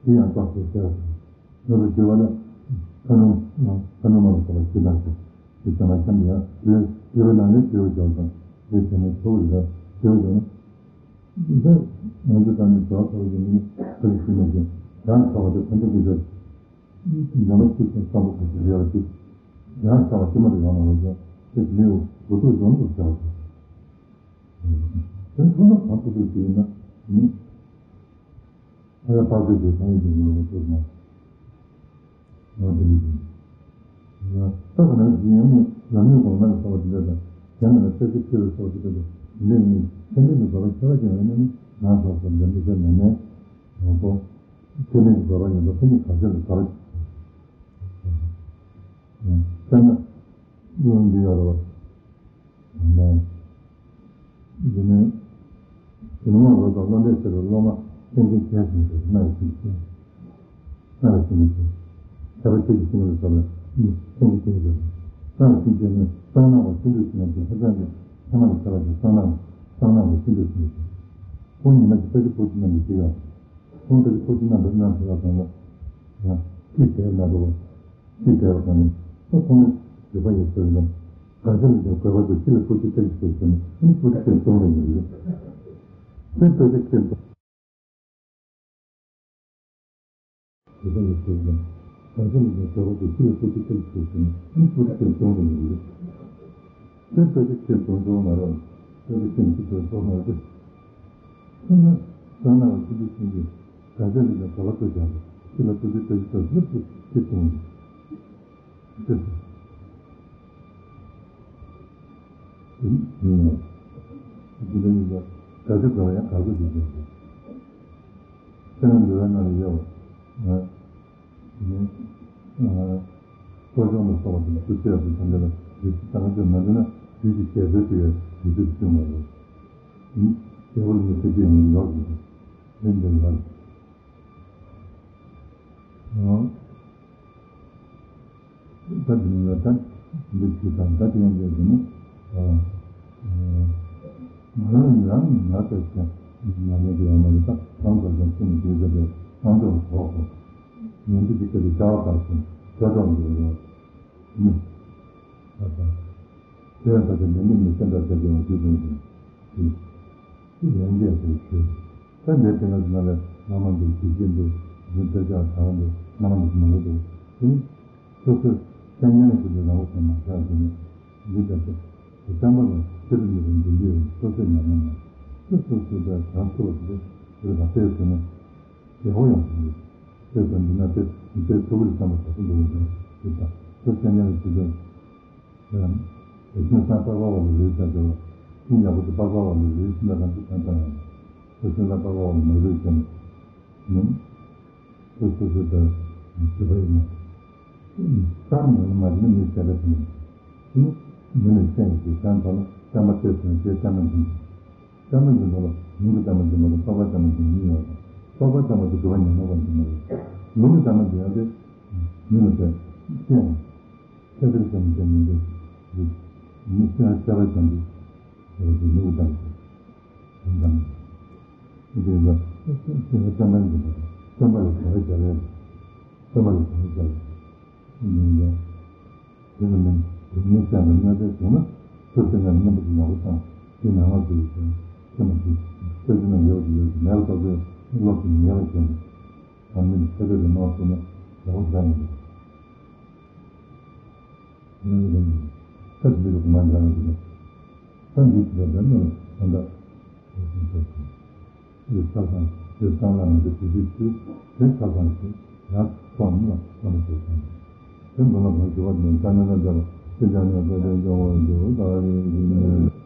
དེ་ཡང་རྟོགས་ཚུལ་ཟེར། ནོར་བུ་བརྗོད་པ་ལ། ཁ་ནུབ་ཁ་ནུབ་མ་ལ་སོགས་པ་ཞིག་དང་ཟེར། དེ་ཚང་མ་ཤམ་ཡང་བརྗོད་པའི་ནང་ནས་བརྗོད་པ་འཇོག་དང་དེ་བྱས་ནས་ཚོགས་ལ་བརྗོད་པ་འཇོག་ན། འདི་ང་ཚོ་དང་ནི་བྱ་བ་ཚོགས་ཀྱི་མི་ཁ་ལ་ཞིག་ནས་ཀྱང་ཡང་ཚོགས་པ་དེ་ཁོ་ཚོ་གི་ཚོད། ཉམས་ལ་ཅིག་དང་བསམ་པ་ཁ་ཞིག་རེ་བ་ཅིག་ཡང་ཚོགས་པ་ཅི་མ་རེ་ཡོང་ན་ལ་ཚོགས་དེ་མི་འུ་ཐུག་ཡོང་དུ་བྱ་བ་ཚོགས། དོན་ཐོག་མ་གང་ཐུབ་ཐུབ་ཞིག་ཡིན་ན་ནི། ཨ་ཡ་པ་ཚོས་དེ་ཚང་ཡིན་ནོ་ཐུབ་ན། ང་དེ་མི་ཤེས། ཡང་ས་ག་ནང་བཞིན་ཡང་ནི་ལམ་ལུགས་གོང་ན་ལ་སོགས་པ་དེ་འདྲ་དང་གཞན་ལ་ན་ས་གཞི་ཁྱེར་བའི་སོགས་དེ་འདྲ་དང་འདི་ནི་ཚན་རིག་གི་བཟོ་པ་ཁྱད་པར་ཅན་ཡོད་ན་ནི་ང་སོགས་སུ་འདི་འདྲ་ཤེས་མེད་ནས་ཡང་གོ་ཚན་རིག་གི་བཟོ་པ་ཡིན་པ་ཁོ་ནི་ག་ཚོད་ལ་བཟོ་པ་ཡང་ས་ན་ལུང་འདི་ཡོད་རེད་བ། འདི་ནི། དེ་ནི་དབང་ལོ་དང་བློ་འདྲེས་ཟེར་བའི་སློབ་མ་སེང་གེ་རྒྱན་ཟེར་བའི་སྣ་ཡི་སེང་གེ་སེང་གེ། སྣ་ཡི་སེང་གེ་ཟེར། ཁྱད་པར་ཅན་གྱི་སེང་གེ་ལ་སོགས་པའི་སེང་གེ་རྒྱན་ཟེར། སྣ་ཡི་སེང་གེ་ནི་གཙང་ནག་པ་ཆུ་འདྲེས་སེང་གེ་ཧ་ཅང་གི་ཐ་མ་ལ་ཁྱད་པར་ཅན་གཙང་ནག་གཙང་ནག་པ་ཆུ་འདྲེས་སེང་གེ། ཁོང་ཉི་མ་གི་ས་གཞི་ཕོ་ཆུ་རྣམས་ཀྱི་ཅི་ཡང་། ཁོང་ད་ཅི་ཕོ་ཆུ་རྣམས་པའི་རྣམ་ཐར་བ་དང་ལ། ཡང་ཅི་བྱས་ན་འགྲོ་བ། ཅི་བྱས་པ་དང་ནི། ཁོང་ནི་བརྗོད་པ་ཡི་ཚུལ་དང་། དགག་བྱ་ལས་ཀྱང་དགོས་པ་དང་ཅི་ལ་བཀུར་སྟི་ལྟ་ཞིག་དགོས་ཟེར་ན་ཨ་ནི་བཀུར་སྟི་ཅན་གཏོང་རེ་ཡིན་རེད། དེ་ལྟ་ཅི་ཁྱེད་དང་། བརྗོད་པ་ཡི་ཚུལ་དང་། དགག་བྱ་ལས་ཀྱང་དགོས་པ་དང་ཅི་ལ་བཀུར་སྟི་ལྟ་ཞིག་དགོས་ཟེར་ན་ཨ་ནི་བཀུར་སྟི་ཅན་གཏོང་རེ་ཡིན་རེད། དེ་ལྟ་ཅི་ཁྱེད་དང་འགྲོ་མ་རེད། ལྟ་ཅི་ཁྱེད་ཅི་དང་འགྲོ་མ་རེད། ཁྱེད་ན་གཙང་ནག་པ་ཆུ་འདྲེས་སེང་གེ་དགག་བྱ་ལས་ཀྱང་དགོས་པ་ལྟ་ཅི་ལ་བཀུར་སྟི་ལྟ་ཞིག་དགོས་ཟེར་ན་བཀུར་སྟི་ཅན་གཏོང་རེ་ཡིན་རེད། ད་དེ་ནི་ད་འདི་ཅི་དང་ད་དེ་ཡང་འདི་ནི་ང་རང་ཡང་ང་ལྟར་ཀྱང་ཉམས་ལེན་གྱི་ཡོད་མ་རེད། ད་གང་ལྟར་ཀྱང་ཁྱེད་ནི་དེ་ལྟར་དེ་གང་ལྟར་གོ་གོ་ཉན་དུ་ཅིག་གི་བྱ་བ་ལྟར་ཀྱང་བྱ་སྒྲོག་འདི་རེད་ནི། ད་ད་དེ་ཡང་ད་དེ་ཉན་དུ་མི་སེམས་པ་དེ་ཀྱང་རྒྱུ་དང་ཀྱང་དེ་ཡང་འདི་ཡང་དེ་ཞུ། ད་འདིའི་སྟེང་ལ་ན་ལས་བླ་མ་འདུག་དགེ་བཤེས་འདུག་འདི་དཔེ་ཆ་ཚང་འདུག་བླ་མ་འདུག་མང་པོ་འདུག་དེ་ནི་སོ་སོའི་སྤྱན་སྙན་ལ་ཀུན་ཏུ་རང་དབང་ཅན་མ་ཆགས་ཟིན་ནས་འདི་ལྟར་དུ་བསྟན་པ་ལ་ཆེད་དུ་གཉེར་བའི་འདུན་གྱི་ཡོད་སོ་སོའི་ཉམས་ལེན་ལ་དེ་སོ་སོའི་དཔེ་གང་ཐུབ་པ་དེ་དེ་ལ་དཔེ་བཟོས་ནས་དགེ་བ་ཡོང་ཟིན་གྱི་དཔེ་བཟོ་འདི་ན་དཔེ་དཔེ་ཐུབ་ཀྱི་བསམ་པ་ག་ཚོད་འདུག་འདི་ལྟར་སོ་སོའི་སྤྱན་སྙན་ལ་ཆེད་དུ། སེམས་ཙམ་པ་པ་བ་ལ་རེ་ས་འདྲ་བ། ཤིང་ཡག་པོ་དེ་པ་པ་བ་ལ་རེ་ཤིང་ལ་གང་དུ་གང་ལྟར་ཡང་། སེམས་ཙམ་པ་པ་བ་ལ་མ་རེ་ཤིང་ནི། སོ་སོ་སོ་ལྟར་བྱེད་པ་ཡིན་ན། ཙམ་ཡང་མ་ཡིན་ན་མི་བྱ་བ་དེ་ཡིན། དེ་ནི་མི་ལ་སེམས་ཀྱི་ཙམ་ཐོག་ལ་ཙམ་པ་སྟེར་སོང་ཅེས་ཙམ་པ་འཛིན་པ། ཙམ་པ་འཛིན་པ་ལ་ལུང་གི་ཙམ་པ་འཛིན་པ་དང་པ་པ་ཙམ་པ་འཛིན་པ་གཉིས་ཡོད་པ། པ་པ་ཙམ་པ་དེ་སྒྲུབ་པ་ཉམས་ལེན་པ་འཛིན་པ་རེད། ལུང་གི་ཙམ་པ་འཛིན་ཡག་དེ་མི་ལ་སྟེར་སྟེར་བ། ཤ་ཁྲག་ཙམ་ཙམ་མི་འདུག་མི་སེམས་ཤ་བ་ཙམ་གྱིས་ཟེར་བ་དེ་ལུགས་དང་། དོན་དང་། དེ་ལ་སེམས་ཙམ་པ་ཡིན་པ་དང་བསྟན་པ་ལ་བྱ་བ་བྱ་བའི་བསྟན་པ་ལ་བྱ་བ་བྱ་བའི་ཡིན་ཡང་། དེ་ལ་མིན་དེ་ཉིད་ཅན་དུ་གནས་པའི་དོན་ན་ཐུབ་ཟིན་ན་གཉེན་པོ་དེ་ཡག་པོ་དང་དེ་ནང་ལ་དུ་ཡོད་ཀྱང་ཁྱེད་མ་གྱིས་ཤ་ཟིན་ན་ཡོད་ཀྱི་ཡོད་ཀྱི་མེད་པ་ལྟ་བུའི་བློ་དེ་ཉེ་བ་བྱས་ནས། ཨ་མི་ནི་ཁྱེད་རང་གི་ནང་ཐོག་ནས་ཡག་པོ་བྱ་ཡིན། ཁྱེད་རང་གི་ས་དེ་འདྲ་གི་མ་འདྲ་བ་ཞིག་ལ། ས་འདི་ཅི་ལ་འདྲ་ན་ད་ལྟ་ཡོད་ཟིན་ཐོག་ཏུ་ཡོད་ས་དང་དེ་སང་ལ་མི་འདྲ་དེ་དུས་དུས་དེ་ས་དང་དེ་ཡང་ཐོག་ནི་ལ་ས་མི་ཐོག་དང་། དེ་མདོ་ལ་གང་ཞུ་བ་དེ་ནི་ས་ནི་ལ་འདྲ་བ་དེ་འདྲ་ནི་ས་དེ་འདྲ་བ་འདྲ་བ་ད་ཡོད་ཟིན།